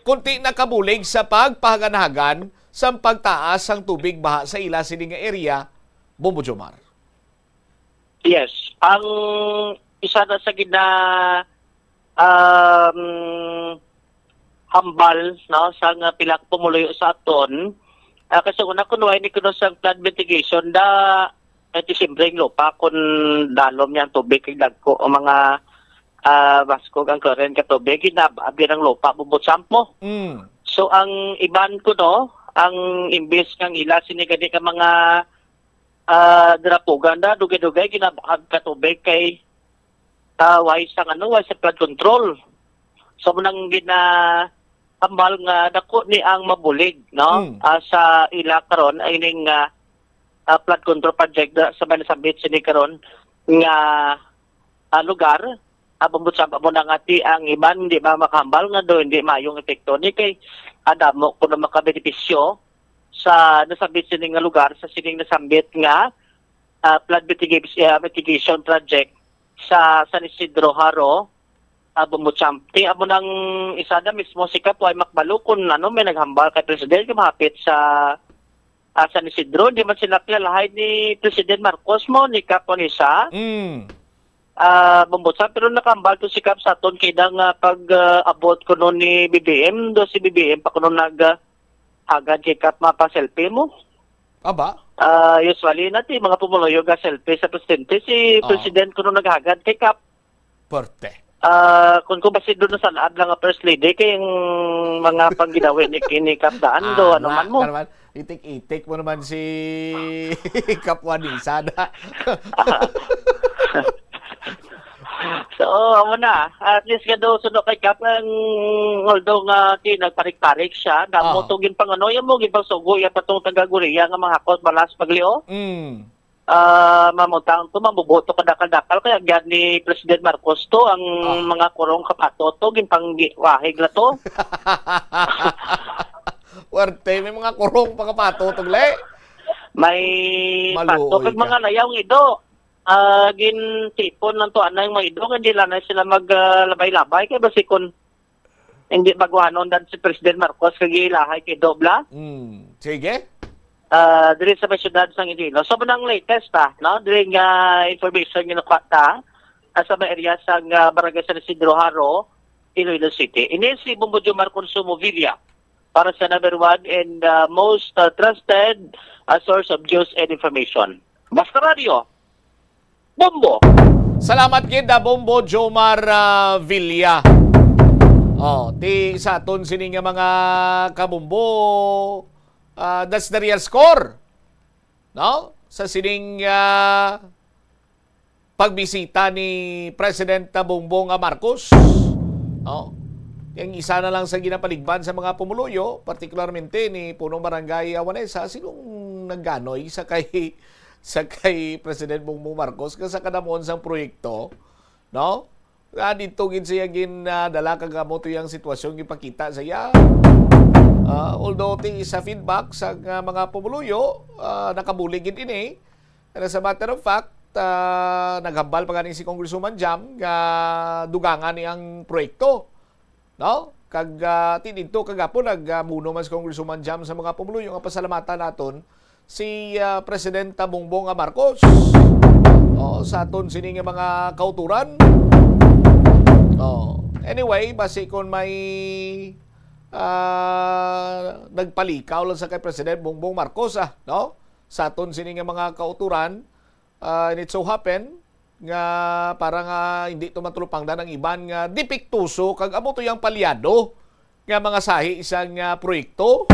kunti nakabulig sa pagpahaganahagan sang pagtaas sang tubig baha sa ila sini nga area, Bombo Jomar. Yes, ang isa na sa gina, um, hambal, no, sa nga pila ka pumuluyo sa aton, ah, kasi una, kung wala ni kuno sa flood mitigation, da, eh, di siyempre ang lupa, kung dalom niya ang tubig, kay dagko ang mga, ah, baskog ang current ka tubig, ginab-, abi ang lupa, bubutsamp mo. Mm. So, ang iban kuno, ang imbis nga ang ila sini gani ka mga, ah, drapugan na, dugay-dugay, ginabahag ka tubig kay, ah, way sa, ano, way sa flood control. So, mo nang ginahambal nga dako ni ang mabulig, no? Mm. Ah, sa ila karon, ay ning, ah, ah, flood control project na sa may nasambit sini karon nga, ah, lugar. Ah, bambot sa mo na nga ti ang iban, di ba, makahambal nga do, hindi mayong epekto ni kay adamo kuno makabenepisyo sa nasambit sini nga lugar, sa sining nasambit nga, ah, flood mitigation, ah, mitigation project sa San Isidro Jaro, ah, Bumbocham. Ti amo nang isa na mismo si Kap, way makbalo kung ano, may naghambal kay Presidente mahapit sa, ah, San Isidro. Di man sila kilalahay ni President Marcos mo, ni Kap Juanisa. Mm. Ah, Bumbocham, pero nakahambal to si Kap sa aton kay dang, ah, pag, ah, abot kuno ni B B M, do si B B M pa kuno nag, ah, hagad kay Kap mapa-selfie mo. Aba? Ah, usually na ti mga pumuluyo ga selfie sa presidente. Si Oh. President kuno naghagad kay Kap. Perte. Ah, kung ko basi doon sa laad lang nga First Lady, kay ang mga pangginawi ni, ni Kap daan do, Ah, ano ma-, man mo. ano man, itik-itik mo naman si Kap Juanisa na. So, amo na. At least nga daw, suno kay Kap, ang, although nga, ti, nagparik-parik siya, damo Ah. to ginpangano, yan mo, ginpangsugo, yan pa tong taga-Guria nga mga hakot, balas, paglio. Mm. Ah, mamutang to, mambubuto kadakal-dakal, kaya agyan ni President Marcos to, ang Ah. mga kurong kapato to, ginpangwahig na to. Werte, may mga kurong pa kapato to, gle? May Maluoy pato, kag ka. mga layaw nga ido. Ah, gintipon lang to, anay mga ido, hindi lang na sila mag, ah, labay-labay, kaya basi kung hindi baguhanon dan si President Marcos, kag ilahay kay Dobla. Mm, sige. Ah, diri sa may siyudad sang Iloilo. So, nang latest, ah, no? Diri nga information nga nakuha ta, ah, sa may area sang, ah, Barangay San Isidro Jaro, Iloilo City. Ini si Bombo Jomar Consumo Villa para sa number one and, ah, most, ah, trusted, ah, source of news and information. Basta Radio, Bombo. Salamat gid, ah, Bombo Jomar, ah, Villa. Oh, ti sa aton sini nga mga kabombo, ah, that's the real score. No? Sa sining, ah, pagbisita ni President Bongbong, ah, Marcos. No? Yang isa na lang sa ginapaligban sa mga pumuluyo, partikularmente ni Punong Barangay Awanesa, sinong nagganoy sa kay, sa kay President Bongbong Marcos, nga sa kadamuon sang proyekto, no? Ah, dito gid siya gin, ah, dala kag amo to yang sitwasyon gipakita sa iya. Ah, although ti sa feedback sa, ah, mga pumuluyo, ah, nakabulig gid ini. And as a matter of fact, ah, naghambal pa gani si Congresswoman Jam nga dugangan ni ang proyekto, no? Kag, ah, ti didto kagapon nag, ah, buno man si Congresswoman Jam sa mga pumuluyo nga pasalamatan naton si, ah, Presidenta Bongbong nga Marcos. Oh, sa aton sini nga mga kauturan. Oh, anyway, basi kon may, ah, nagpalikaw lang sa kay President Bongbong Marcos, ah, no? Sa aton sini nga mga kauturan, ah, and it so happen nga para nga hindi to matulupangdan ang iban nga depektoso kag amo to yang palyado nga mga sahi isang, ah, proyekto,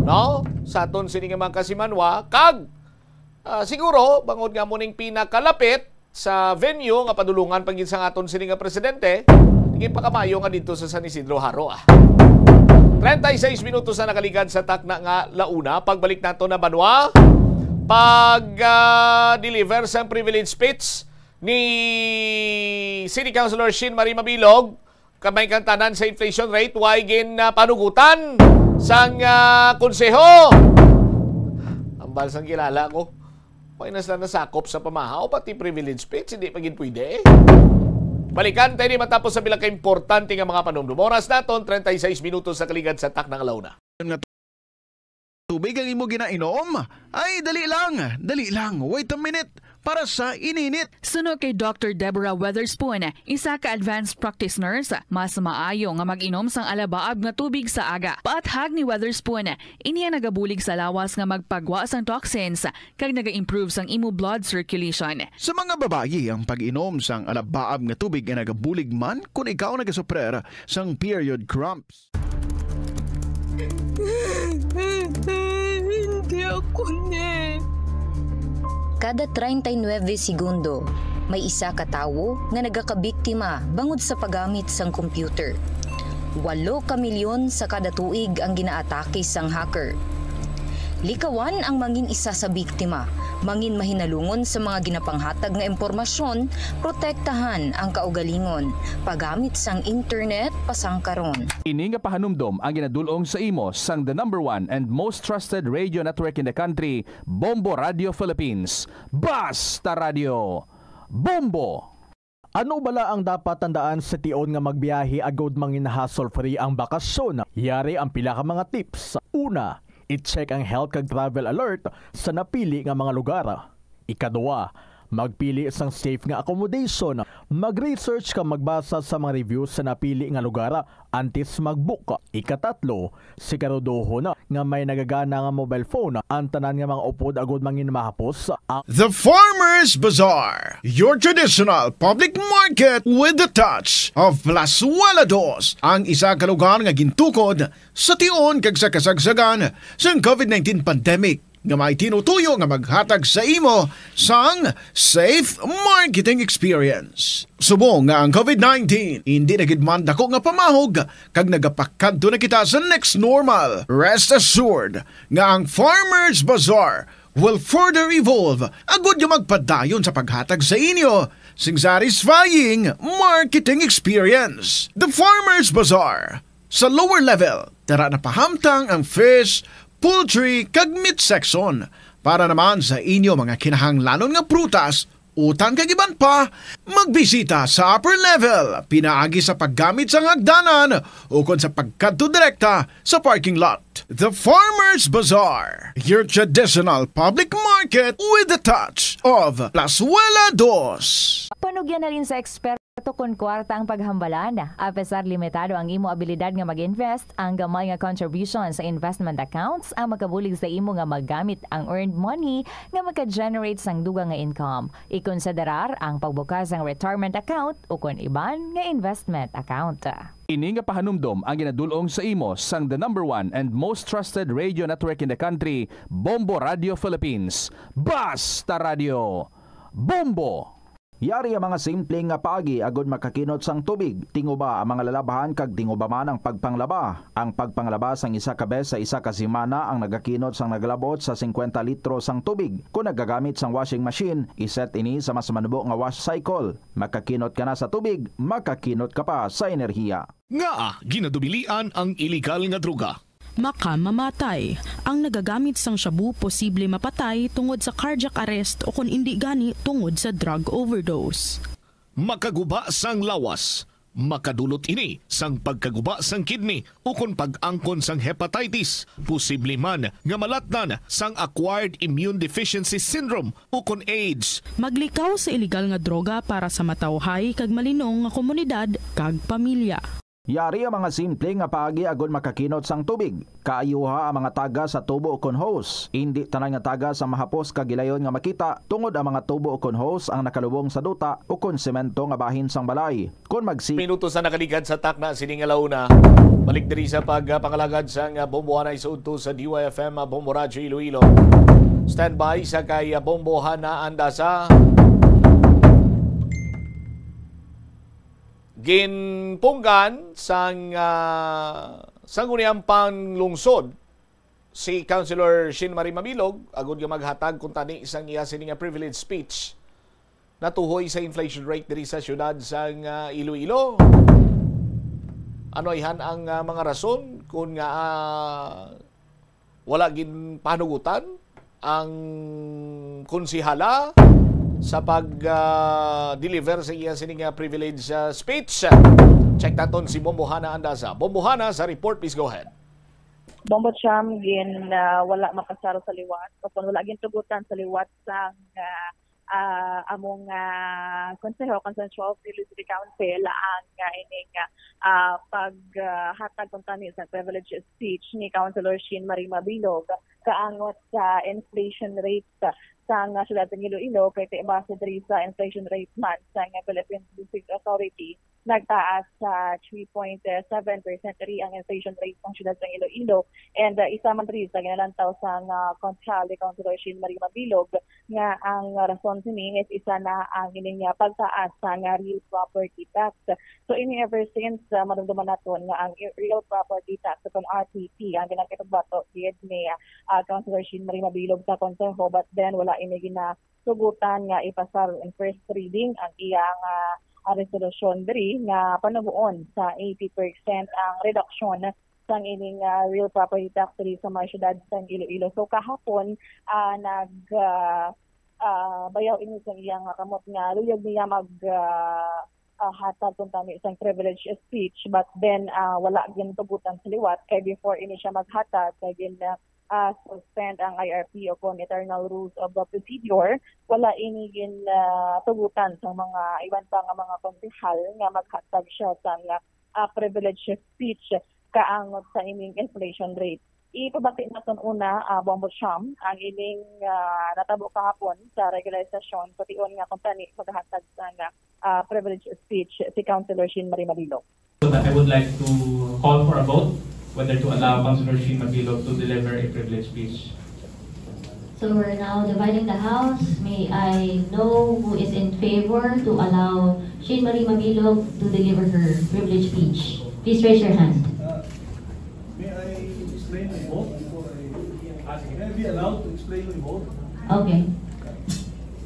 no? Sa aton sini nga mga kasimanwa, kag, ah, siguro, bangod nga mo ning pinakalapit sa venue nga padulungan pa gid sang aton sini nga presidente, tingin pa kamayo nga didto sa San Isidro Jaro, ah. Treinta y seis minutos na nakaligad sa takna nga launa. Pagbalik nato na banwa, pag, ah, deliver sang privilege speech ni City Councilor Shin Marie Mabilog, kamay kang tanan sa inflation rate, way gin, ah, panugutan sang, ah, konseho. Ambal sang kilala ko. Way na sila nasakop sa pamahaw, pati privilege speech, hindi pa gid pwede. Balikan tayo ni matapos sa pila ka importante nga mga panumdum. Oras naton, treinta y seis minutos sa kaligad sa takna nga launa. Tubig ang imo ginainom? Ay, dali lang, dali lang. Wait a minute. Para sa ininit. Suno kay Doctor Deborah Weatherspoon, isa ka advanced practice nurse, mas maayo nga mag-inom sang alabaab nga tubig sa aga. Paathag ni Weatherspoon, ini ang nagabulig sa lawas nga magpagwa sang toxins kag naga-improve sang imo blood circulation. Sa mga babayi, ang pag-inom sang alabaab nga tubig ay nagabulig man kon ikaw nagasuprer sang period cramps. Hindi ako ni. Kada treinta y nueve segundo, may isa ka tawo nga nagakabiktima bangod sa paggamit sang computer. Walo ka milyon sa kada tuig ang ginaatake sang hacker. Likawan ang mangin isa sa biktima, mangin mahinalungon sa mga ginapanghatag nga impormasyon, protektahan ang kaugalingon, paggamit sang internet pasangkaron. Ini nga pahanumdom ang ginadul-ong sa imo sang the number one and most trusted radio network in the country, Bombo Radio Philippines. Basta Radio, Bombo! Ano bala ang dapat tandaan sa tion nga magbiyahe agud mangin hassle-free ang bakasyon? Yari ang pila ka mga tips. Una, i-check ang health kag travel alert sa napili nga mga lugar. Ikaduha, magpili sang safe nga accommodation. Mag-research kag magbasa sa mga reviews sa napili nga lugar antes mag-book. Ikatatlo, siguraduhon nga may nagagana nga mobile phone ang tanan nga mga upod agud mangin mahapos ang The Farmers Bazaar, your traditional public market with the touch of Plazuela Dos, ang isa ka lugar nga gintukod sa tion kag sa kasagsagan sang covid nineteen pandemic, nga may tinutuyo nga maghatag sa imo sang safe marketing experience. Subong nga ang covid nineteen indi na gid man dako nga pamahog kag nagapakadto na kita sa next normal, rest assured nga ang Farmers Bazaar will further evolve agud nga magpadayon sa paghatag sa inyo sing satisfying marketing experience. The Farmers Bazaar, sa lower level, tara na pahamtang ang fish, poultry, kag meat section. Para naman sa inyo mga kinahanglanon nga prutas, utan kag iban pa, magbisita sa upper level, pinaagi sa paggamit sang hagdanan ukon sa pagkadto direkta sa parking lot. The Farmers Bazaar, your traditional public market with the touch of Plazuela Dos. Panugyan halin sa eksperto kon kwarta ang paghambalan. Apesar limitado ang imo abilidad nga mag-invest, ang gamay nga contribution sa investment accounts ang makabulig sa imo nga magamit ang earned money nga maka-generate sang dugang nga income. Ikonsiderar ang pagbukas sang retirement account ukon iban nga investment account. Ini nga pahanumdom ang ginadul-ong sa imo sang the number one and most trusted radio network in the country, Bombo Radio Philippines. Basta Radio, Bombo! Yari ang mga simple nga paagi agud makakinot sang tubig. Tinguba ang mga lalabhan kag tinguba man ang pagpanglaba. Ang pagpanglaba sang isa ka bes sa isa ka semana ang nagakinot sang nagalabot sa singkwenta litro sang tubig. Kon nagagamit sang washing machine, iset ini sa mas manubo nga wash cycle. Makakinot ka na sa tubig, makakinot ka pa sa enerhiya. Ngaa ginadubilian ang iligal nga droga? Makamamatay. Ang nagagamit sang shabu posible mapatay tungod sa cardiac arrest o kon indi gani tungod sa drug overdose. Makaguba sang lawas. Makadulot ini sang pagkaguba sang kidney ukon pag-angkon sang hepatitis, posible man nga malatnan sang acquired immune deficiency syndrome ukon AIDS. Maglikaw sa iligal nga droga para sa matawhay kag malinong nga komunidad kag pamilya. Yari ang mga simple nga paagi agod makakinot sang tubig. Kaayuha ang mga tagas sa tubo ukon hose. Indi tanan nga tagas ang mahapos kag gilayon nga makita, tungod ang mga tubo ukon hose ang nakalubong sa duta ukon semento nga bahin sang balay. Kon magsi- Minutos na nakaligad sa takna sini nga launa. Balik diri sa pagpangalagad sang Bombohana Isulto sa D Y F M Bombo Radyo Iloilo. Standby sa kay Bombohana Andasa. Ginpunggan sang ah, Sangguniang Panlungsod si Councilor Shin Marie Mabilog agud nga maghatag kuntani sang iya sini nga privilege speech natuhoy sa inflation rate diri sa siyudad sang ah, Iloilo. Ano ayhan ang ah, mga rason kun nga ah, wala ginpanugutan ang konsehala sa pag ah, deliver sa iya sini nga privilege ah, speech? Check naton si Bombohana Andaza. Bombohana, sa report, please go ahead. Bombo Cham, gin ah, wala mapasar sa liwat o kung wala gintugutan sa liwat sang ah, ah, among ah, konseho, Consensual City Council, ang ah, ining ah, paghatag kuntani sa privilege speech ni Councilor Sheen Marie Mabilog kaangot sa inflation rate sang ah, siyudad sang Iloilo, kay ti base diri sa inflation rate man sang Philippine Statistics Authority, nagtaas sa three point seven percent diri ang inflation rate sang siyudad sang Iloilo. And ah, isa man diri sa ginalantaw sang ah, konsehal ni Councilor Sheen Marie Mabilog nga ang rason sini is isa na ang ining ah, pagtaas sang ah, real property tax. So ini ever since ah, madumduman naton nga ang i- real property tax o kung R P T ang ginakipagbato gid ni ah, Councilor Sheen Marie Mabilog sa konseho, but then wala ini ginatugutan nga ipasar in first reading ang iyang ah, ah, resolusyon diri nga panuboon sa eighty percent ang reduksyon sang ining ah, real property tax diri sa mga syudad sang Iloilo. So kahapon ah, nag ah, ah, bayaw ini sa iyang ah, kamot nga luyag niya mag ah, ah, hatag kuntani sang privilege speech, but then ah, wala gintugutan sa liwat kay before ini siya maghatag kay gin ah, ah, suspend ang I R P o kon Internal Rules of the Procedure, wala ini gin ah, tugutan sa mga iban pa nga mga konsehal nga maghatag siya sang ah, privilege speech kaangot sa ining inflation rate. Ipabati naton una, ah, Bombo Cham, ang ining ah, natabo kahapon sa regular session, pation nga kuntani maghatag sang ah, privilege speech si Councilor Sheen Marie Mabilog. So that I would like to call for a vote whether to allow Councilor Sheen Mabilog to deliver a privilege speech. So we're now dividing the house. May I know who is in favor to allow Sheen Marie Mabilog to deliver her privilege speech? Please raise your hand. Uh, may I explain my vote before I ask? May I be allowed to explain my vote? Okay.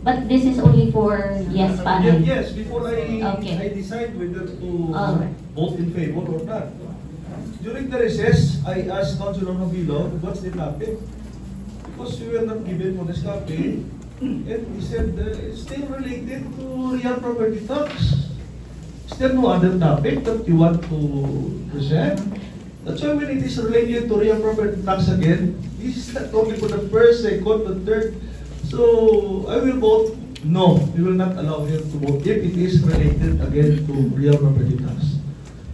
But this is only for yes, Ye- panel. Yes, before I, Okay. I decide whether to All right. vote in favor or not. During the recess, I asked Councilor Mabilog, what's the topic? Because we were not given for this topic. And he said, uh, it's still related to real property tax. Is there no other topic that you want to present? That's why when it is related to real property tax again, this is not only for the first, second, the third. So I will vote no. We will not allow him to vote if it is related again to real property tax.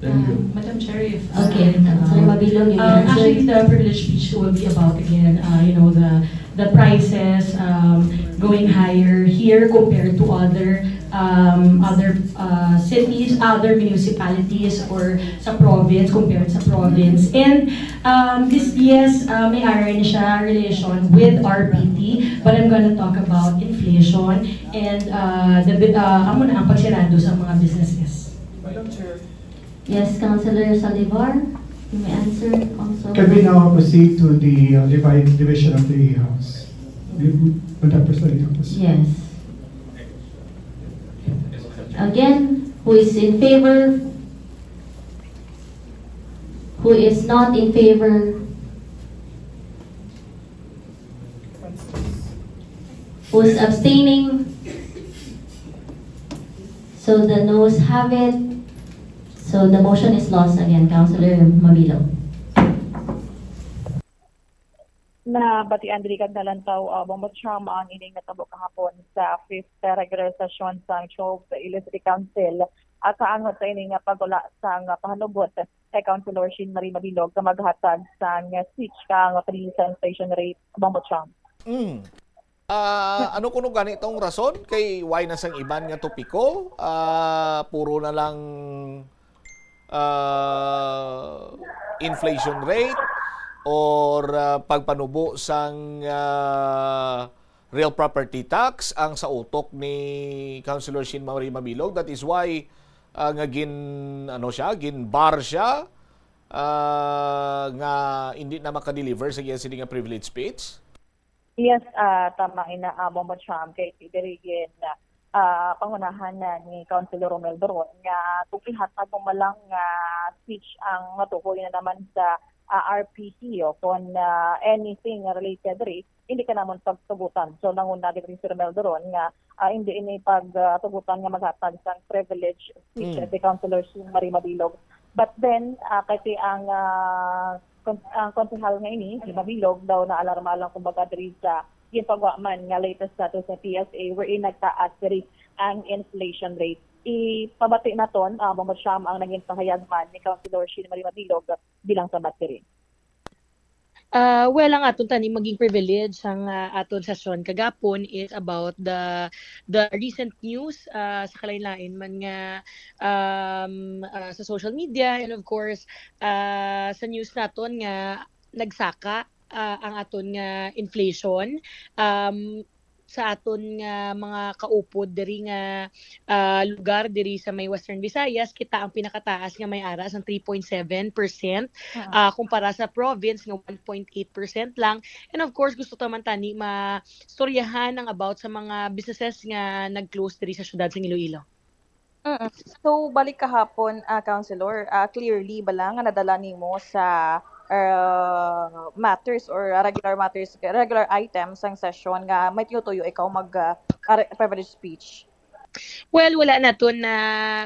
Thank you. Uh, Madam Chair, if Okay, uh, Councilor Mabilog, you may um, answer. Actually, the privilege speech will be about, again, uh, you know, the the prices um, going higher here compared to other um, other uh, cities, other municipalities, or sa province compared sa province. And um, this, yes, uh, may ara ni siya relation with R P T, but I'm gonna talk about inflation and uh, the bi- uh, amo na ang pagsirado sa mga businesses. Madam Chair, Yes, Councilor Salivar, you may answer also. Can we now proceed to the uh, divi- division of the house? Madam President, please. Yes. Again, who is in favor? Who is not in favor? Who's abstaining? So the noes have it. So the motion is lost again, Councilor Mabilog. Nabatian diri kag nalantaw, uh, Bombo Cham, ang ining natabo kahapon sa fifth regular session sang twelfth Iloilo City Council, uh, kaangot sa ini nga pagwala sang pahanugot kay Councilor Sheen Marie Mabilog nga maghatag sang speech kaangot sa inflation rate, Bombo Cham. Mm. Ah, ano kuno gani tong rason? Kay why na sang iban nga topiko? Ah, puro na lang ah, inflation rate or ah, pagpanubo sang ah, real property tax ang sa utok ni Councilor Sheen Marie Mabilog. That is why ah, nga gin ano siya, gin bar siya ah, nga hindi na makadeliver sa iya sini nga privilege speech. Yes, ah, tama ina, ah, Bombo Cham, kay diri gin ah, pangunahan na ni Councilor Romel Doron nga kung ihatag mo man lang nga speech ang matukoy na naman sa ah, R P T o kon ah, anything related diri, hindi ka namon pagtugutan. So nanguna gid si Romel Doron nga ah, hindi ini pagtugutan nga maghatag sang privilege speech Mm. si Councilor Sheen Marie Mabilog. But then, ah, kasi ang ah, kon- ang konsehal nga ini, si Mabilog, daw naalarma lang kumbaga diri sa ginpagwa man nga latest status sa P S A wherein nagtaas diri ang inflation rate. Ipabati naton, ah, Bombo Cham, ang naging pahayag man ni Councilor Sheen Marie Mabilog bilang sabat diri. Ah, well, ang aton tani maging privilege sang ah, aton session kagapon is about the the recent news ah, sa kalain-lain man nga um, ah, sa social media, and of course ah, sa news naton nga nagsaka ah, ang aton nga inflation. Um, sa aton nga mga kaupod diri nga ah, lugar diri sa may Western Visayas, kita ang pinakataas nga may ara sang three point seven percent ah, kumpara sa province nga one point eight percent lang. And of course, gusto ta man tani mastoryahan ang about sa mga businesses nga nag-close diri sa syudad sang Iloilo. Mm. So, balik kahapon, ah, Councilor, ah, clearly bala nga nadala nimo sa ah, matters or regular matters, regular items sang session nga may tinutuyo ikaw mag ah, ah, privilege speech? Well, wala naton na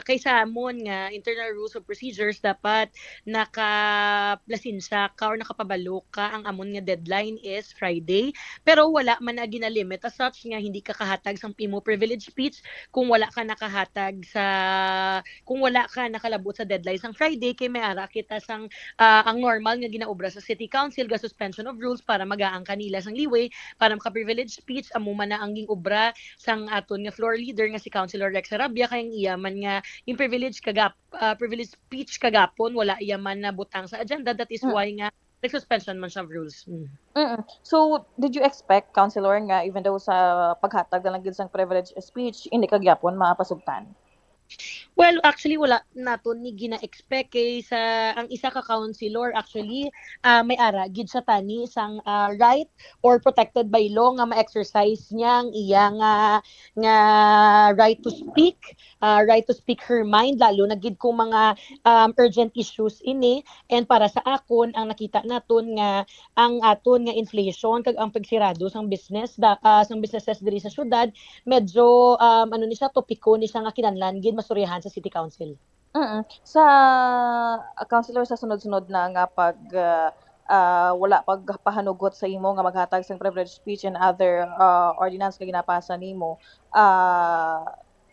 kay sa amon nga internal rules of procedures, dapat nakaplasinsa ka or nakapabalo ka, ang amon nga deadline is Friday. Pero wala man na ginalimit as such nga hindi ka kahatag sang imo privilege speech kung wala ka nakahatag sa kung wala ka nakalabot sa deadline sang Friday, kay may ara kita sang ah, ang normal nga ginaobra sa City Council nga suspension of rules para magaang kanila sang liway para maka-privilege speech. Amo man na ang ging-obra sang aton nga floor leader nga si Councilor Rex Arabia, kay ang iya man nga yung privilege kagap ah, privilege speech kagapon, wala iya man nabutang sa agenda. That is Mm. why nga nag-suspension man siya of rules. Mm. Mm. So, did you expect, Councilor, nga even though sa paghatag na lang gid sang privilege speech, hindi ka gyapon mapasugtan? Well, actually, wala naton ni gina-expect kay sa ang isa ka councilor, actually, ah, may ara gid siya tani sang ah, right or protected by law nga ma-exercise niya ang iya nga nga right to speak, ah, right to speak her mind, lalo na gid kung mga um, urgent issues ini. And para sa akon, ang nakita naton nga ang aton nga inflation kag ang pagsirado sang business da, ah, sang businesses diri sa syudad, medyo um, ano ni siya, topiko ni siya nga kinahanglan gid mastoryahan sa City Council. Mm. Sa, ah, Councilor, sa sunod-sunod na nga pag ah, ah, wala pagpahanugot sa imo nga maghatag sang privilege speech and other ah, ordinance nga ginapasa nimo, ah,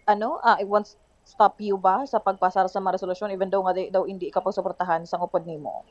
ano, ah, it won't stop you ba sa pagpasar sa mga resolusyon even though nga di, daw hindi ka pagsuportahan sang upod nimo?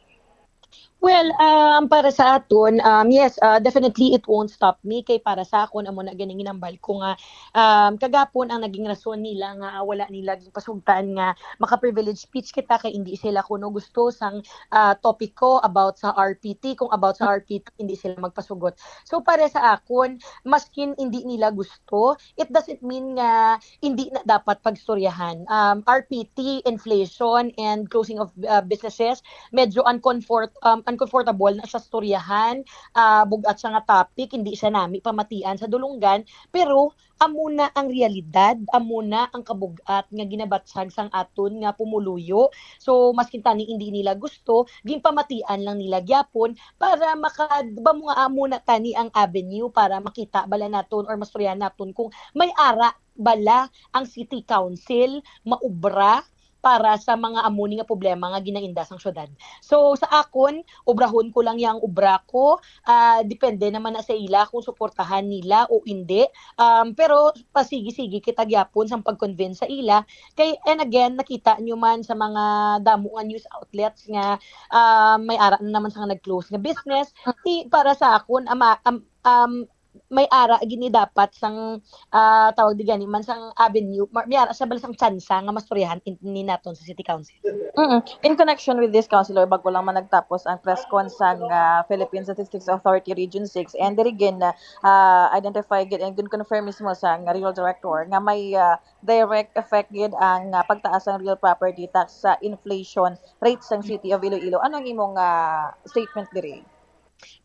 Well, um, para sa aton, um, yes, uh, definitely it won't stop me. Kay para sa akon, amo na ganing ginambal ko nga um, kagapon ang naging rason nila nga wala nila ginpasugtan nga maka-privilege speech kita, kay hindi sila kuno gusto sang ah, topiko about sa R P T. Kung about sa R P T, hindi sila magpasugot. So para sa akon, maskin hindi nila gusto, it doesn't mean nga hindi na dapat pagstoryahan. Um, R P T, inflation, and closing of uh, businesses, medyo uncomfort, um, uncomfortable na siya storyahan. Uh, bugat siya nga topic, hindi siya nami pamatian sa dulunggan. Pero amo na ang realidad, amo na ang kabugat nga ginabatyag sang aton nga pumuluyo. So maskin tani hindi nila gusto, ginpamatian lang nila gyapon para makadba mo nga amo na tani ang avenue para makita bala naton or mastoryahan naton kung may ara bala ang City Council maubra para sa mga amo ni nga problema nga ginainda sang syudad. So, sa akon, obrahon ko lang yang obra ko. Ah, depende naman na sa ila kung suportahan nila o hindi. Um, pero pasigi-sigi kita gyapon sang pag-convince sa ila. Kay, and again, nakita nyo man sa mga damo nga news outlets nga, ah, may ara na naman sa nga nag-close nga business. Ti, para sa akon, ama, am, um, may ara gini dapat sang, ah, tawag di gani man sang avenue, ma-, may ara siya bala sang tsansa nga mastoryahan in-, ni naton sa city council. Mm. In connection with this, Councilor, bago lang man nagtapos ang press con sang, ah, Philippine Statistics Authority Region six, and diri gin, ah, identify gid and gin-confirm mismo sang Regional Director nga may, ah, direct effect gid ang, ah, pagtaas sang real property tax sa inflation rate sang City of Iloilo. Ano ang imong, ah, statement diri?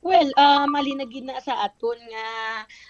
Well, ah, mali na gid na sa aton nga,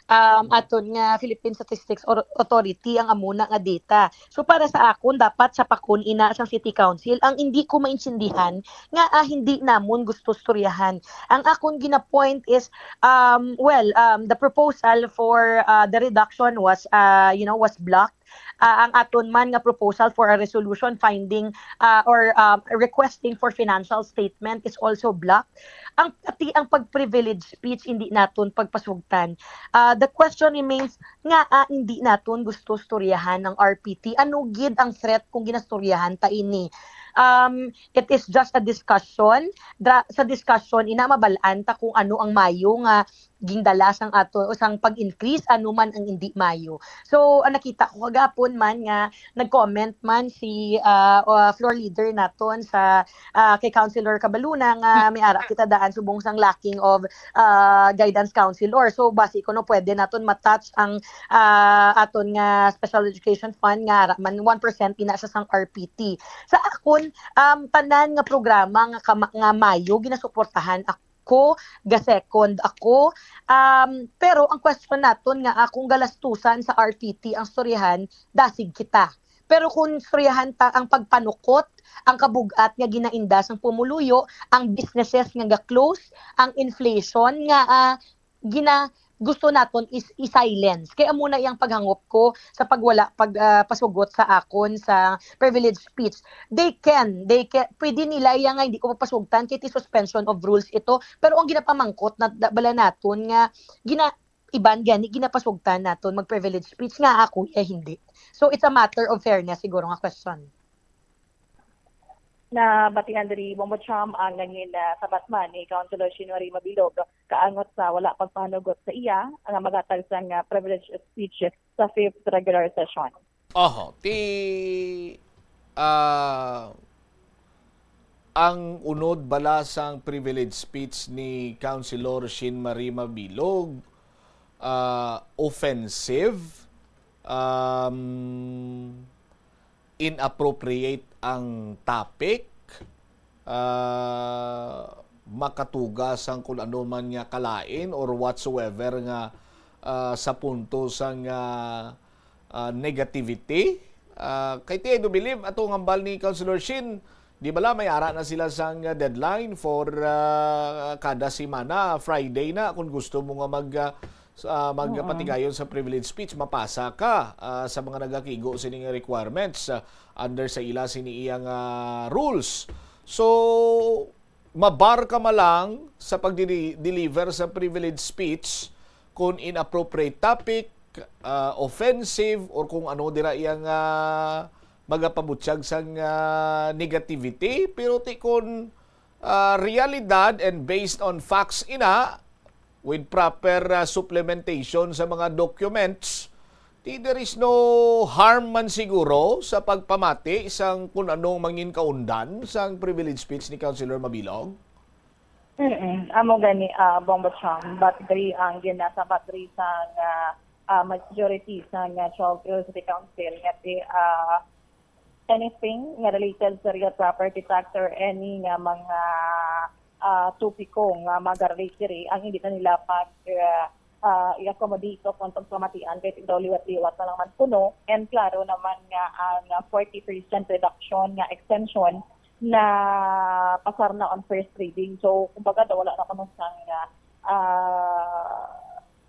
um, aton nga Philippine Statistics Or-, Authority ang amo na nga data. So, para sa akon, dapat sapakon ina sang City Council. Ang hindi ko maintindihan nga, ah, hindi namon gusto storyahan. Ang akon gina-point is, um, well, um, the proposal for, ah, the reduction was, ah, you know, was blocked. Ah, ang aton man nga proposal for a resolution finding, ah, or, um, requesting for financial statement is also blocked. Ang, pati ang pag-privilege speech, hindi naton pagpasugtan. Ah, the question remains, nga, ah, hindi naton gusto storyahan ang R P T. Ano gid ang threat kung ginastoryahan ta ini? Um, it is just a discussion. Dra-, sa discussion, ina, mabal-an ta kung ano ang mayo nga gindala sang ato, o sang pag-increase, ano man ang hindi mayo. So, ang nakita ko kagapon man nga nag-comment man si, ah, uh, floor leader naton sa, ah, kay Councilor Cabaluna nga may ara kita daan subong sang lacking of, ah, guidance counselor. So, basi ko no pwede naton ma-touch ang, ah, aton nga special education fund nga ara man one percent ina siya sang R P T. Sa akon, um, tanan nga programa nga kama-, nga mayo ginasuportahan ako, ga-second ako. Um, pero ang question naton nga akong galastusan sa R P T ang storyahan, dasig kita. Pero kung storyahan ta ang pagpanukot, ang kabug-at nga ginainda sang pumuluyo, ang businesses nga ga-close, ang inflation nga, ah, gina-, gusto naton is i-silence. Kaya amo na iyang paghangop ko sa pagwala pag, ah, pasugot sa akon sa privilege speech. They can, they can, pwede nila iya nga hindi ko papasugtan kay ti suspension of rules ito. Pero ang ginapamangkot na, na bala naton nga gina-, iban gani ginapasugtan naton mag privilege speech nga ako iya hindi. So it's a matter of fairness siguro nga question. Nabatian diri, Bombo Cham, ang nangin, ah, sabat man ni Councilor Shin Marie Mabilog kaangot sa wala pagpahanugot sa iya nga maghatag sang, ah, privilege speech sa fifth regular session. Oho, ti, ah, ang unod bala sang privilege speech ni Councilor Shin Marie Mabilog, ah, offensive, um, inappropriate ang topic, ah, makatuga sang kung ano man nga kalain or whatsoever nga, ah, sa punto sang, ah, ah, negativity. Ah, kay ti, I do believe, ato ang hambal ni Councilor Shin, di bala may ara na sila sang, ah, deadline for, ah, kada semana, Friday na, kung gusto mo nga mag, ah, sa, ah, Mm. magpatigayon sa privilege speech, mapasa ka, ah, sa mga nagakigo sining requirements, ah, under sa ila sini iyang, ah, rules. So, mabar ka malang sa pagdili-, deliver sa privilege speech kung inappropriate topic, ah, offensive, or kung ano dira iyang, ah, magapabutyag sang, ah, negativity. Pero ti kung, ah, realidad and based on facts ina, with proper, ah, supplementation sa mga documents, ti there is no harm man siguro sa pagpamati sang kun anong mangin kaundan sang privilege speech ni Councilor Mabilog? Mm-mm. Amo gani, ah, Bombo Cham, but diri ang ginasabat diri sang, ah, ah, majority sang, ah, twelve Iloilo City Council nga ti, ah, anything nga related sa real property tax or any nga mga, ah, topiko nga maga-relate diri, ang hindi na nila pag, ah, ah, i-accommodate o kung pagpamatian, kay daw liwat-liwat na lang man kuno. And klaro naman nga ang forty percent reduction nga exemption na pasar na on first reading. So, kumbaga, daw wala na kuno sang, ah,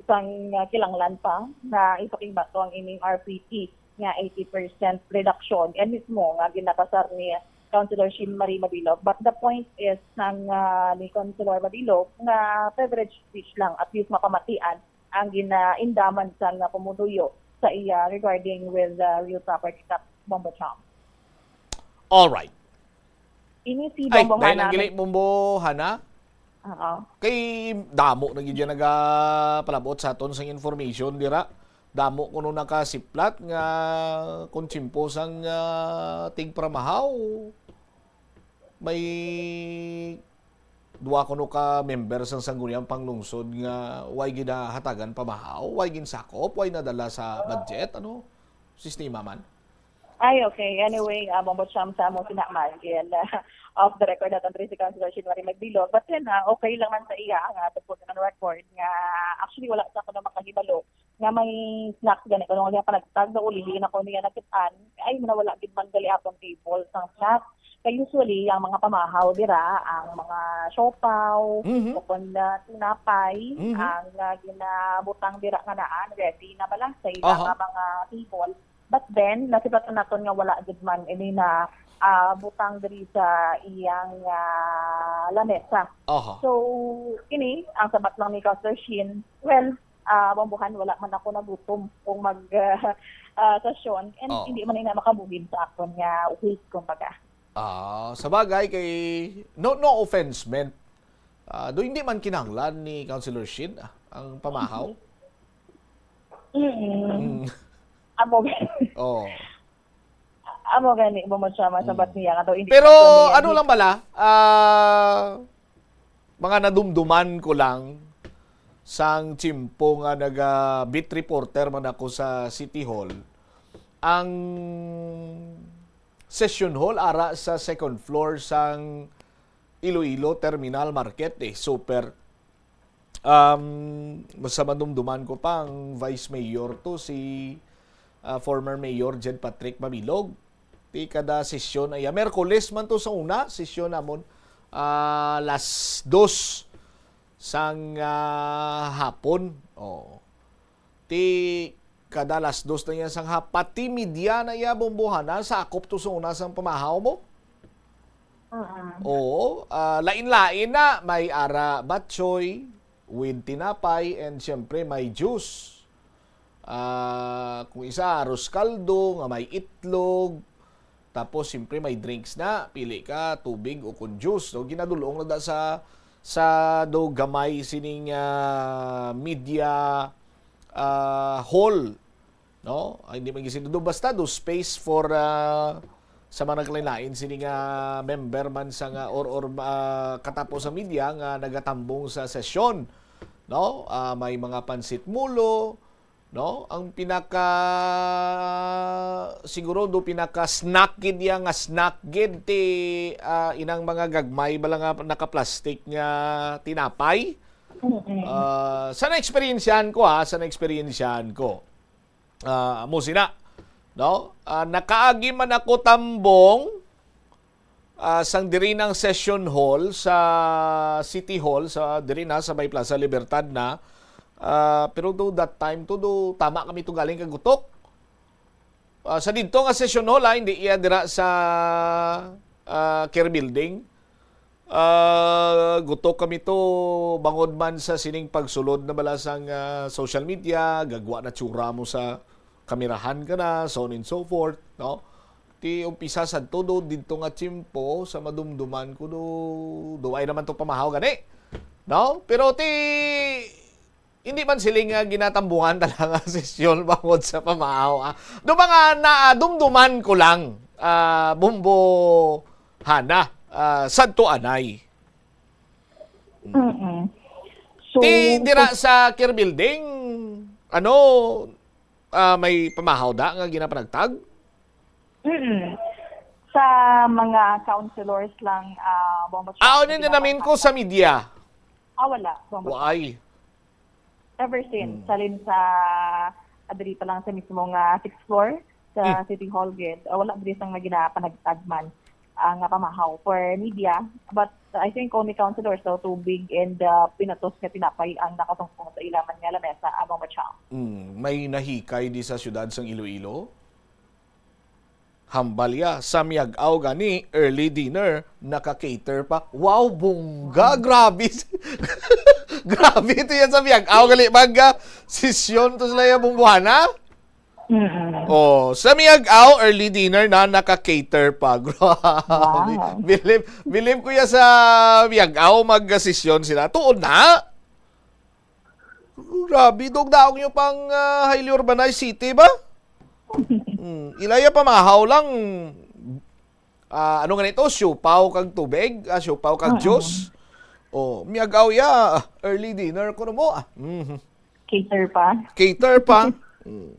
sang, ah, kinahanglan pa na ipakigbato ang ining R P T. nga eighty percent reduction. Yan mismo nga ginapasar ni Councilor Sheen Marie Mabilog. But the point is, sang, ah, ni Councilor Mabilog, nga privilege speech lang, at least mapamatian ang ginaindaman sang pumunuyo sa iya regarding with the real property tax, Bombo Cham. All right. Ini si Ay, Bombo dahil Hana. ang gali, Bombo Hana. Oo. Kay damo na gid yan nagapalabot sa aton sang information dira. Damo kuno nakasiplat nga kung tiyempo sang, ah, tigpamahaw, may duwa kuno ka member sang Sangguniang Panglungsod nga way ginahatagan pamahaw, way ginsakop, way nadala sa budget, ano? Sistema man. Ay, okay. Anyway, uh, Bombo Cham, sa mo sinaman, and, uh, off the record natin rin si Councilor Sheen Marie Mabilog. But then, uh, okay lang man sa iya nga tungkol sa record nga actually wala sa ako na makahibalo nga may snack gani. Kung nga panagtag na ulihin ako niya nakitaan, ay, nawala gid man gali akong table sang snack. Kay usually, ang mga pamahaw dira, ang mga siopaw, Mhm. o kung na tinapay, Mhm. ang uh, ginabutang dira nga naan, ready na bala sa ila Aha. nga mga table. But then, nasipatan naton nga wala gid man ini na ah, butang diri sa iyang ah, lamesa. Aha. So, kini, ang sabat lang ni Councilor Sheen, well, ah, Bombo Han, wala man ako nagutom kung mag ah, ah, sesyon, and Oh. hindi man ina makabuhin sa akon nga weight, kumbaga. Ah, sa bagay kay no, no offense meant. Ah, do hindi man kinahanglan ni Councilor Sheen, ah, ang pamahaw. Mm. Mm. Amo gani. Oh. Amo gani, Bombo Cham, sabat Mm. niya nga daw hindi Pero pa to niya ano gi- lang bala, ah, mga nadumduman ko lang sang tiyempo nga naga beat reporter man ako sa City Hall, ang session hall ara sa second floor sang Iloilo Terminal Market, eh, super. Um, sa madumduman ko pa, ang Vice Mayor to, si ah, former Mayor Jed Patrick Mabilog. Ti kada sesyon ay, ah, Miyerkules man to sa una, sesyon namon, ah, las dos sang ah, hapon. Oh. Ti kada las dos na yan sang hap-, pati media na iya, Bombo Han, ah, sakop to sa una sang pamahaw mo. Mm. Oo, ah, lain-lain na. May ara batchoy with tinapay, and siyempre may juice. Ah, kung isa, arroz caldo nga may itlog. Tapos, siyempre, may drinks na. Pili ka, tubig o kung juice. So, ginadulong na da sa, sa do gamay sining ah, media ah, hall. No? Ay, hindi man gisinudo. Basta do space for ah, sa mga naglain-lain sini nga member man sa nga or, or ah, katapo sa media nga nagatambong sa sesyon, no? Ah, may mga pansit mulo, no? Ang pinaka siguro do pinaka snack gid ya nga snack gid ti ah, inang mga gagmay bala nga naka-plastic nga tinapay. Mm-mm. Ah, sa na-experiencehan ko, ha, sa na-experiencehan ko. Ah, amo sina, no? Ah, nakaagi man ako tambong ah, sang diri nang session hall sa City Hall, sa diri na sa may Plaza Libertad na. Ah, pero do that time to do tama kami to galing kagutok. Ah, sa didto nga session hall, ah, hindi iya dira sa ah, Care Building. Ah, gutok kami to bangod man sa sining pagsulod na bala sang ah, social media, gagwa na tsura mo sa kamerahan ka na, so on and so forth, no? Ti umpisa sad to do didto nga tiyempo sa madumduman ko do, do ay naman to pamahaw gani, no? Pero ti hindi man sila nga ginatambungan talaga nga sesyon bangod sa pamahaw, ah. Do mga naadumduman ko lang, ah, Bombo Hana, ah, sadto anay. Mm-mm. So, Ti dira sa Care Building, ano, ah, may pamahaw da nga ginapanagtag? Mm-mm. Sa mga councilors lang, ah, Bombo Cham, Ah, ano na namin ko sa media? Ah, wala, Bombo Cham. Waay. Ever since, Mm. salin sa, ah, diri pa lang sa mismo nga sixth floor sa Mm. City Hall gid, ah, wala diri sang nga ginapanagtag man ang nga pamahaw for media. But I think only councilors daw tubig and ah, pinatos nga tinapay ang nakatungtong sa ilaman nga lamesa, Bombo Cham. Mm, may nahikay di sa siyudad sang Iloilo? Hambal ya, sa Miag-aw gani, early dinner, naka-cater pa. Wow, bongga! Grabe! Grabe ito yan sa Miag-aw, gali mag, ah, sesyon to sila yung bumbuhana. Mm-mm. Oh, sa Miag-aw, early dinner na, naka-cater pa. Grabe. Wow. Believe, believe ko yan sa Miag-aw, mag-sesyon sila. Tuon na. Grabe, dog daog nyo pang ah, highly urbanized city ba? Hmm, ilaya pamahaw lang. Ah, ano nga nito? Siupaw kag tubig? Ah, siupaw kag Oo. Juice? Oh, Miag-aw ya. Early dinner ko mo. Ah, mhm. Cater pa. Cater pa. Mm.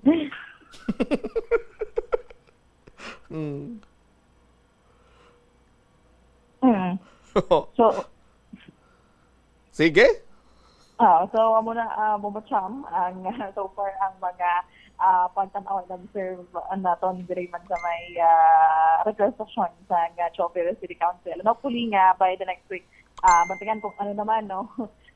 Mm. Mm. So, Sige. Ah, so amo na, ah, Bombo Cham, ang so far ang mga ah, pagtan-aw and observe naton diri man sa may ah, request session sa nga Chopper City Council. And hopefully nga by the next week, ah, bantayan kung ano naman, no,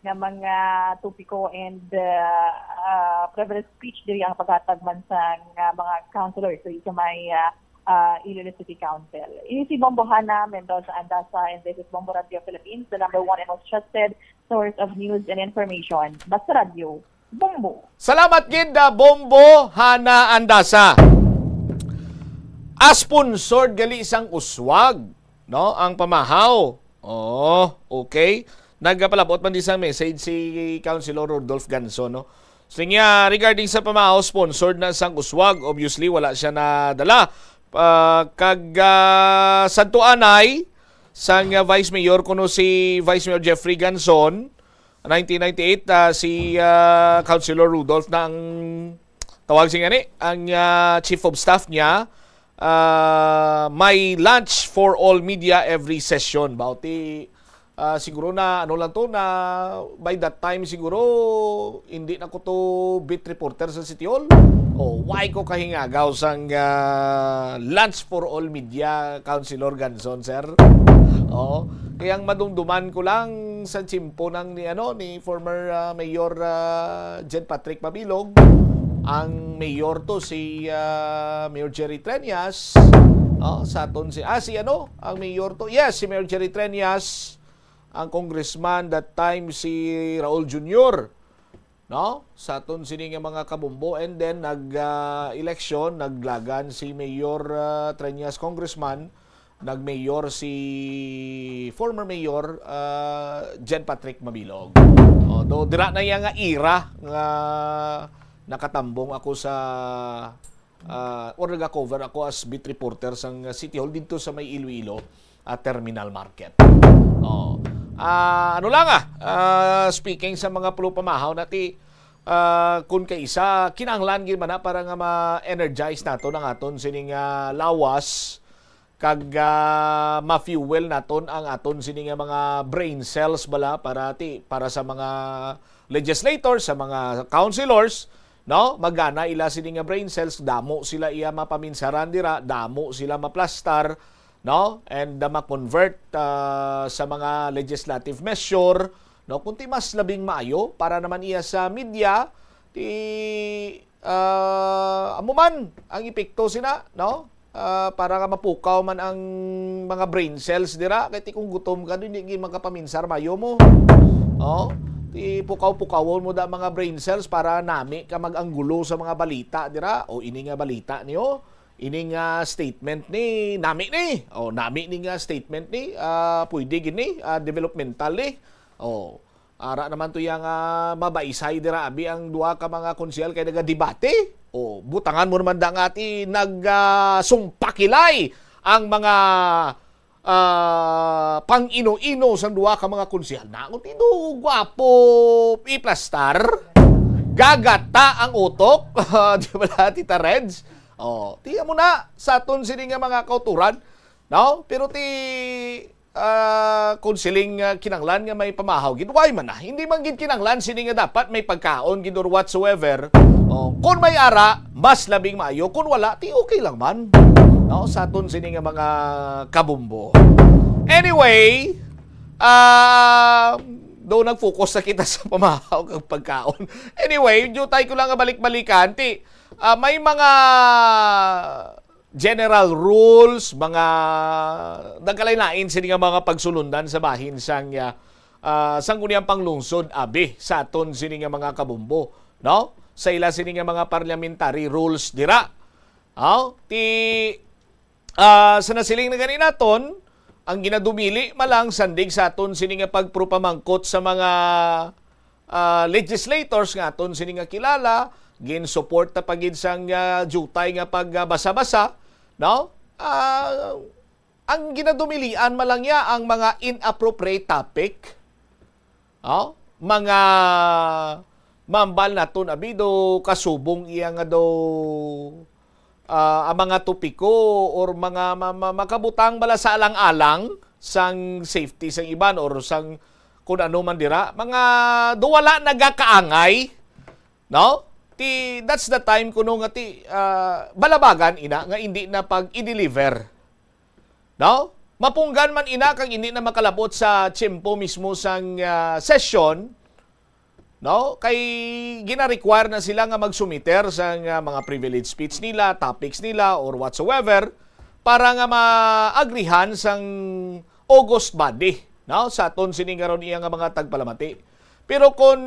nga mga topiko and ah, ah, privilege speech diri ang paghatag man sa nga mga councilors diri sa may ah, ah, Iloilo City Council. Ini si Bombo Hana Mendoza Andasa, and this is Bombo Radio Philippines, the number one and most trusted source of news and information. Basta Radio, Bombo. Salamat gid, ah, Bombo Hana Andasa. Ah, sponsored gali sang uswag, no, ang pamahaw. Oh, okay. Nagapalabot man di sang message si Councilor Rudolph Ganso, no. Siya, regarding sa pamahaw, sponsored na sang uswag. Obviously, wala siya nadala. Ah, kag ah, Santo Anay, sang ah, Vice Mayor, kuno si Vice Mayor Jeffrey Ganson, nineteen ninety-eight, ah, si ah, Councilor Rudolph na ang tawag siya gani, ang ah, Chief of Staff niya, ah, may lunch for all media every session. Bauti, ah, siguro na, ano lang to, na by that time siguro, hindi na ko to beat reporter sa City Hall. O, why ko kahingagaw sang ah, lunch for all media, Councilor Ganson, sir? Oo. Kaya ang madumduman ko lang sa tiyempo nang ni, ano, ni former ah, Mayor ah, Jen Patrick Mabilog, ang mayor to si ah, Mayor Jerry Treñas, no? Sa aton si, ah, si ano, ang mayor to, yes, si Mayor Jerry Treñas, ang congressman that time si Raul Junior, no? Sa aton sini nga mga kabumbo, and then nag ah, election, naglagan si Mayor ah, Treñas, congressman, nag-mayor si former mayor ah, Jen Patrick Mabilog. Oh, do dira na iya nga era nga nakatambong ako sa ah, or nag-cover ako as beat reporter sang City Hall didto sa may Iloilo ah, Terminal Market. Oh. Ah, ano lang ah, ah, speaking sa mga pulo pamahaw nati, ah, kun kaisa, kinahanglan gid man na para nga ma-energize naton ang aton sining ah, lawas, kag ah, ma-fuel naton ang aton sini nga mga brain cells bala para ti para sa mga legislators, sa mga councilors, no? Magana ila sini nga brain cells, damo sila iya mapaminsaran dira, damo sila maplastar, no? And ah, ma-convert ah, sa mga legislative measure, no? Kunti mas labing maayo para naman iya sa media, ti ah, amo man ang epekto sina, no? Ah, para nga mapukaw man ang mga brain cells dira, kay ti kung gutom ka, di gid magkapaminsar mayo mo. Oh, ti pukaw-pukawon mo da mga brain cells para nami ka mag-anggulo sa mga balita dira. O ini nga balita niyo, ini nga statement ni nami ni. O nami ni nga statement ni, ah, pwede gid ni, ah, developmental ni. O, ara naman to yang ah, mabaisay dira abi ang duha ka mga konsehal kay nagadebate. O, butangan mo naman da nga ti nag ah, sumpakilay ang mga ah, pang-ino-ino sang duha ka mga konsehal. Naon ti do gwapo iplastar? Gagata ang utok. Di ba, Tita Reds? O, tiya mo na sa aton sini nga mga kauturan, no? Pero ti ah, kung siling ah, kinanglan nga may pamahaw gid, why man na? Hindi man gid kinanglan sini nga dapat may pagkaon gid or whatsoever. O, kung may ara, mas labing maayo. Kung wala, ti okay lang man. No, sa aton sini nga mga kabumbo. Anyway, ah, do nag-focus na kita sa pamahaw kag pagkaon. Anyway, dutay ko lang nga balik-balikan, ti ah, may mga general rules, mga nagkalain-lain sini nga mga pagsulundan sa bahin sang, ah, ah, Sangguniang Panglungsod, abi, sa aton sini nga mga kabombo, no? Sa ila sini nga mga parliamentary rules dira. Aw, ti, ah, sa nasiling na gani naton, ang ginadumili man lang sandig sa aton sini nga pagpropamangkot sa mga, ah, legislators nga aton sini nga kilala, ginsuporta pa gid sang, ah, diutay nga pagbasa-basa, no? Ah, ang ginadumilian man lang niya ang mga inappropriate topic. Oh, mga mambal naton, abi, do kasubong iya nga do, ah, ang mga topiko or mga ma-, ma-, makabutang bala sa alang-alang sang safety sang iban or sang kun ano man dira, mga do wala nagakaangay, no? Ti, that's the time kuno nga ti, ah, balabagan ina nga indi na pag-i-deliver. No? Mapunggan man ina kag indi na makalabot sa tiyempo mismo sang, ah, session, no? Kay gina-require na sila nga magsumiter sang, ah, mga privilege speech nila, topics nila, or whatsoever, para nga maagrihan sang august body, no? Sa aton sini karon iya nga mga tagpalamati. Pero kung,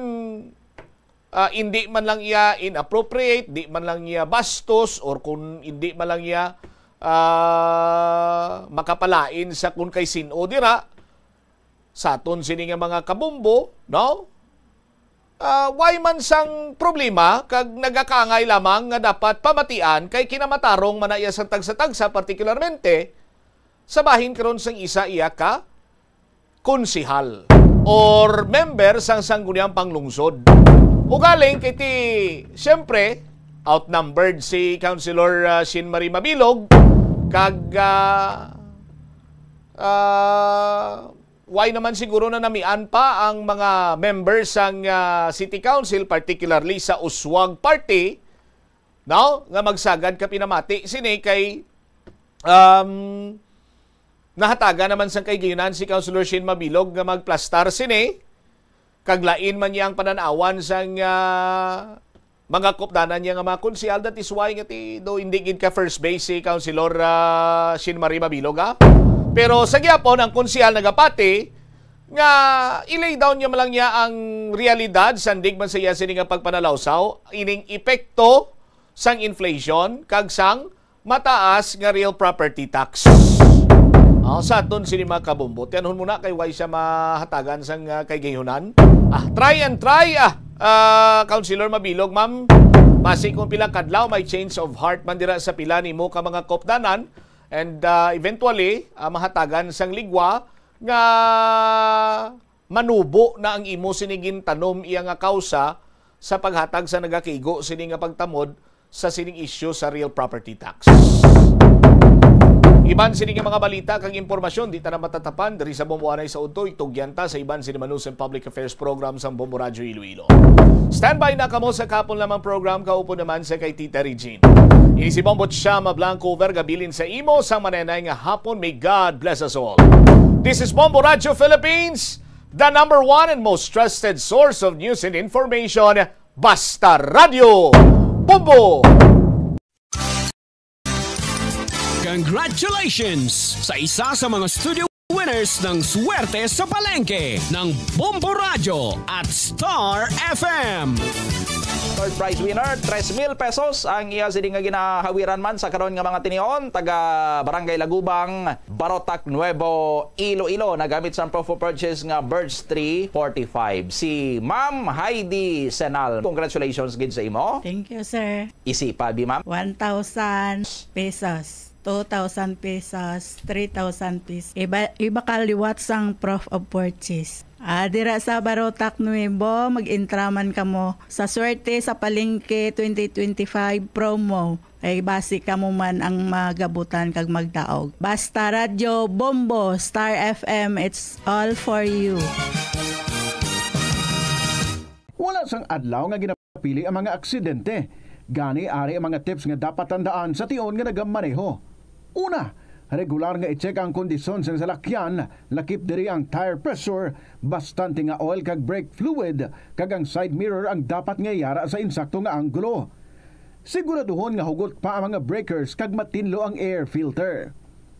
ah, indi man lang iya inappropriate, di man lang iya bastos, or kung indi man lang iya, ah, makapalain sa kung kay sin-o dira, sa aton sini nga mga kabombo, no? Ah, why man sang problema kag nagakaangay lamang nga dapat pamatian kay kinamatarong man na iya sang tagsa-tagsa, partikularmente sa bahin karon sang isa iya ka konsehal or member sang Sangguniang Panglungsod. Ugaling kay ti, siyempre, outnumbered si Councilor, ah, Shin Marie Mabilog, kag, ah, ah, why naman siguro na namian pa ang mga members sang, ah, City Council, particularly sa Uswag Party, no, nga magsagad ka pinamati sini kay, um, nahatagan naman sang kahigayonan si Councilor Shin Mabilog nga magplastar sini, kag lain man niya ang panan-awan sang, ah, mga kopdanan niya nga mga konsehal. That is why nga ti, do hindi gid ka first base si Councilor, ah, Shin Marie Mabilog, ha? Pero sa gihapon, ang konsehal nagapati nga i-lay down niya man lang niya ang realidad sandig man sa iya sini nga pagpanalawsaw ining epekto sang inflation kag sang mataas nga real property tax. Ah, sa aton sini mga kabombo, tiyanhon mo na kay why siya mahatagan sang, ah, kahigayonan. Ah, try and try, ah, ah, Councilor Mabilog, ma'am. Basi kung pila kadlaw may change of heart man dira sa pila nimo ka mga kopdanan, and, ah, eventually, ah, mahatagan sang ligwa nga manubo na ang imo sini gintanom iya nga kausa sa paghatag sa nagakigo sini nga pagtamod sa sining isyu sa real property tax. Iban sini nga mga balita kag impormasyon di ta na matatapan diri sa Bombo Anay sa Udto. Itugyan ta sa iban sini manusan public affairs program sang Bombo Radyo Iloilo. Standby na kamo sa kahapon lamang program, kaupod naman sa kay Tita Regine. Ini si Bombo Chama Blanco Vergabilin sa imo sang manenay nga hapon. May God bless us all. This is Bombo Radyo Philippines, the number one and most trusted source of news and information. Basta Radyo, Bombo! Congratulations sa isa sa mga studio winners ng Swerte sa Palengke ng Bombo Radyo at Star F M. Third prize winner, tres mil pesos ang iya sini nga ginahawiran man sa karon nga mga tinion, taga Barangay Lagubang, Barotac Nuevo, Iloilo, nagamit sang proof of purchase nga birch tree forty-five. Si Ma'am Heidi Senal, congratulations gid sa imo. Thank you, sir. Isipa, bi, ma'am? One thousand pesos, two thousand pesos, three thousand pesos. Iba, iba ka liwat sang proof of purchase. Ah, dira sa Barotac Nuevo, mag-entra man kamo sa Swerte sa Palengke twenty twenty-five promo. Ay, basi kamo man ang magabutan kag magdaog. Basta Radyo Bombo, Star F M, it's all for you. Wala sang adlaw nga ginapili ang mga aksidente. Gani, ari ang mga tips nga dapat tandaan sa tion nga nagamaneho. Una, regular nga i-check ang kondisyon sang salakyan, lakip diri ang tire pressure, bastante nga oil kag brake fluid, kag ang side mirror ang dapat nga yara sa insakto nga anggulo. Siguraduhon nga hugot pa ang mga breakers kag matinlo ang air filter.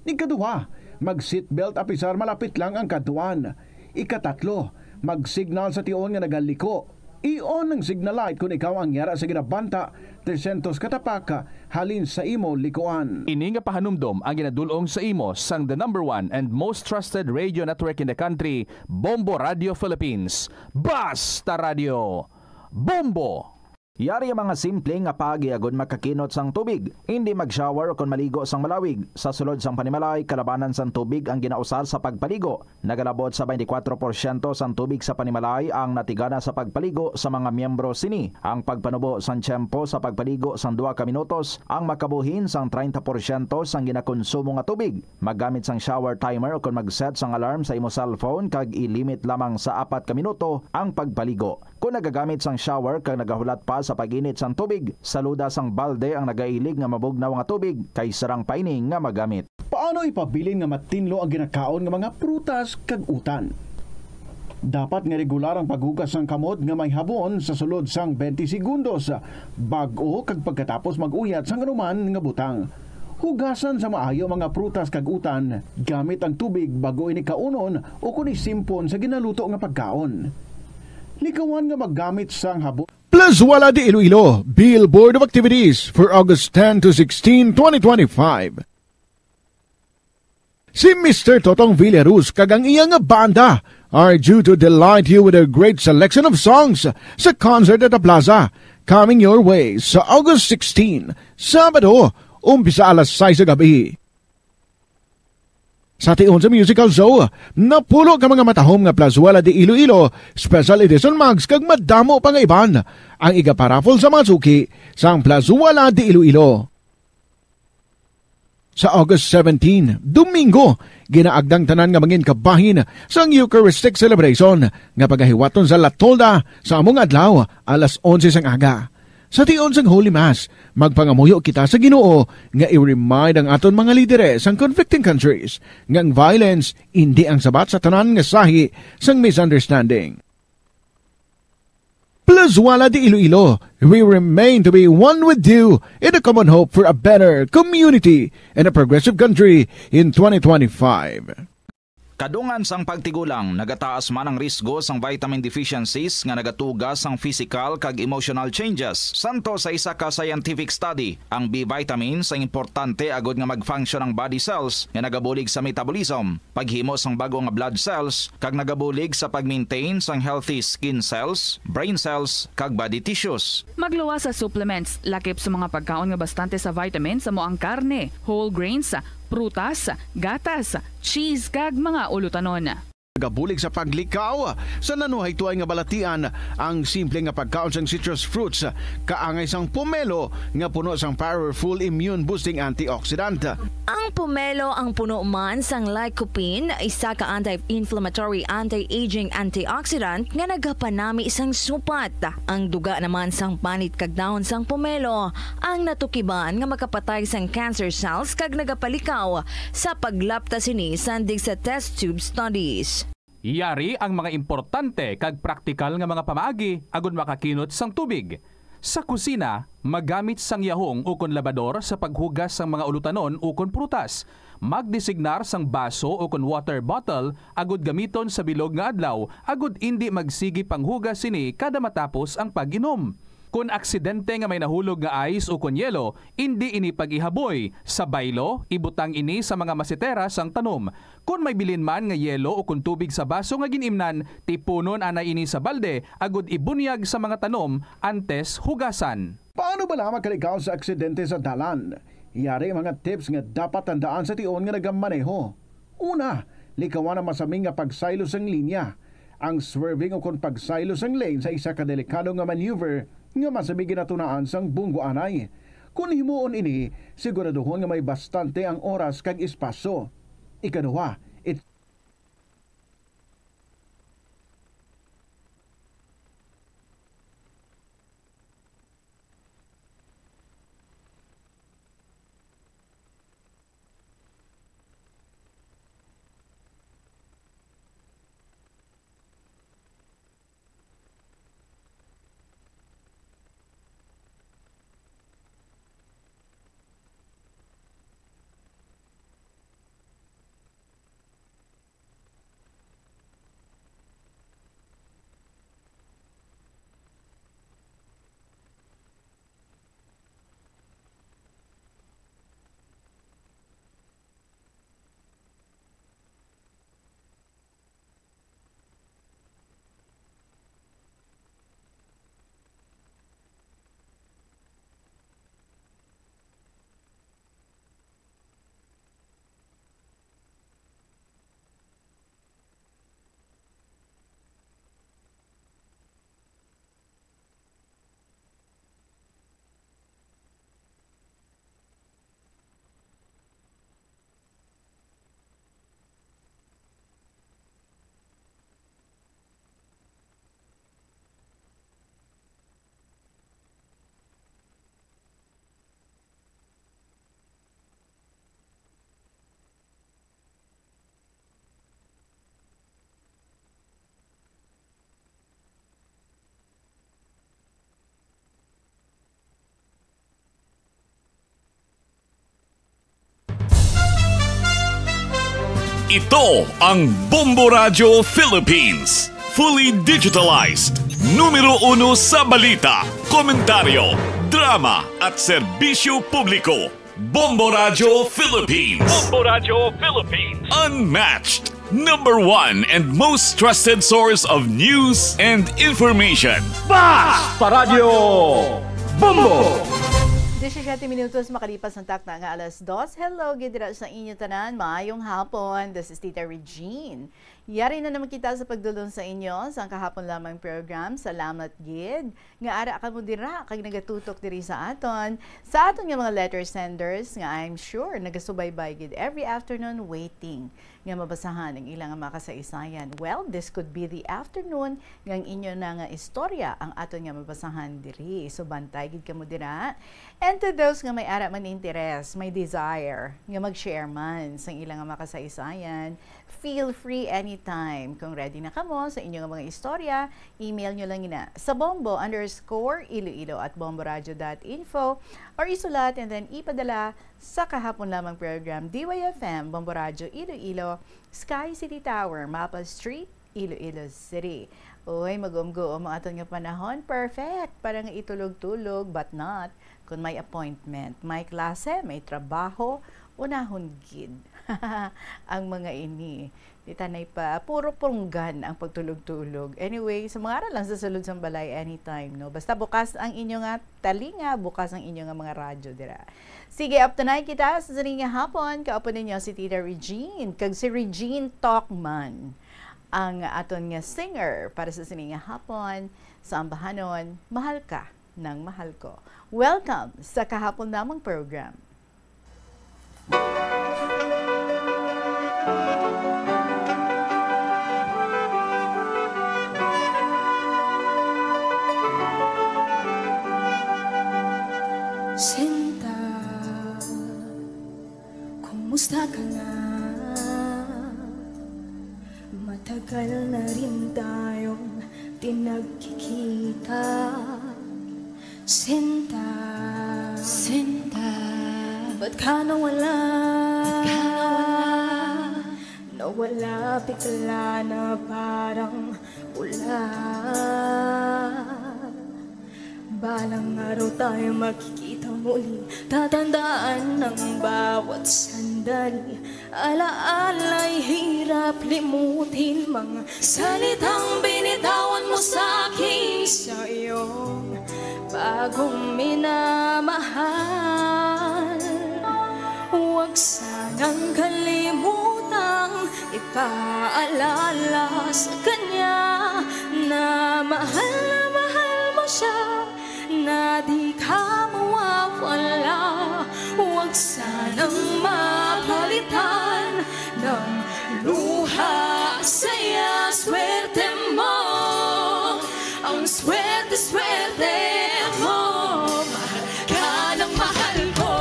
Ikaduha, mag-seatbelt apisar malapit lang ang kadtuan. Ikatatlo, mag-signal sa tion nga nagaliko. I-on ang signal light kon ikaw ang yara sa ginabanta tresyentos ka tapak halin sa imo likuan. Ini nga pahanumdom ang ginadul-ong sa imo sang the number one and most trusted radio network in the country, Bombo Radio Philippines. Basta Radio, Bombo! Yari ang mga simple nga paagi agod makakinot sang tubig. Indi mag-shower ukon maligo sang malawig. Sa sulod sang panimalay, kalabanan sang tubig ang ginausar sa pagpaligo. Nagalabot sa twenty-four porsyento sang tubig sa panimalay ang natigana sa pagpaligo sa mga miyembro sini. Ang pagpanubo sang tiyempo sa pagpaligo sang duha ka minutos ang makabuhin sang treinta porsyento sang ginakonsumo nga tubig. Maggamit sang shower timer ukon mag-set sang alarm sa imo cellphone kag i-limit lamang sa apat ka minuto ang pagpaligo. Kon nagagamit sang shower kag nagahulat pa sa pag-init sang tubig, saluda sang balde ang nagailig nga mabugnaw nga tubig kay sarang pa ini nga magamit. Paano ipabilin nga matinlo ang ginakaon nga mga prutas kag utan? Dapat nga regular ang paghugas sang kamot nga may habon sa sulod sang twenty segundos, bag-o kag pagkatapos mag-uyat sang anuman nga butang. Hugasan sa maayo ang mga prutas kag utan gamit ang tubig bag-o ini kaunon ukon isimpon sa ginaluto nga pagkaon. Likawan nga maggamit sang habon. Plazuela de Iloilo, Billboard of Activities for August ten to sixteen, twenty twenty-five. Si Mister Totong Villaruz kag ang iya nga banda are due to delight you with a great selection of songs sa concert at the plaza, coming your way sa August sixteen, Sabado, umpisa alas sais sa gabi. Sa tion sa musical show, napulo ka mga matahom nga Plazuela de Iloilo Special Edition mugs kag madamo pa nga iban ang igaparaffle sa mga suki sang Plazuela de Iloilo. Sa August seventeen, Domingo, ginaagdang tanan nga mangin kabahin sang Eucharistic Celebration nga pagahiwaton sa La Tolda sa among adlaw, alas onse sang aga. Sa tion sang Holy Mass, magpangamuyo kita sa Ginoo nga i-remind ang aton mga lidere sang conflicting countries nga ang violence indi ang sabat sa tanan nga sahi sang misunderstanding. Plazuela de Iloilo, we remain to be one with you in a common hope for a better community and a progressive country in twenty twenty-five. Kadungan sang pagtigulang, nagataas man ang risgo sang vitamin deficiencies nga nagatuga sang physical kag emotional changes. Santo sa isa ka scientific study, ang B vitamins ang importante agud nga mag-function ang body cells nga nagabulig sa metabolism, paghimo sang bag-o nga blood cells, kag nagabulig sa pag-maintain sang healthy skin cells, brain cells, kag body tissues. Magluwas sa supplements, lakip sa mga pagkaon nga bastante sa vitamins, amo ang karne, whole grains, prutas, gatas, cheese, kag mga ulutanon. Nagabulig sa paglikaw sa nanuhay tuay nga balatian ang simple nga pagkaon sang citrus fruits, kaangay sang pomelo nga puno sang powerful immune boosting antioxidant. Ang pomelo ang puno man sang lycopene, isa ka anti-inflammatory, anti-aging antioxidant nga nagapanami sang supat. Ang duga naman sang panit kag dahon sang pomelo ang natukiban nga makapatay sang cancer cells kag nagapalikaw sa paglapta sini sandig sa test tube studies. Yari ang mga importante kag praktikal nga mga pamaagi agud makakinot sang tubig. Sa kusina, magamit sang yahong ukon labador sa paghugas sang mga ulutanon ukon prutas. Magdesignar sang baso ukon water bottle agud gamiton sa bilog nga adlaw agud indi magsigi panghugas sini kada matapos ang pag-inom. Kon aksidente nga may nahulog nga ice ukon yelo, indi ini pag-ihaboy. Sa baylo, ibutang ini sa mga masetera sang tanom. Kon may bilin man nga yelo ukon tubig sa baso nga gin-imnan, tipunon anay ini sa balde agud ibunyag sa mga tanom antes hugasan. Paano bala makalikaw sa aksidente sa dalan? Yari ang mga tips nga dapat tandaan sa tion nga nagamaneho. Una, likawan ang masami nga pagsaylo sang linya. Ang swerving ukon pagsaylo sang lane sa isa ka delikado nga maneuver nga masami ginatunaan sang bunggo anay. Kon himuon ini, siguraduhon nga may bastante ang oras kag espasyo. Ikaduha, it- Ito ang Bombo Radyo Philippines. Fully digitalized. Numero uno sa balita, komentaryo, drama, at serbisyo publiko. Bombo Radyo Philippines. Bombo Radyo Philippines. Unmatched. Number one and most trusted source of news and information. Basta Radyo Bombo! Disisiyete minutos makalipas ang takna nga alas dos. Hello, gid dira sa inyo tanan. Maayong hapon. This is Tita Regine. Yari na naman kita sa pagdulong sa inyo sa kahapon lamang program. Salamat gid nga ara kamo dira kag nagatutok diri sa aton, sa aton nga mga letter senders nga I'm sure nagasubaybay gid every afternoon waiting nga mabasahan ang ilang mga kasaysayan. Well, this could be the afternoon nga ang inyo na nga istorya ang aton nga mabasahan diri. So, bantay gid kamo dira. And to those nga may ara man interes, may desire nga mag-share man sang ilang mga kasaysayan, feel free anytime. Kung ready na kamo sa inyo nga mga istorya, email nyo lang ina sa bombo underscore iloilo at bomboradio dot info or isulat and then ipadala sa kahapon lamang program, D Y F M, Bombo Radyo Iloilo, Sky City Tower, Mapa Street, Iloilo City. Uy, mag-umguom ang aton nga panahon. Perfect para nga itulog-tulog, but not kung may appointment, may klase, may trabaho, unahon gid ang mga ini. Di tanay pa, puro punggan ang pagtulog-tulog. Anyway, sa mga ara lang sa sulod sang balay anytime, no? Basta bukas ang inyo nga talinga, bukas ang inyo nga mga radyo dira. Sige, up to night kita sa sini nga hapon. Kaupod ninyo si Tita Regine, kag si Regine Talkman, ang aton nga singer para sa sini nga hapon, sa ambahanon, Mahal Ka ng Mahal Ko. Welcome sa kahapon namang program. Sinta, kumusta ka na? Matagal na rin tayong di nagkikita. Sinta, Sinta, ba't ka nawala? Ba't ka nawala? Nawala bigla na parang pula. Balang araw tayo magkikita muli. Tatandaan ang bawat sandali. Alaala'y hirap limutin, mga salitang binitawan mo sa akin sa iyong bagong minamahal. Huwag sanang kalimutang ipaalala sa kanya na mahal na mahal mo siya, na di ka mawawala. Huwag sanang mapalitan ng luha, saya, swerte mo. Ang swerte, swerte mo. Mahal ka ng mahal ko.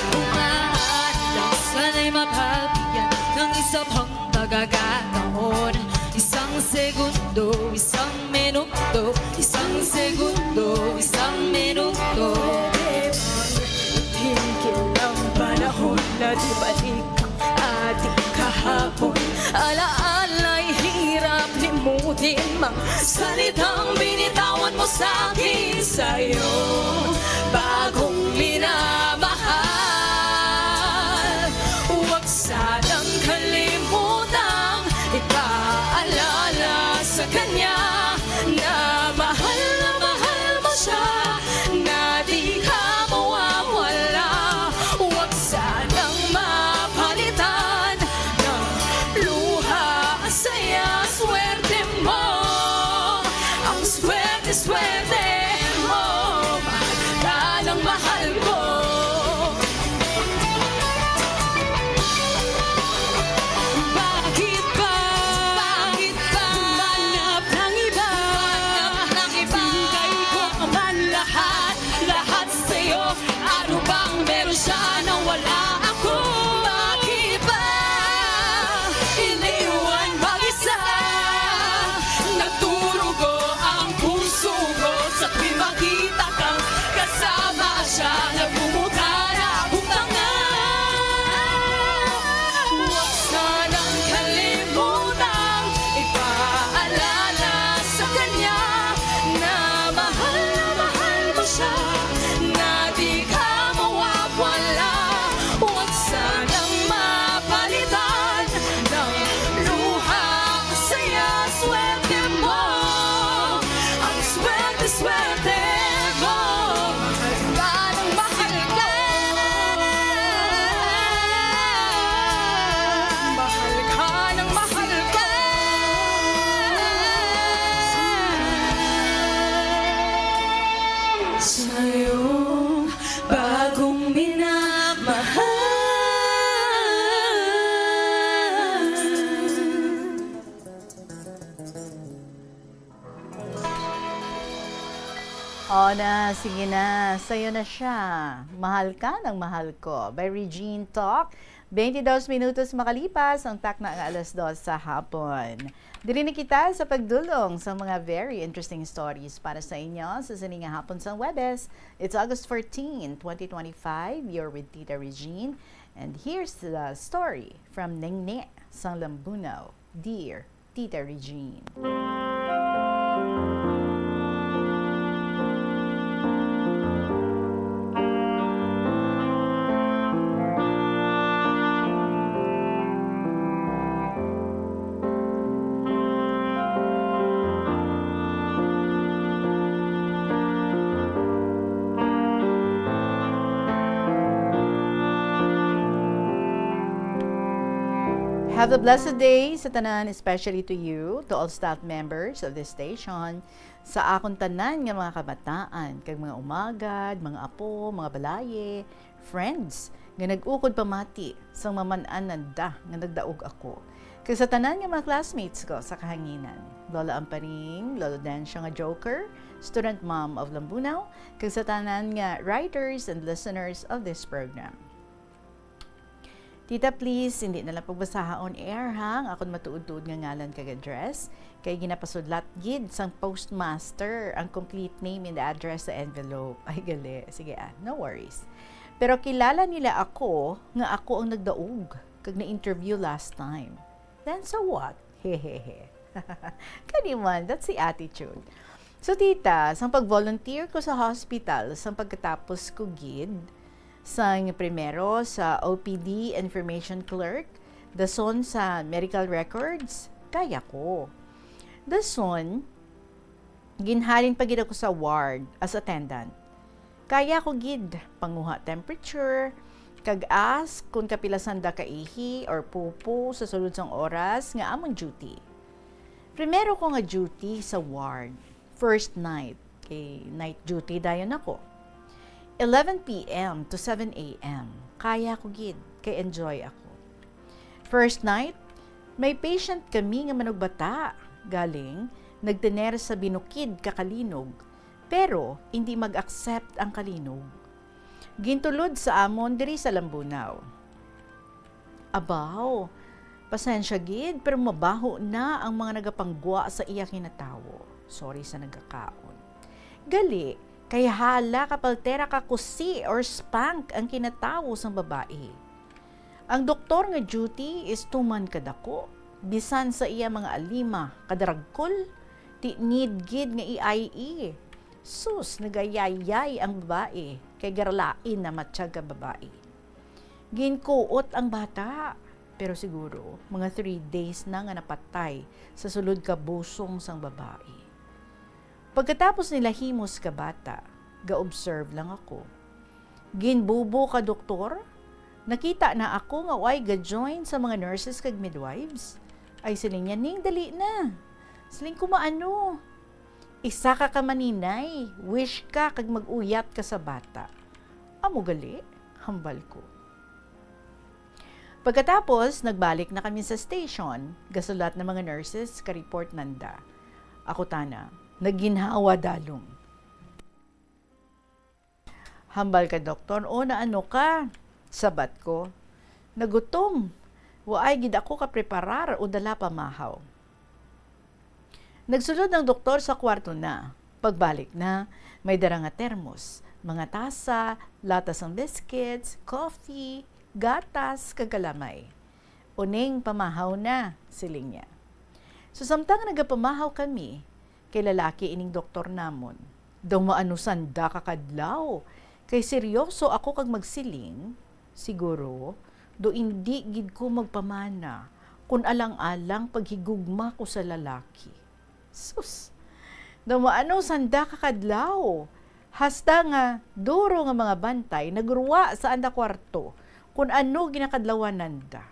Kung maaari lang sana'y mapabigyan ng isa pang pagkakataon. Isang segundo, isang minuto, isang segundo, isang minuto. Pwede bang tumigil ang panahon na di balik ang ating kahapon? Alaala'y hirap limutin, mga salitang binitawan mo sa akin sa iyong bagong minamahal. Huwag sanang kalimutang ipaalala sa kanya na mahal na mahal mo siya, na di ka mawawala. Huwag sanang mapalitan ng luha, saya, swerte mo. Ang swerte, swerte mo. Mahal O na, sige na. Sa'yo na siya. Mahal Ka ng Mahal Ko by Regine Talk. Twenty-dos minutos makalipas ang takna nga alas dos sa hapon. Diri na kita sa pagdulong sa mga very interesting stories para sa inyo sa sini nga hapon sa Huwebes. It's August fourteen, twenty twenty-five. You're with Tita Regine. And here's the story from Nengni sang Lambunao. Dear Tita Regine. Have a blessed day sa tanan, especially to you, to all staff members of this station, sa akon tanan nga mga kabataan, kag mga umagad, mga apo, mga balaye, friends, nga nag-ukod pamati sang maman-an nanda nga nagdaog ako, kag sa tanan nga mga classmates ko sa kahanginan, Lola Amparing, Lolo Dencio nga joker, student mom of Lambunao, kag sa tanan nga writers and listeners of this program. Tita, please, hindi na lang pagbasaha on air, ha, ang akon matuod-tuod nga ngalan kag address, kay ginapasudlat gid sang postmaster ang complete name and address sa envelope. Ay, gali. Sige, ah, no worries. Pero kilala nila ako nga ako ang nagdaog kag na-interview last time. Then so what? Hehehe. Kani man, that's the attitude. So, tita, sang pag-volunteer ko sa hospital, sang pagkatapos ko gid, sang primero sa O P D information clerk, dason sa medical records, kaya ko. Dason, ginhalin pa gid ako sa ward as attendant. Kaya ko gid panguha temperature, kag ask kung kapila sanda ka ihi or pupo sa sulod sang oras nga amon duty. Primero ko nga duty sa ward, first night, kay night duty dayon ako. Eleven P M to seven A M, kaya ko gid, kay enjoy ako. First night, may patient kami nga manugbata, galing nagtener sa binukid ka kalinog, pero indi mag-accept ang kalinog. Gintulod sa amon diri sa Lambunao. Abaw, pasensya gid, pero mabaho na ang mga nagapanggwa sa iya kinatawo. Sorry sa nagakaon. Gali, kay hala ka paltera ka kusi or spank ang kinatawo sang babayi. Ang doktor nga duty is tuman kadako, bisan sa iya mga alima kadaragkol, ti need gid nga i-I E. Sus, nagayayay ang babayi, kay garalain na matyag ka babayi. Ginkuot ang bata, pero siguro mga three days na nga napatay sa sulod ka busong sang babayi. Pagkatapos nila himos ka bata, ga-observe lang ako. Ginbubo ka doktor, nakita na ako nga way ga-join sa mga nurses kag midwives. Ay, siling niya, "Ning, dali na." Siling ko, "Maano?" "Isa ka ka maninay, wish ka kag mag-uyat ka sa bata." "Amo gali?" hambal ko. Pagkatapos, nagbalik na kami sa station, gasulat na mga nurses ka report nanda. Ako tana, nagginhawa dalom. Hambal ka doktor, "O, naano ka?" sabat ko. "Nagutom. Waay gid ako kapreparar o dala pamahaw." Nagsulod ang doktor sa kwarto na. Pagbalik na, may dara nga termos, mga tasa, lata sang biscuits, coffee, gatas, kag kalamay. "Uning pamahaw na," siling niya. So, samtang nagapamahaw kami, kay lalaki ining doktor namon. Daw maano sanda ka kadlaw, kay seryoso ako kag magsiling, "Siguro, do indi gid ko magpamana kun alang-alang paghigugma ko sa lalaki." Sus! Daw maano sanda ka kadlaw, hasta nga duro nga mga bantay nagruwa sa anda kwarto kun ano ginakadlawan nanda.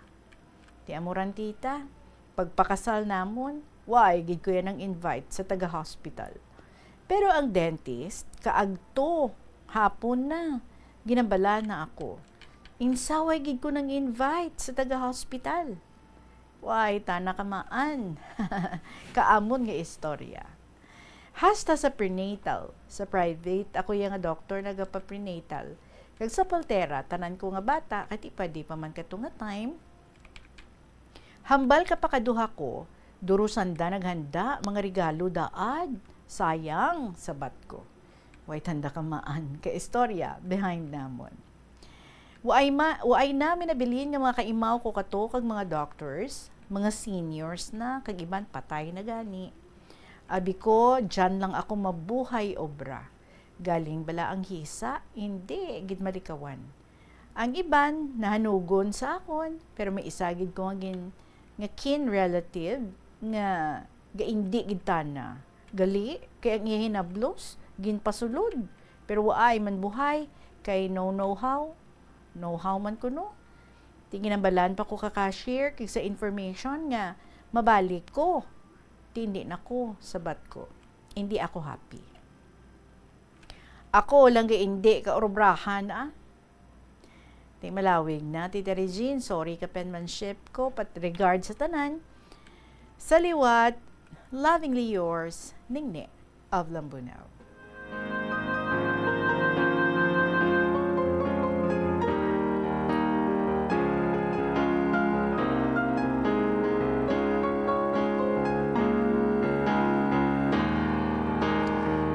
Ti amo ran, tita, pagpakasal namon, way gid ko ya nang-invite sa taga-hospital. Pero ang dentist, kaagto, hapon na, ginambala na ako. Insa way gid ko nang-invite sa taga-hospital. Way, tana kamaan. Kaamon nga istorya. Hasta sa prenatal, sa private, ako iya nga doktor nagapa-prenatal. Kag sa Paltera, tanan ko nga bata, kay di pa, di pa man kato nga time. Hambal ka pa kaduha ko, duro sanda naghanda, mga regalo daad. Sayang, sabat ko. Way tanda ka maan, ka istorya behind namon. Waay ma-, waay na minabilin nga mga kaimaw ko kato kag mga doctors, mga seniors na, kag iban patay na gani. Abi ko, dyan lang ako mabuhay obra. Galing bala ang hisa? Hindi gid malikawan. Ang iban nahanugon sa akon, pero may isa gid ko nga gin-, nga kin relative nga gaindi gid tana. Gali, kay ang iya hinablos, ginpasulod. Pero waay man buhay, kay no know how. Know how man kuno. Ti ginhambalan pa ko ka cashier, kag sa information nga mabalik ko. Ti hindi na ko, sabat ko. Hindi ako happy. Ako lang gaindi ka urubrahan, ah. Ti malawig na, Tita Regine, sorry ka penmanship ko, but regard sa tanan. Sa liwat, lovingly yours, Ningni of Lambunao.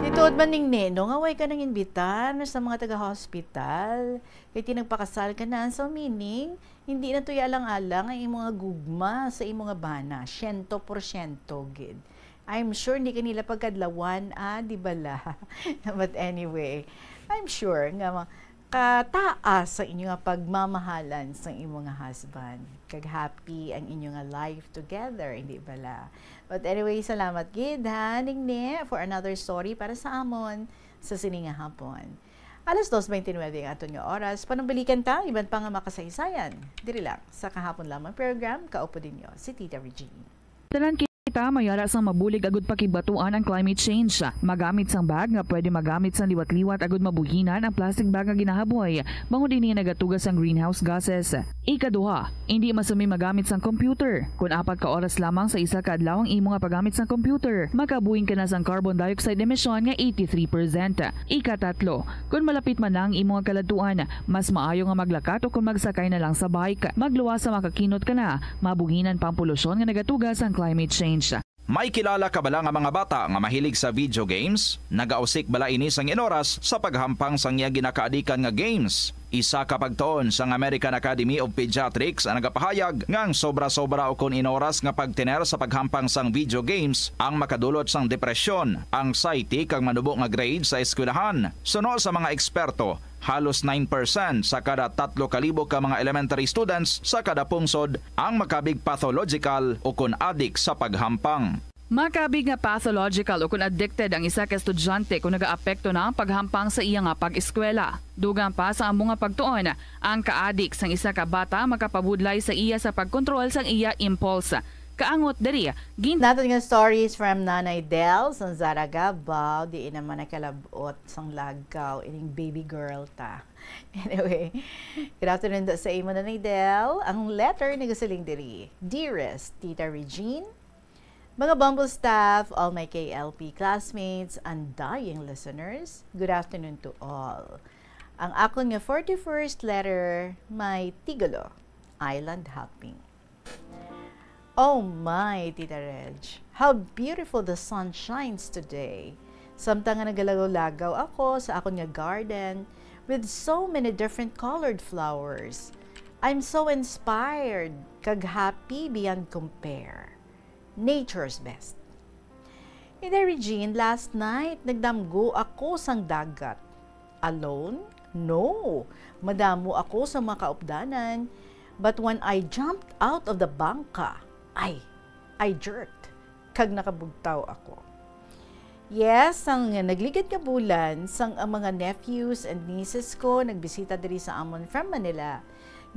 Ti tuod man, Ningni, no, nga way ka nang imbitar sa mga taga-hospital. Kay ti nagpakasal ka na, so meaning, hindi na to alang-alang ang imo nga gugma sa imo nga bana, siyento porsyento gid. I'm sure hindi ka nila pagkadlawan, ah, di bala? But anyway, I'm sure nga ma-, kataas ang inyo nga pagmamahalan sa imo nga husband. Kag happy ang inyo nga life together, hindi bala? But anyway, salamat gid, ha, Ningni, for another story para sa amon sa sini nga hapon. Alas dos bente nuebe ang aton nga oras. Panumbalikan ta, iban pa nga makasaysayan. Diri lang sa Kahapon Lamang Program, kaupod ninyo si Tita Regine. Tanan kita mayara sang mabulig agud pakigbatuan ang climate change. Magamit sang bag nga pwede magamit sang liwat-liwat agud mabuhinan ang plastic bag nga ginahaboy, bangod ini nagatuga sang greenhouse gases. Ikaduha, indi masumi magamit sang computer. Kon apat ka oras lamang sa isa ka adlaw ang imo nga paggamit sang computer, makabuhin ka na sang carbon dioxide emission nga eighty-three percent. Ikatatlo, kon malapit man na ang imo nga kaladtuan, mas maayo nga maglakat o kon magsakay na lang sa bike. Magluwas sa makakinot ka na, mabuhinan pa ang polusyon nga nagatuga sang climate change. May kilala ka bala nga mga bata nga mahilig sa video games? Nagausik bala ini sang inoras sa paghampang sang iya ginakaadikan nga games? Isa ka pagtuon sang American Academy of Pediatrics ang nagapahayag nga ang sobra-sobra ukon inoras nga pagtener sa paghampang sang video games ang makadulot sang depresyon, anxiety, kag manubo nga grade sa eskwelahan. Suno sa mga eksperto, halos nine percent sa kada tatlo ka libo ka mga elementary students sa kada pungsod ang makabig pathological ukon adik sa paghampang. Makabig nga pathological ukon addicted ang isa ka estudyante kon nagaapekto na ang paghampang sa iya nga pag-eskwela. Dugang pa sa amo nga pagtuon, ang kaadik sang isa ka bata makapabudlay sa iya sa pagkontrol sang iya impulse. Kaangot diri, gin- Naton nga stories from Nanay Del sang Zaragaba, diin naman nakalab-ot sang lagaw ining baby girl ta. Anyway, good afternoon sa imo, Nanay Del. Ang letter nagasiling diri, Dearest Tita Regine, mga Bumble staff, all my K L P classmates, undying listeners, good afternoon to all. Ang akon nga forty-first letter may titulo, Island Hopping. Oh my, Tita Reg, how beautiful the sun shines today. Samtang nga nagalagaw-lagaw ako sa akon nga garden with so many different colored flowers, I'm so inspired kag happy beyond compare. Nature's best. Inday Regine, last night, nagdamgo ako sang dagat. Alone? No. Madamo ako sa mga kaupdanan. But when I jumped out of the bangka, ay, I jerked. Kag nakabugtaw ako. Yes, sang nagligad nga bulan, sang ang mga nephews and nieces ko nagbisita diri sa amon from Manila,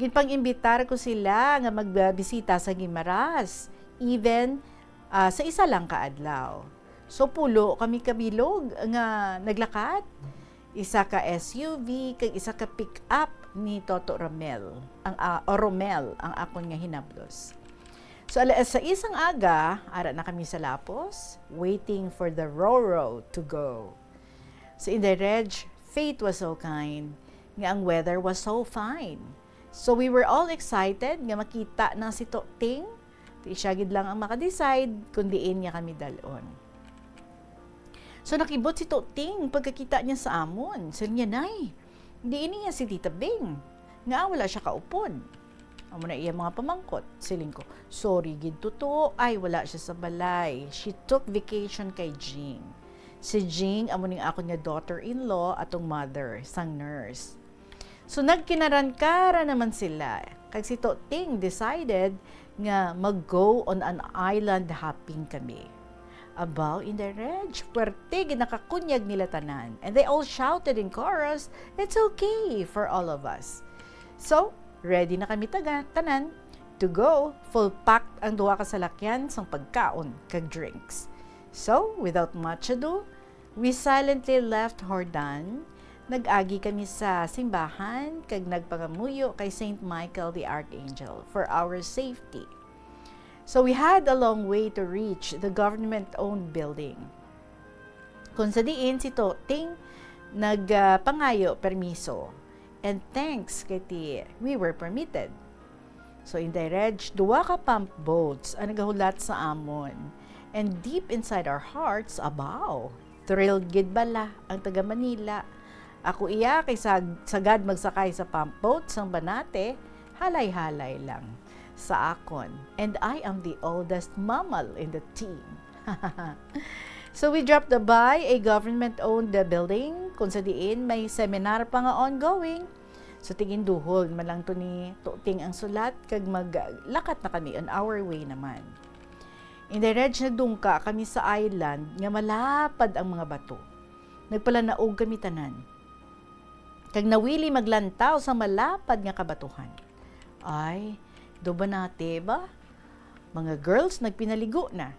ginpang-imbitar ko sila nga magbisita sa Guimaras, even, ah, sa isa lang ka adlaw. So, pulo kami kabilog nga naglakat. Isa ka S U V kag isa ka pick-up ni Toto Ramel, ang, ah, o Romel, ang akon nga hinablos. So, alas sais ang aga, ara na kami sa lapos, waiting for the Roro to go. So, Inday Reg, fate was so kind nga ang weather was so fine. So, we were all excited nga makita na si Toting. Ti siya gid lang ang maka-decide kung diin niya kami dalon. So, nakibot si Toting pagkakita niya sa amon. Siling niya, "Nay, diin niya si Tita Bing? Nga wala siya kaupod?" Amo na iya mga pamangkot. Siling ko, "Sorry gid, Toto. Ay, wala siya sa balay. She took vacation kay Jing." Si Jing, amo ning akon nga daughter-in-law, atong mother, sang nurse. So, nagkinarangkara naman sila. Kag si Toting decided nga mag-go on an island hopping kami. Abaw, Inday Reg, puwerte gid nakakunyag nila tanan. And they all shouted in chorus, "It's okay for all of us." So, ready na kami taga, tanan to go. Full packed ang duha ka salakyan sang pagkaon kag drinks. So, without much ado, we silently left Jordan. Nag-agi kami sa simbahan kag nagpangamuyo kay Saint Michael the Archangel for our safety. So we had a long way to reach the government-owned building, kung sa diin si Toting nagpangayo permiso. And thanks kay ti, we were permitted. So, Inday Reg, duwa ka pump boats ang nagahulat sa amon. And deep inside our hearts, abaw, thrilled gid bala ang taga Manila. Ako iya kay sag-, sagad magsakay sa pump boat sang Banate, halay-halay lang sa akon. And I am the oldest mammal in the team. So we dropped by a government-owned building kung sa diin may seminar pa nga ongoing. So, tiginduhol man lang to ni Toting ang sulat, kag maglakat na kami on our way naman. Inday Reg, nagdungka kami sa island nga malapad ang mga bato. Nagpalanaog kami tanan. Kag nawili maglantaw sa malapad nga kabatuhan. Ay, do Banate ba? Mga girls, nagpinaligo na.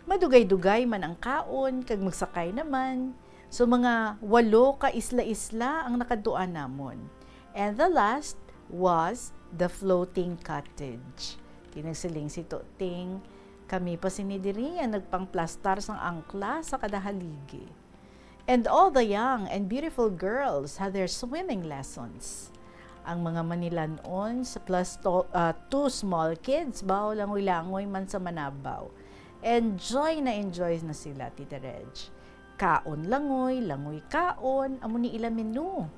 Madugay-dugay man ang kaon, kag magsakay naman. So, mga walo ka isla-isla ang nakadtuan namon. And the last was the floating cottage. Kay nagsiling si Toting, "Kami pa sini diri ang nagpangplastar sang angkla sa kada haligi." And all the young and beautiful girls had their swimming lessons. Ang mga manilan-on sa plus to-, ah, two small kids, baw langoy-langoy man sa manabaw. Enjoy na enjoy na sila, Tita Reg. Kaon langoy, langoy kaon, amo ni ila menu.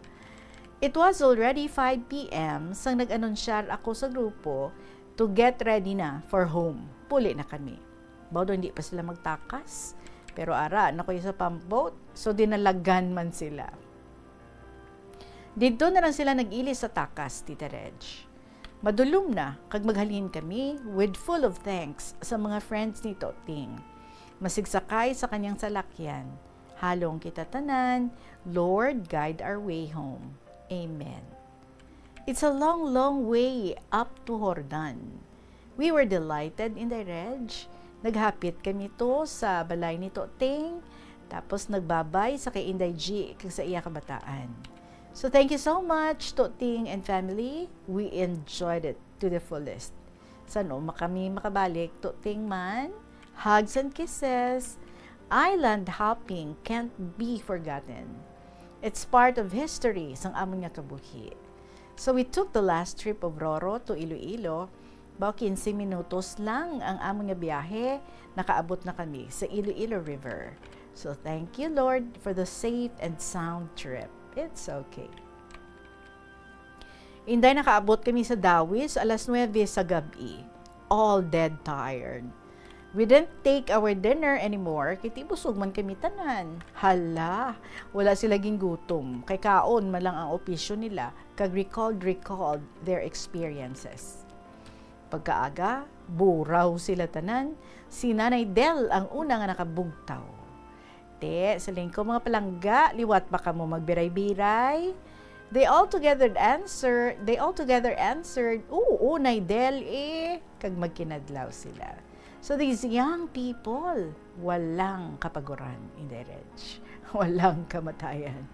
It was already five P M sang nag-anunsyar ako sa grupo to get ready na for home. Puli na kami. Baw daw hindi pa sila magtakas. Pero ara, na ko sa pump boat, so dinalagan man sila. Didto na lang sila nag-ilis sa takas, Tita Reg. Madulom na, kag maghalin kami with full of thanks sa mga friends ni Toting. Masigsakay sa kanyang salakyan. Halong kita tanan, Lord, guide our way home. Amen. It's a long, long way up to Jordan. We were delighted, Inday Reg. Naghapit kami to sa balay ni Toting, tapos nagbabay sa kay Inday G kag sa iya kabataan. So, thank you so much, Toting and family. We enjoyed it to the fullest. San-o man kami makabalik, Toting man? Hugs and kisses. Island hopping can't be forgotten. It's part of history sang amon nga kabuhi. So we took the last trip of Roro to Iloilo. Baw quince minutos lang ang amon nga biyahe, nakaabot na kami sa Iloilo River. So thank you, Lord, for the safe and sound trip. It's okay. Inday, nakaabot kami sa Dawis alas nuwebe sa gab-i. All dead tired. We didn't take our dinner anymore, kay ti busog man kami tanan. Hala, wala sila gingutom, kay kaon man lang ang opisyo nila, kag recalled, recalled their experiences. Pagkaaga, buraw sila tanan. Si Nanay Del ang una nga nakabugtaw. Te, siling ko, mga palangga, liwat ba kamo magbiray-biray? They all together answer, they all together answered, "Oo, Nay Del, eh." Kag magkinadlaw sila. So these young people, walang kapaguran, Inday Reg. Walang kamatayan.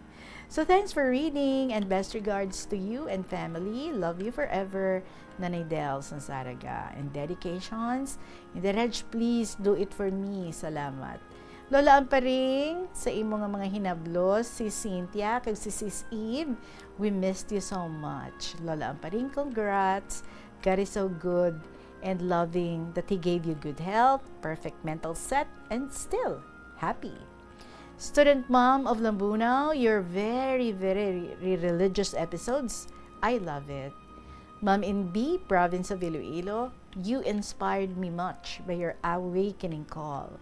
So thanks for reading and best regards to you and family. Love you forever, Nanay Del Sanzaraga. And dedications, Inday Reg, please do it for me. Salamat. Lola Amparing, sa imo nga mga hinablos, si Cynthia kag si Sis Eve, we missed you so much. Lola Amparing, congrats. God is so good and loving that He gave you good health, perfect mental set, and still happy. Student mom of Lambunao, your very, very re-, religious episodes, I love it. Ma'am in B, province of Iloilo, you inspired me much by your awakening call.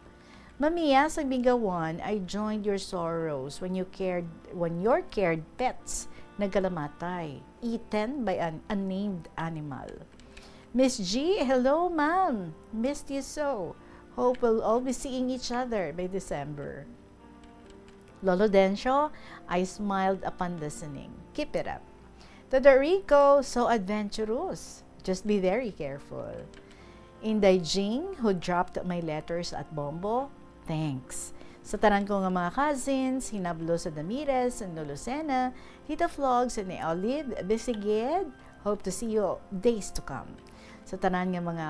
Mamiya sa Bingawan, I joined your sorrows when you cared, when your cared pets nagkalamatay, eaten by an unnamed animal. Miss G, hello, ma'am. Missed you so. Hope we'll all be seeing each other by December. Lolo Dencio, I smiled upon listening. Keep it up. Todo Rico, so adventurous. Just be very careful. Inday Jing, who dropped my letters at Bombo, thanks. Sa tanan ko nga mga cousins, hinablo sa Damirez, sa Lucena, Tita Flogs, and Olive, Bisigid, hope to see you days to come. Sa tanan nga mga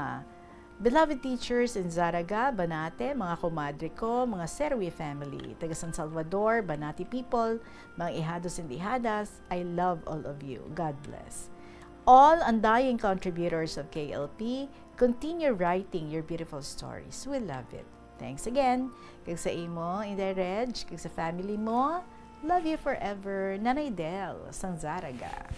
beloved teachers in Zaraga, Banate, mga komadre ko, mga Serwi family, taga San Salvador, Banati people, mga ihados and ihadas, I love all of you. God bless. All undying contributors of K L P, continue writing your beautiful stories. We love it. Thanks again. Kag sa imo, Inday Reg, kag sa family mo, love you forever, Nanay Del, sang Zaraga.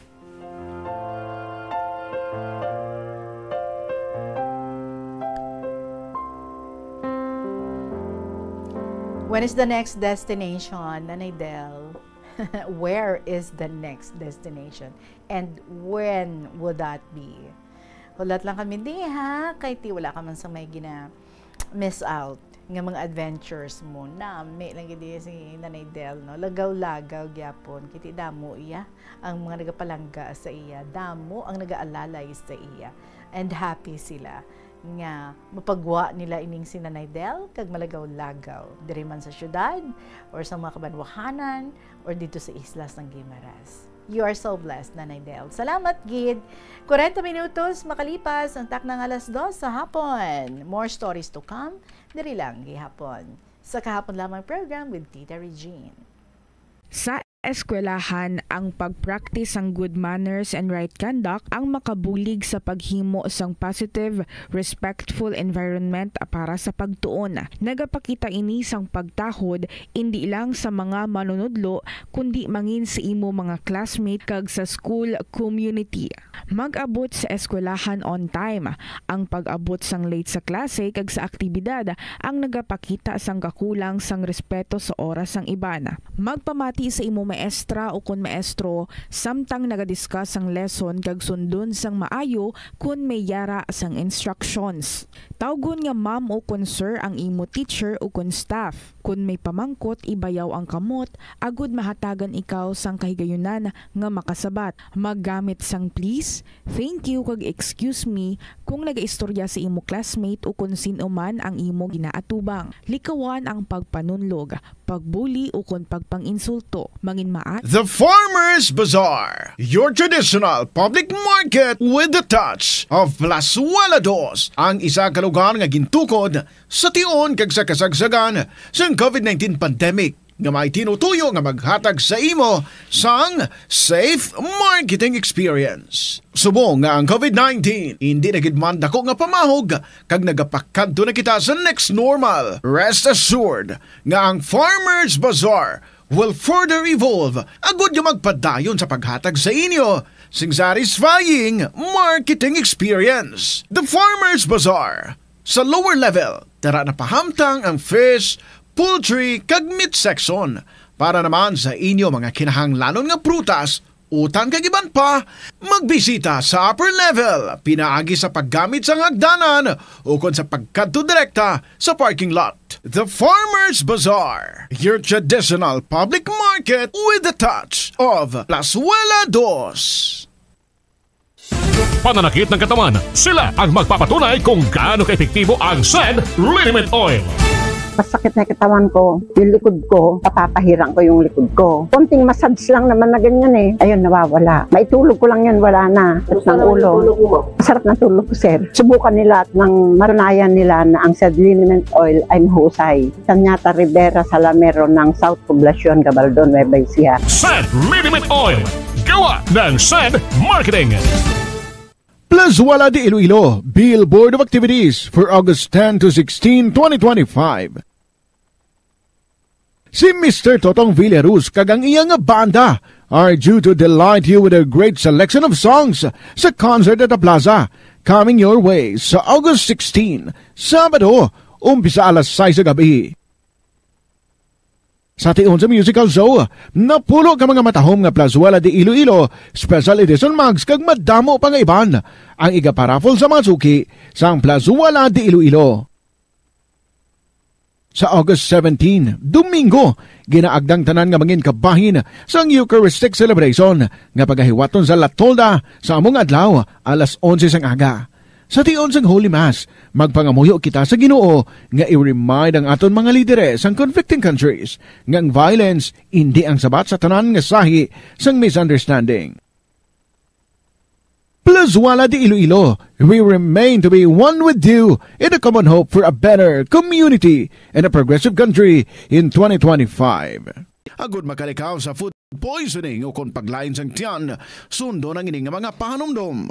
When is the next destination, Nanay Del? Where is the next destination? And when would that be? Hulat lang kami diha, kay ti wala ka man sa may gina miss out nga mga adventures mo. Nami lang gid si Nanay Del, no? Lagaw-lagaw gyapon. Kiti damo iya ang mga nagapalangga sa iya. Damo ang nagaalalay sa iya. And happy sila nga mapagwa nila ining si Nanay Del kag malagaw-lagaw diri man sa syudad or sa mga kabanwahanan or dito sa isla sang Guimaras. You are so blessed, Nanay Del. Salamat gid. Kwarenta minutos makalipas ang takna nga alas dos sa hapon. More stories to come diri lang gihapon sa Kahapon Lamang program with Tita Regine. Sa eskwelahan, ang pag-practice sang good manners and right conduct ang makabulig sa paghimo sang positive, respectful environment para sa pagtuon. Nagapakita ini sang pagtahod indi lang sa mga manunudlo, kundi mangin sa imo mga classmate kag sa school community. Mag-abot sa eskwelahan on time. Ang pag-abot sang late sa klase kag sa aktibidad ang nagapakita sang kakulang sang respeto sa oras sang iban. Magpamati sa imo maestra ukon maestro samtang nagadiscuss ang lesson kag sundon sang maayo kon may yara sang instructions. Tawgon nga ma'am ukon sir ang imo teacher ukon staff. Kon may pamangkot, ibayaw ang kamot agud mahatagan ikaw sang kahigayunan nga makasabat. Maggamit sang please, thank you, kag excuse me kung nagaistorya sa imo classmate o kon sin-o man ang imo ginaatubang. Likawan ang pagpanunlog, pagbuli, o kon pagpang-insulto. Mangin maat. The Farmers Bazaar, your traditional public market with the touch of Plazuela Dos, ang isa ka lugar nga gintukod sa tion kag sa kasagsagan sang COVID nineteen pandemic, nga may tinutuyo nga maghatag sa imo sang safe marketing experience. Subong nga ang COVID nineteen indi na gid man dako nga pamahog kag nagapakadto na kita sa next normal, rest assured nga ang Farmers Bazaar will further evolve agud nga magpadayon sa paghatag sa inyo sing satisfying marketing experience. The Farmers Bazaar, sa lower level, tara na pahamtang ang fish, poultry, kag meat section. Para naman sa inyo mga kinahanglanon nga prutas, utan kag iban pa, magbisita sa upper level pinaagi sa paggamit sang hagdanan ukon sa pagkadto direkta sa parking lot. The Farmers Bazaar, your traditional public market with the touch of Plazuela Dos. Pananakit ng katawan, sila ang magpapatunay kung gaano kaepektibo ang Send Liniment Oil. Masakit na yung katawan ko, yung likod ko, papapahirang ko yung likod ko. Konting massage lang naman na ganyan eh. Ayun, nawawala. Maitulog ko lang yun, wala na. Sakit ng ulo. Sarap ng tulog ko, sir. Subukan nila at nang matunayan nila na ang Sed Liniment Oil ay mahusay. Sanyata Rivera Salamero ng South Poblacion, Gabaldon, Nueva Ecija. Sed Liniment Oil. Gawa ng Sed Marketing. Plazuela de Iloilo, Billboard of Activities for August ten to sixteen, twenty twenty-five. Si Mister Totong Villaruz kag ang iya nga banda are due to delight you with a great selection of songs sa concert at the plaza, coming your way sa August sixteen, Sabado, umpisa alas sais sa gabi. Sa tion sa musical show, napulo ka mga matahom nga Plazuela de Iloilo Special Edition mugs kag madamo pa nga iban ang igaparaffle sa mga suki sang Plazuela de Iloilo. Sa August seventeen, Domingo, ginaagdang tanan nga mangin kabahin sang Eucharistic Celebration nga pagahiwaton sa La Tolda sa among adlaw, alas onse sang aga. Sa tion sang Holy Mass, magpangamuyo kita sa Ginoo nga i-remind ang aton mga lidere sang conflicting countries nga ang violence indi ang sabat sa tanan nga sahi sang misunderstanding. Plazuela de Iloilo, we remain to be one with you in a common hope for a better community and a progressive country in twenty twenty-five. Agud makalikaw sa food poisoning o kon paglain sang tiyan, sundon ang ini nga mga pahanumdom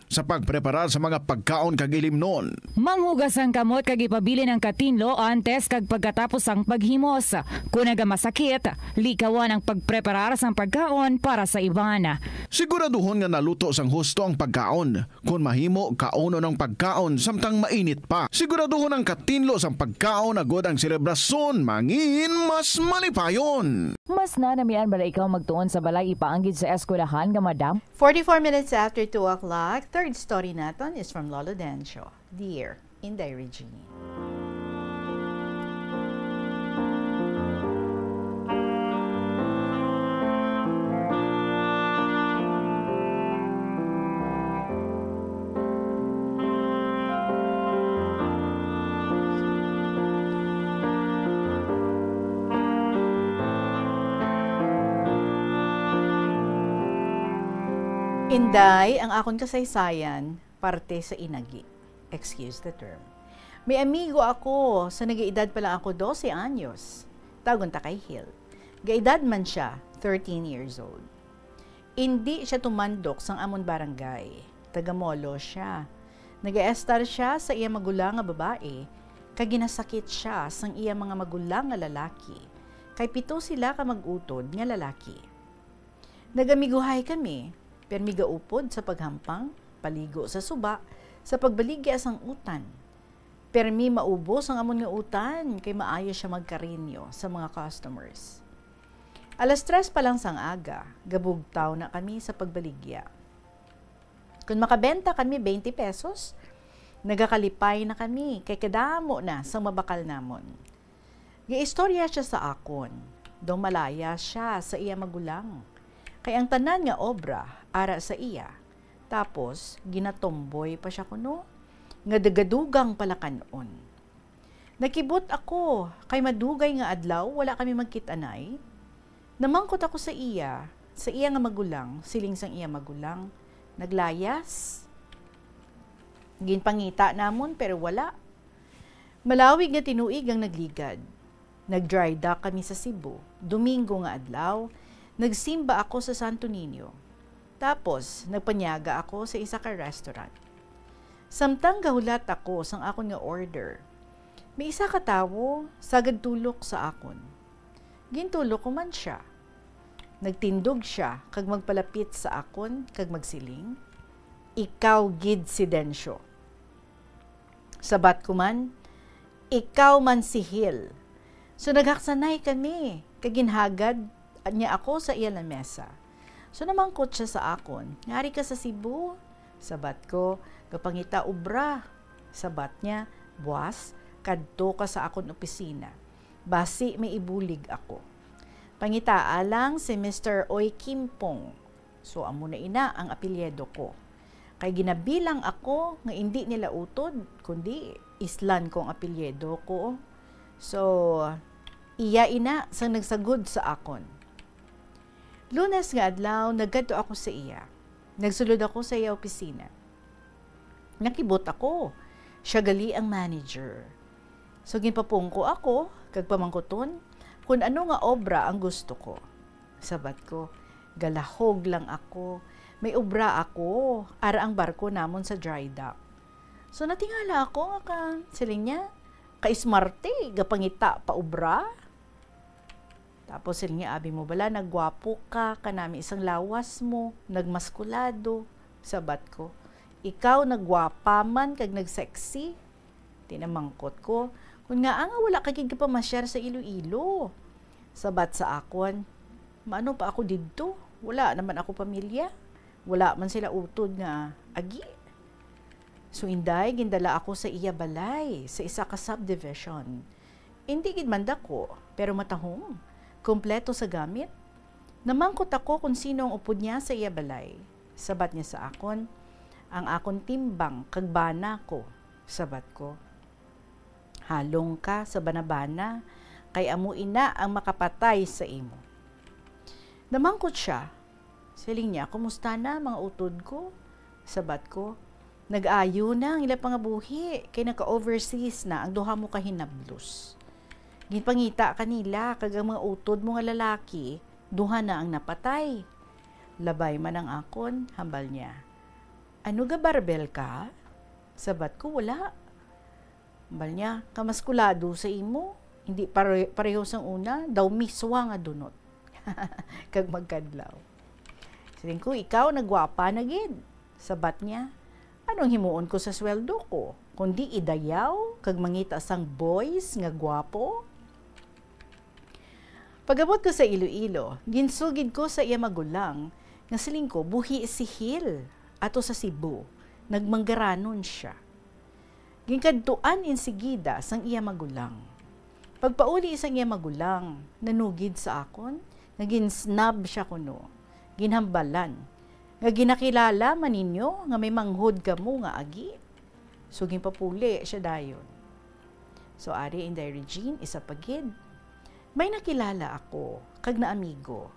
sa pagpreparar sa mga pagkaon kag ilimnon. Manghugas ang kamot kag ipabilin ang katinlo antes kag pagkatapos sang paghimos. Kon nagamasakit, likawan ang pagpreparar sang pagkaon para sa iban. Siguraduhon nga naluto sang husto ang pagkaon. Kon mahimo, kaunon ang pagkaon samtang mainit pa. Siguraduhon ang katinlo sang pagkaon agud ang selebrasyon mangin mas malipayon. Mas nanamian bala ikaw magtuon sa balay ipaanggid sa eskwelahan nga madam? Forty-four minutes after two o'clock, third story naton is from Lolo Dencio. Dear Inday Regine. Inday, ang akon kasaysayan, parte sa inagi. Excuse the term. May amigo ako sa nagaedad pa lang ako dose anyos. Tawgon ta kay Hil. Gaedad man siya, thirteen years old. Indi siya tumandok sang amon barangay. Taga Molo siya. Nagaestar siya sa iya magulang nga babae, kag ginasakit siya sang iya mga magulang nga lalaki, kay pito sila ka mag-utod nga lalaki. Nagamigohay kami, pirmi gaupod sa paghampang, paligo sa suba, sa pagbaligya sang utan. Pirmi maubos ang amon nga utan, kay maayo siya magkarinyo sa mga customers. Alas tres pa lang sang aga, gabugtaw na kami sa pagbaligya. Kon makabenta kami twenty pesos, nagakalipay na kami, kay kadamo na sang mabakal namon. Giistorya siya sa akon, daw malaya siya sa iya magulang, kay ang tanan nga obra ara sa iya. Tapos, ginatomboy pa siya kuno, nga dagadugang palakan-on. Nakibot ako, kay madugay nga adlaw wala kami magkit-anay. Namangkot ako sa iya, sa iya nga magulang, siling sang iya magulang, "Naglayas?" Ginpangita namon, pero wala. Malawig nga tinuig ang nagligad. Nag-dry dock kami sa Cebu. Domingo nga adlaw, nagsimba ako sa Santo Niño. Tapos, nagpanyaga ako sa isa ka restaurant. Samtang gahulat ako sang akon nga order, may isa ka tawo sagad tulok sa akon. Gintulok ko man sia. Nagtindog sia kag magpalapit sa akon kag magsiling, "Ikaw gid si Dencio." Sabat ko man, "Ikaw man si Hil." So, naghaksanay kami, kag ginhagad niya ako sa iya lamesa. So, namangkot sia sa akon, "Ngaa ka sa Cebu?" Sabat ko, "Gapangita obra." Sabat niya, "Buas, kadto ka sa akon opisina. Basi may ibulig ako. Pangitaa lang si Mister Oy Kimpong." So, amo na ina ang apelyido ko. Kay ginabilang ako nga indi nila utod, kundi islan ko ang apelyido ko. So, iya ina sang nagsagod sa akon. Lunes nga adlaw, nagkadto ako sa iya. Nagsulod ako sa iya opisina. Nakibot ako. Siya gali ang manager. So, ginpapungko ako kag pamangkuton kung ano nga obra ang gusto ko. Sabat ko, "Galahog lang ako. May obra ako, ara ang barko namon sa dry dock." So, natingala ako nga ka, siling niya, "Ka-ismarte, gapangita pa obra." Tapos siling niya, "Abi mo bala, naggwapo ka, kanami sang lawas mo, nagmaskulado." Sabat ko, "Ikaw naggwapa man kag nagsexy." Tinamangkot ko, kung ngaa nga wala ka gid kapamasyar sa Iloilo. Sabat sa akon, "Maano pa ako didto? Wala naman ako pamilya. Wala man sila utod nga agi." So, inday, gindala ako sa iya balay, sa isa ka subdivision. Indi gid man dako, pero matahom. Kompleto sa gamit. Namangkot ako kung sino ang upod niya sa iya balay. Sabat niya sa akon, "Ang akon timbang kag bana ko." Sabat ko, "Halong ka sa banabana, kay amo ina ang makapatay sa imo." Namangkot siya, siling niya, "Kumusta na, mga utod ko?" Sabat ko, "Nag-ayo na ang ila pangabuhi, kay naka-overseas na ang duha mo ka hinablos. Ginpangita ka nila, kag ang mga utod mo nga lalaki, duha na ang napatay." Labay man ang akon, hambal niya, "Ano, gabarbel ka?" Sabat ko, "Wala." Hambal niya, "Kamaskulado sa imo, hindi pare-, pareho sang una, daw miswa nga dunot." Kag magkadlaw. Siling ko, "Ikaw, nagwapa na gid." Sabat niya, "Anong himuon ko sa sweldo ko, kundi idayaw kag mangita sang boys nga gwapo?" Pag-abot ko sa Iloilo, ginsugid ko sa iya magulang nga siling ko, "Buhi si Hil, ato sa Cebu, nagmanggaranon siya." Ginkadtuan insigida sang iya magulang. Pagpauli sang iya magulang, nanugid sa akon nga gin-snub siya kuno. Ginhambalan nga, "Ginakilala man ninyo nga may manghod kamo nga agi?" So, ginpapuli siya dayon. So, ari, Inday Regine, isa pa gid, may nakilala ako kag naamigo.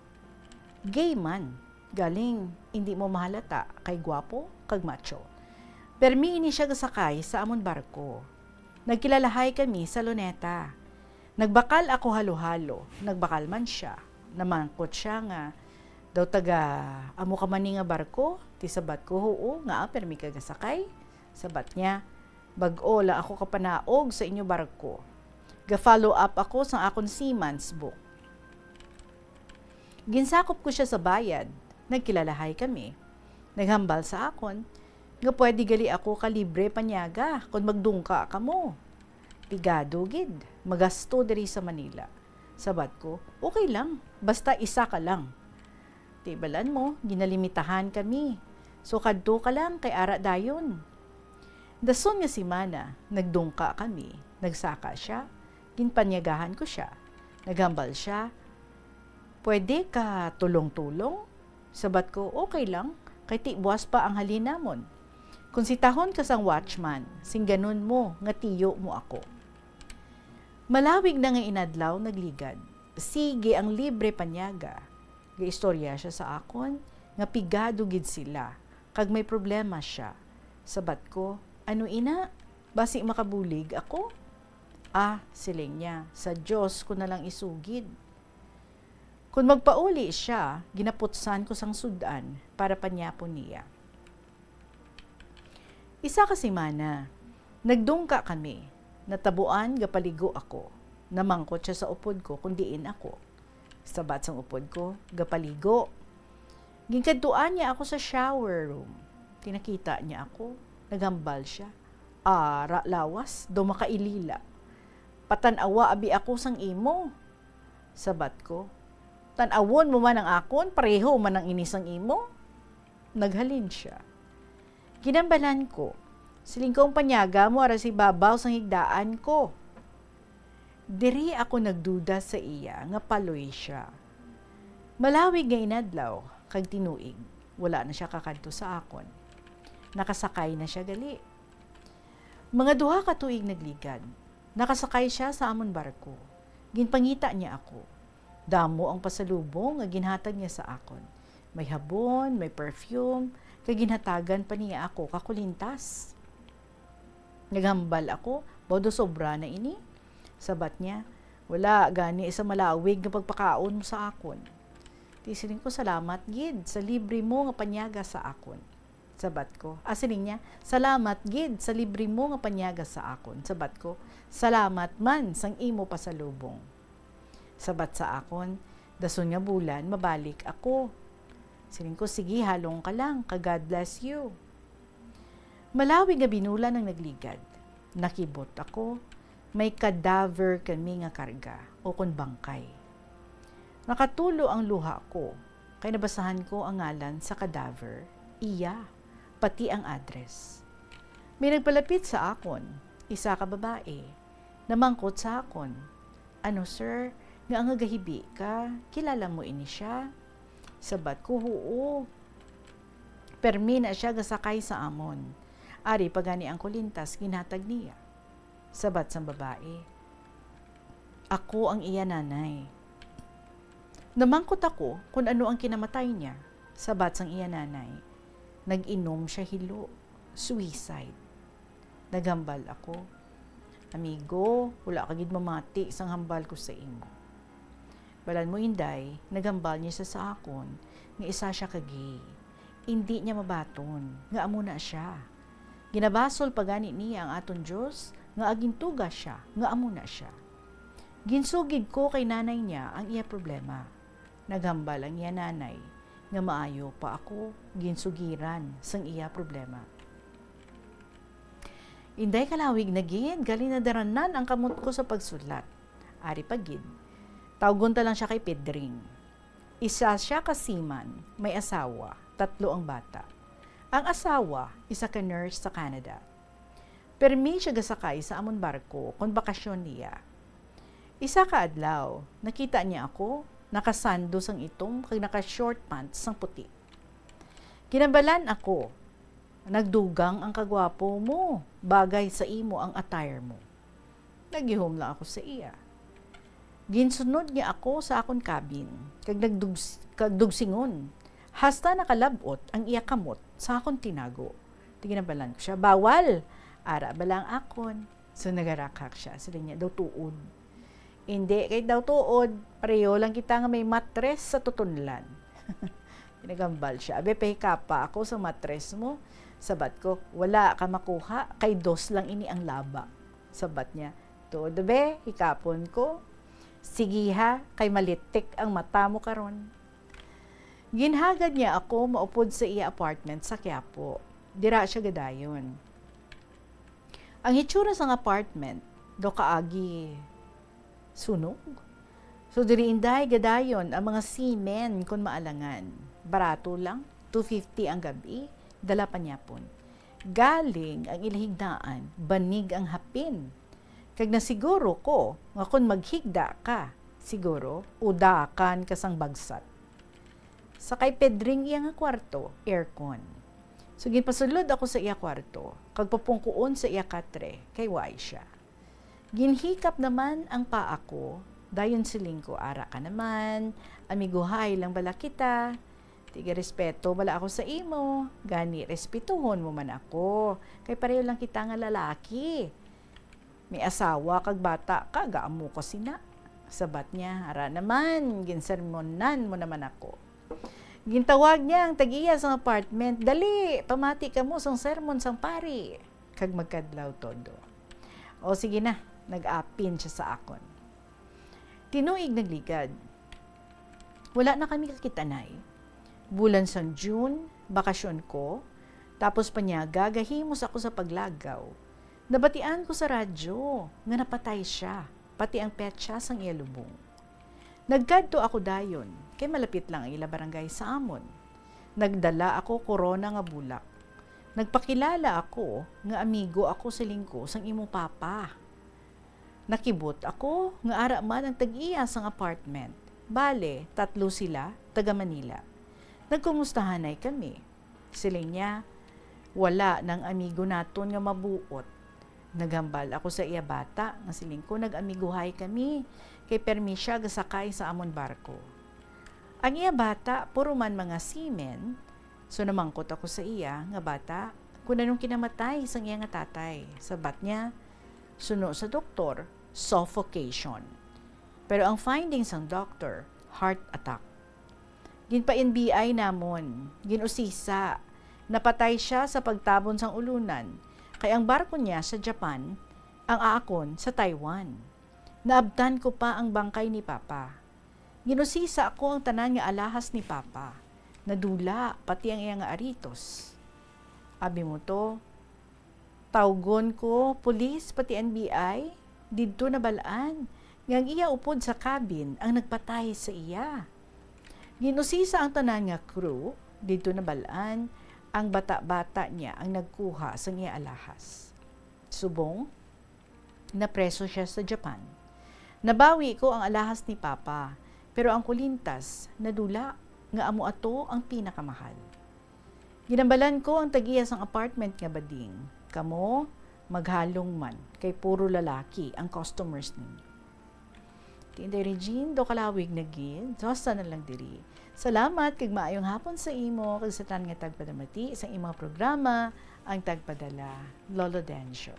Gay man, galing, indi mo mahalata kay gwapo kag macho. Permi ini siya gasakay sa amon barko. Nagkilalahay kami sa Luneta. Nagbakal ako halo-halo, nagbakal man sia. Namangkot sia nga, daw taga amo ka man ni nga barko? Ti sabat ko, "Huo, ngaa permi ka gasakay?" Sabat niya, "Bag-o lang ako kapanaog sa inyo barko. Ga-follow up ako sang akon seaman's book." Ginsakop ko sia sa bayad, nagkilalahay kami. Naghambal sa akon nga pwede gali ako ka libre panyaga kon magdungka kamo. Pigado gid, magasto diri sa Manila. Sabat ko, "Okay lang, basta isa ka lang." Ti balaan mo, ginalimitahan kami. So, kadto ka lang kay ara dayon. Dason nga semana, nagdungka kami. Nagsaka sia, ginpanyagahan ko sia. Naghambal sia, "Pwede ka tulong-tulong?" Sabat ko, "Okay lang, kay ti buas pa ang halin namon. Konsehahon ka sang watchman, singganon mo nga tiyo mo ako." Malawig na nga inadlaw nagligad. Sige ang libre panyaga. Gaistorya sia sa akon nga pigado gid sila kag may problema sia. Sabat ko, "Ano ina? Basi makabulig ako?" "Ah," siling niya, "sa Dios ko na lang isugid." Kon magpauli sia, ginaputsan ko sang sud-an para panyapon niya. Isa ka semana, nagdungka kami. Natabuan, gapaligo ako. Namangkot sia sa upod ko kon diin ako. Sabat sang upod ko, "Gapaligo." Ginkadtuan niya ako sa shower room. Ti nakita niya ako. Naghambal sia, "Ara lawas, daw makailila. Patan-awa abi ako sang imo." Sabat ko, "Tan-awon mo man ang akon, pareho man ang ini sang imo." Naghalin sia. Ginhambalan ko, "Siling ko ang panyaga mo ara sa ibabaw sang higdaan ko." Diri ako nagduda sa iya nga paloy sia. Malawig nga inadlaw kag tinuig, wala na sia kakadto sa akon. Nakasakay na sia gali. Mga duha ka tuig nagligad. Nakasakay sia sa amon barko. Ginpangita niya ako. Damo ang pasalubong nga ginhatag niya sa akon. May habon, may perfume, kag ginhatagan pa niya ako kakulintas. Naghambal ako, "Baw daw sobra na ini?" Sabat niya, "Wala, gani sa malawig nga pagpakaon mo sa akon." Ti siling ko, "Salamat gid sa libre mo nga panyaga sa akon." Sabat ko, ah, siling niya, "Salamat gid sa libre mo nga panyaga sa akon." Sabat ko, "Salamat man sang imo pasalubong." Sabat sa akon, "Dason nga bulan, mabalik ako." Siling ko, "Sige, halong ka lang, ka God bless you." Malawig nga binulan ang nagligad. Nakibot ako, may cadaver kami nga karga, o kon bangkay. Nakatulo ang luha ko, kay nabasahan ko ang ngalan sa cadaver, iya, pati ang address. May nagpalapit sa akon, isa ka babae. Namangkot sa akon, "Ano, sir, nga nga gahibi ka? Kilala mo ini siya?" Sabat ko, "Huo. Permi na siya gasakay sa amon. Ari pa gani ang kulintas ginhatag niya." Sabat sang babae, "Ako ang iya nanay." Namangkot ako kon ano ang kinamatay niya. Sabat sang iya nanay, "Nag-inom siya hilo. Suicide." Naghambal ako, "Amigo, wala ka gid mamati sang hambal ko sa imo." Balan mo, Inday, naghambal niya sa, sa akon nga isa siya ka gay. Indi niya mabaton nga amo na siya. Ginabasol pa gani niya ang aton Dios nga agintuga siya nga amo na siya. Ginsugid ko kay nanay niya ang iya problema. Naghambal ang iya nanay nga maayo pa ako ginsugiran sang iya problema. Inday, kalawig na gid, gali nadaranan ang kamot ko sa pagsulat. Ari pa gid, tawgon ta lang siya kay Pedring. Isa siya ka seaman, may asawa, tatlo ang bata. Ang asawa, isa ka nurse sa Canada. Permi siya gasakay sa amon barko kon bakasyon niya. Isa ka adlaw, nakita niya ako, nakasando sang itom kag naka-short pants sang puti. Kinabalan ako, "Nagdugang ang kagwapo mo, bagay sa imo ang attire mo." Nagihom lang ako sa iya. Ginsunod niya ako sa akon cabin, kag nagdugs-, kag dugsingon, hasta nakalab-ot ang iya kamot sa akon tinago. Ti ginabalan ko siya, "Bawal! Ara bala ang akon." So, nagarakhak siya. Siling niya, "Daw tuod." "Indi kay daw tuod, pareho lang kita nga may matres sa tutunlan." Naghambal siya, "Abi, pahikapa ako sa matres mo." Sabat ko, "Wala ka makuha, kay dos lang ini ang laba." Sabat niya, "Tuod, be, hikapon ko." "Sige ha, kay malitik ang mata mo karon." Ginhagad niya ako maupod sa iya apartment sa Quiapo. Dira siya gadayon. Ang hitsura sang apartment, daw kaagi sunog. So, diri, Inday, gadayon ang mga seamen kon maalangan. Barato lang, two fifty ang gab-i, dala pa niya pon. Galing ang ila higdaan, banig ang hapin. Kag nasiguro ko nga kon maghigda ka, siguro udakan ka sang bagsat. Sa kay Pedring iya nga kwarto, aircon. So, ginpasulod ako sa iya kwarto, kag papungkuon sa iya katre, kay waay siya. Ginhikap naman ang paa ko, dayon siling ko, "Ara ka naman, amiguhay lang bala kita. Tigarespeto bala ako sa imo, gani respetuhon mo man ako, kay pareho lang kita nga lalaki. May asawa kag bata ka, gaamo ka sina." Sabat niya, "Ara naman, ginsermonan mo naman ako." Gintawag niya ang tag-iya sang apartment, "Dali, pamati kamo sang sermon sang pari." Kag magkadlaw todo. O sige na, nag-apin siya sa akon. Tinuig nagligad. Wala na kami kakitanay. Bulan sang June, bakasyon ko, tapos panyaga gahimos ako sa paglagaw. Nabatian ko sa radyo nga napatay siya, pati ang petsa sang iya lubong. Nagkadto ako dayon, kay malapit lang ang ila barangay sa amon. Nagdala ako korona nga bulak. Nagpakilala ako nga amigo ako, siling ko, sang imo papa. Nakibot ako nga ara man ang tag-iya sang apartment. Bale, tatlo sila, taga Manila. Nagkumustahanay kami. Siling niya, "Wala nang amigo naton nga mabuot. Naghambal ako sa iya bata nga siling ko nag-amiguhay kami, kay permi siya gasakay sa amon barko. Ang iya bata puro man mga seamen, so namangkot ako sa iya nga bata kung anong kinamatay sang iya nga tatay. Sabat niya, suno sa doktor, suffocation. Pero ang findings sang doctor, heart attack. Ginpa-N B I namon, ginusisa, napatay siya sa pagtabon sang ulunan, kay ang barko niya sa Japan, ang aakon sa Taiwan. Naabtan ko pa ang bangkay ni Papa. Ginusisa ko ang tanan nga alahas ni Papa. Nadula, pati ang iya nga aritos. Abi mo to, tawgon ko, pulis, pati N B I, didto nabal-an nga ang iya upod sa cabin ang nagpatay sa iya. Ginusisa ang tanan nga crew, didto nabal-an ang bata-bata niya ang nagkuha sang iya alahas. Subong, napreso siya sa Japan. Nabawi ko ang alahas ni Papa, pero ang kulintas nadula nga amo ato ang pinakamahal. Ginambalan ko ang tag-iya sang apartment nga bading, "Kamo, maghalong man, kay puro lalaki ang customers ninyo." Tinday Regine, do kalawig na gid. Hasta na lang diri. Salamat kag maayong hapon sa imo kag sa tanan nga tagpadamati sa imong programa, ang tagpadala, Lolo Dencio.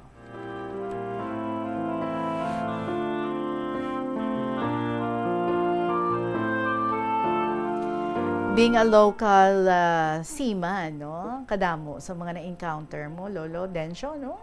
Being a local, ah, seaman, no? Kadamo sa mga na-encounter mo, Lolo Dencio, no?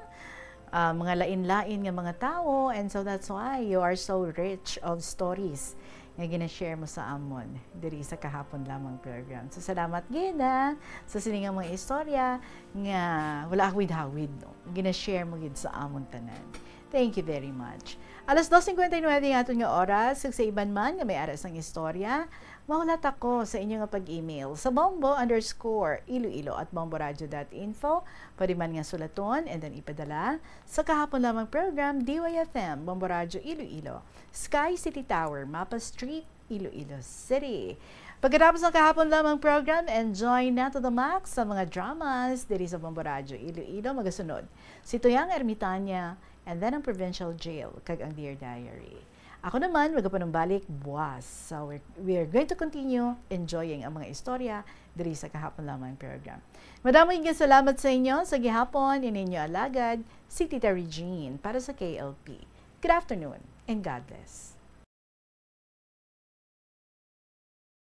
Ah, mga lain-lain nga mga tawo, and so that's why you are so rich of stories nga gina-share mo sa amon diri sa Kahapon Lamang program. So, salamat gid, ha, sa sini nga mga istorya nga wala hawid-hawid, no? Gina-share mo gid sa amon tanan. Thank you very much. Alas dos cincuenta y nueve ang aton nga oras, ug sa iban man nga may ara sang istorya, mahulat ako sa inyo nga pag-email sa bombo underscore iloilo at bomboradio dot info. Pwede man nga sulaton and then ipadala sa Kahapon Lamang program, D Y F M, Bombo Radyo Iloilo, Sky City Tower, Mapa Street, Iloilo City. Pagkatapos ng Kahapon Lamang program, enjoy na to the max sa mga dramas diri sa Bombo Radyo Iloilo. Magasunod si Tuyang Ermitania, and then ang Provincial Jail, kag ang Dear Diary. Ako naman, magapanumbalik buwas. So, we're, we're going to continue enjoying ang mga istorya diri sa Kahapon Lamang program. Madamo nga salamat sa inyo sa gihapon, ini inyo alagad, si Tita Regine, para sa K L P. Good afternoon and God bless.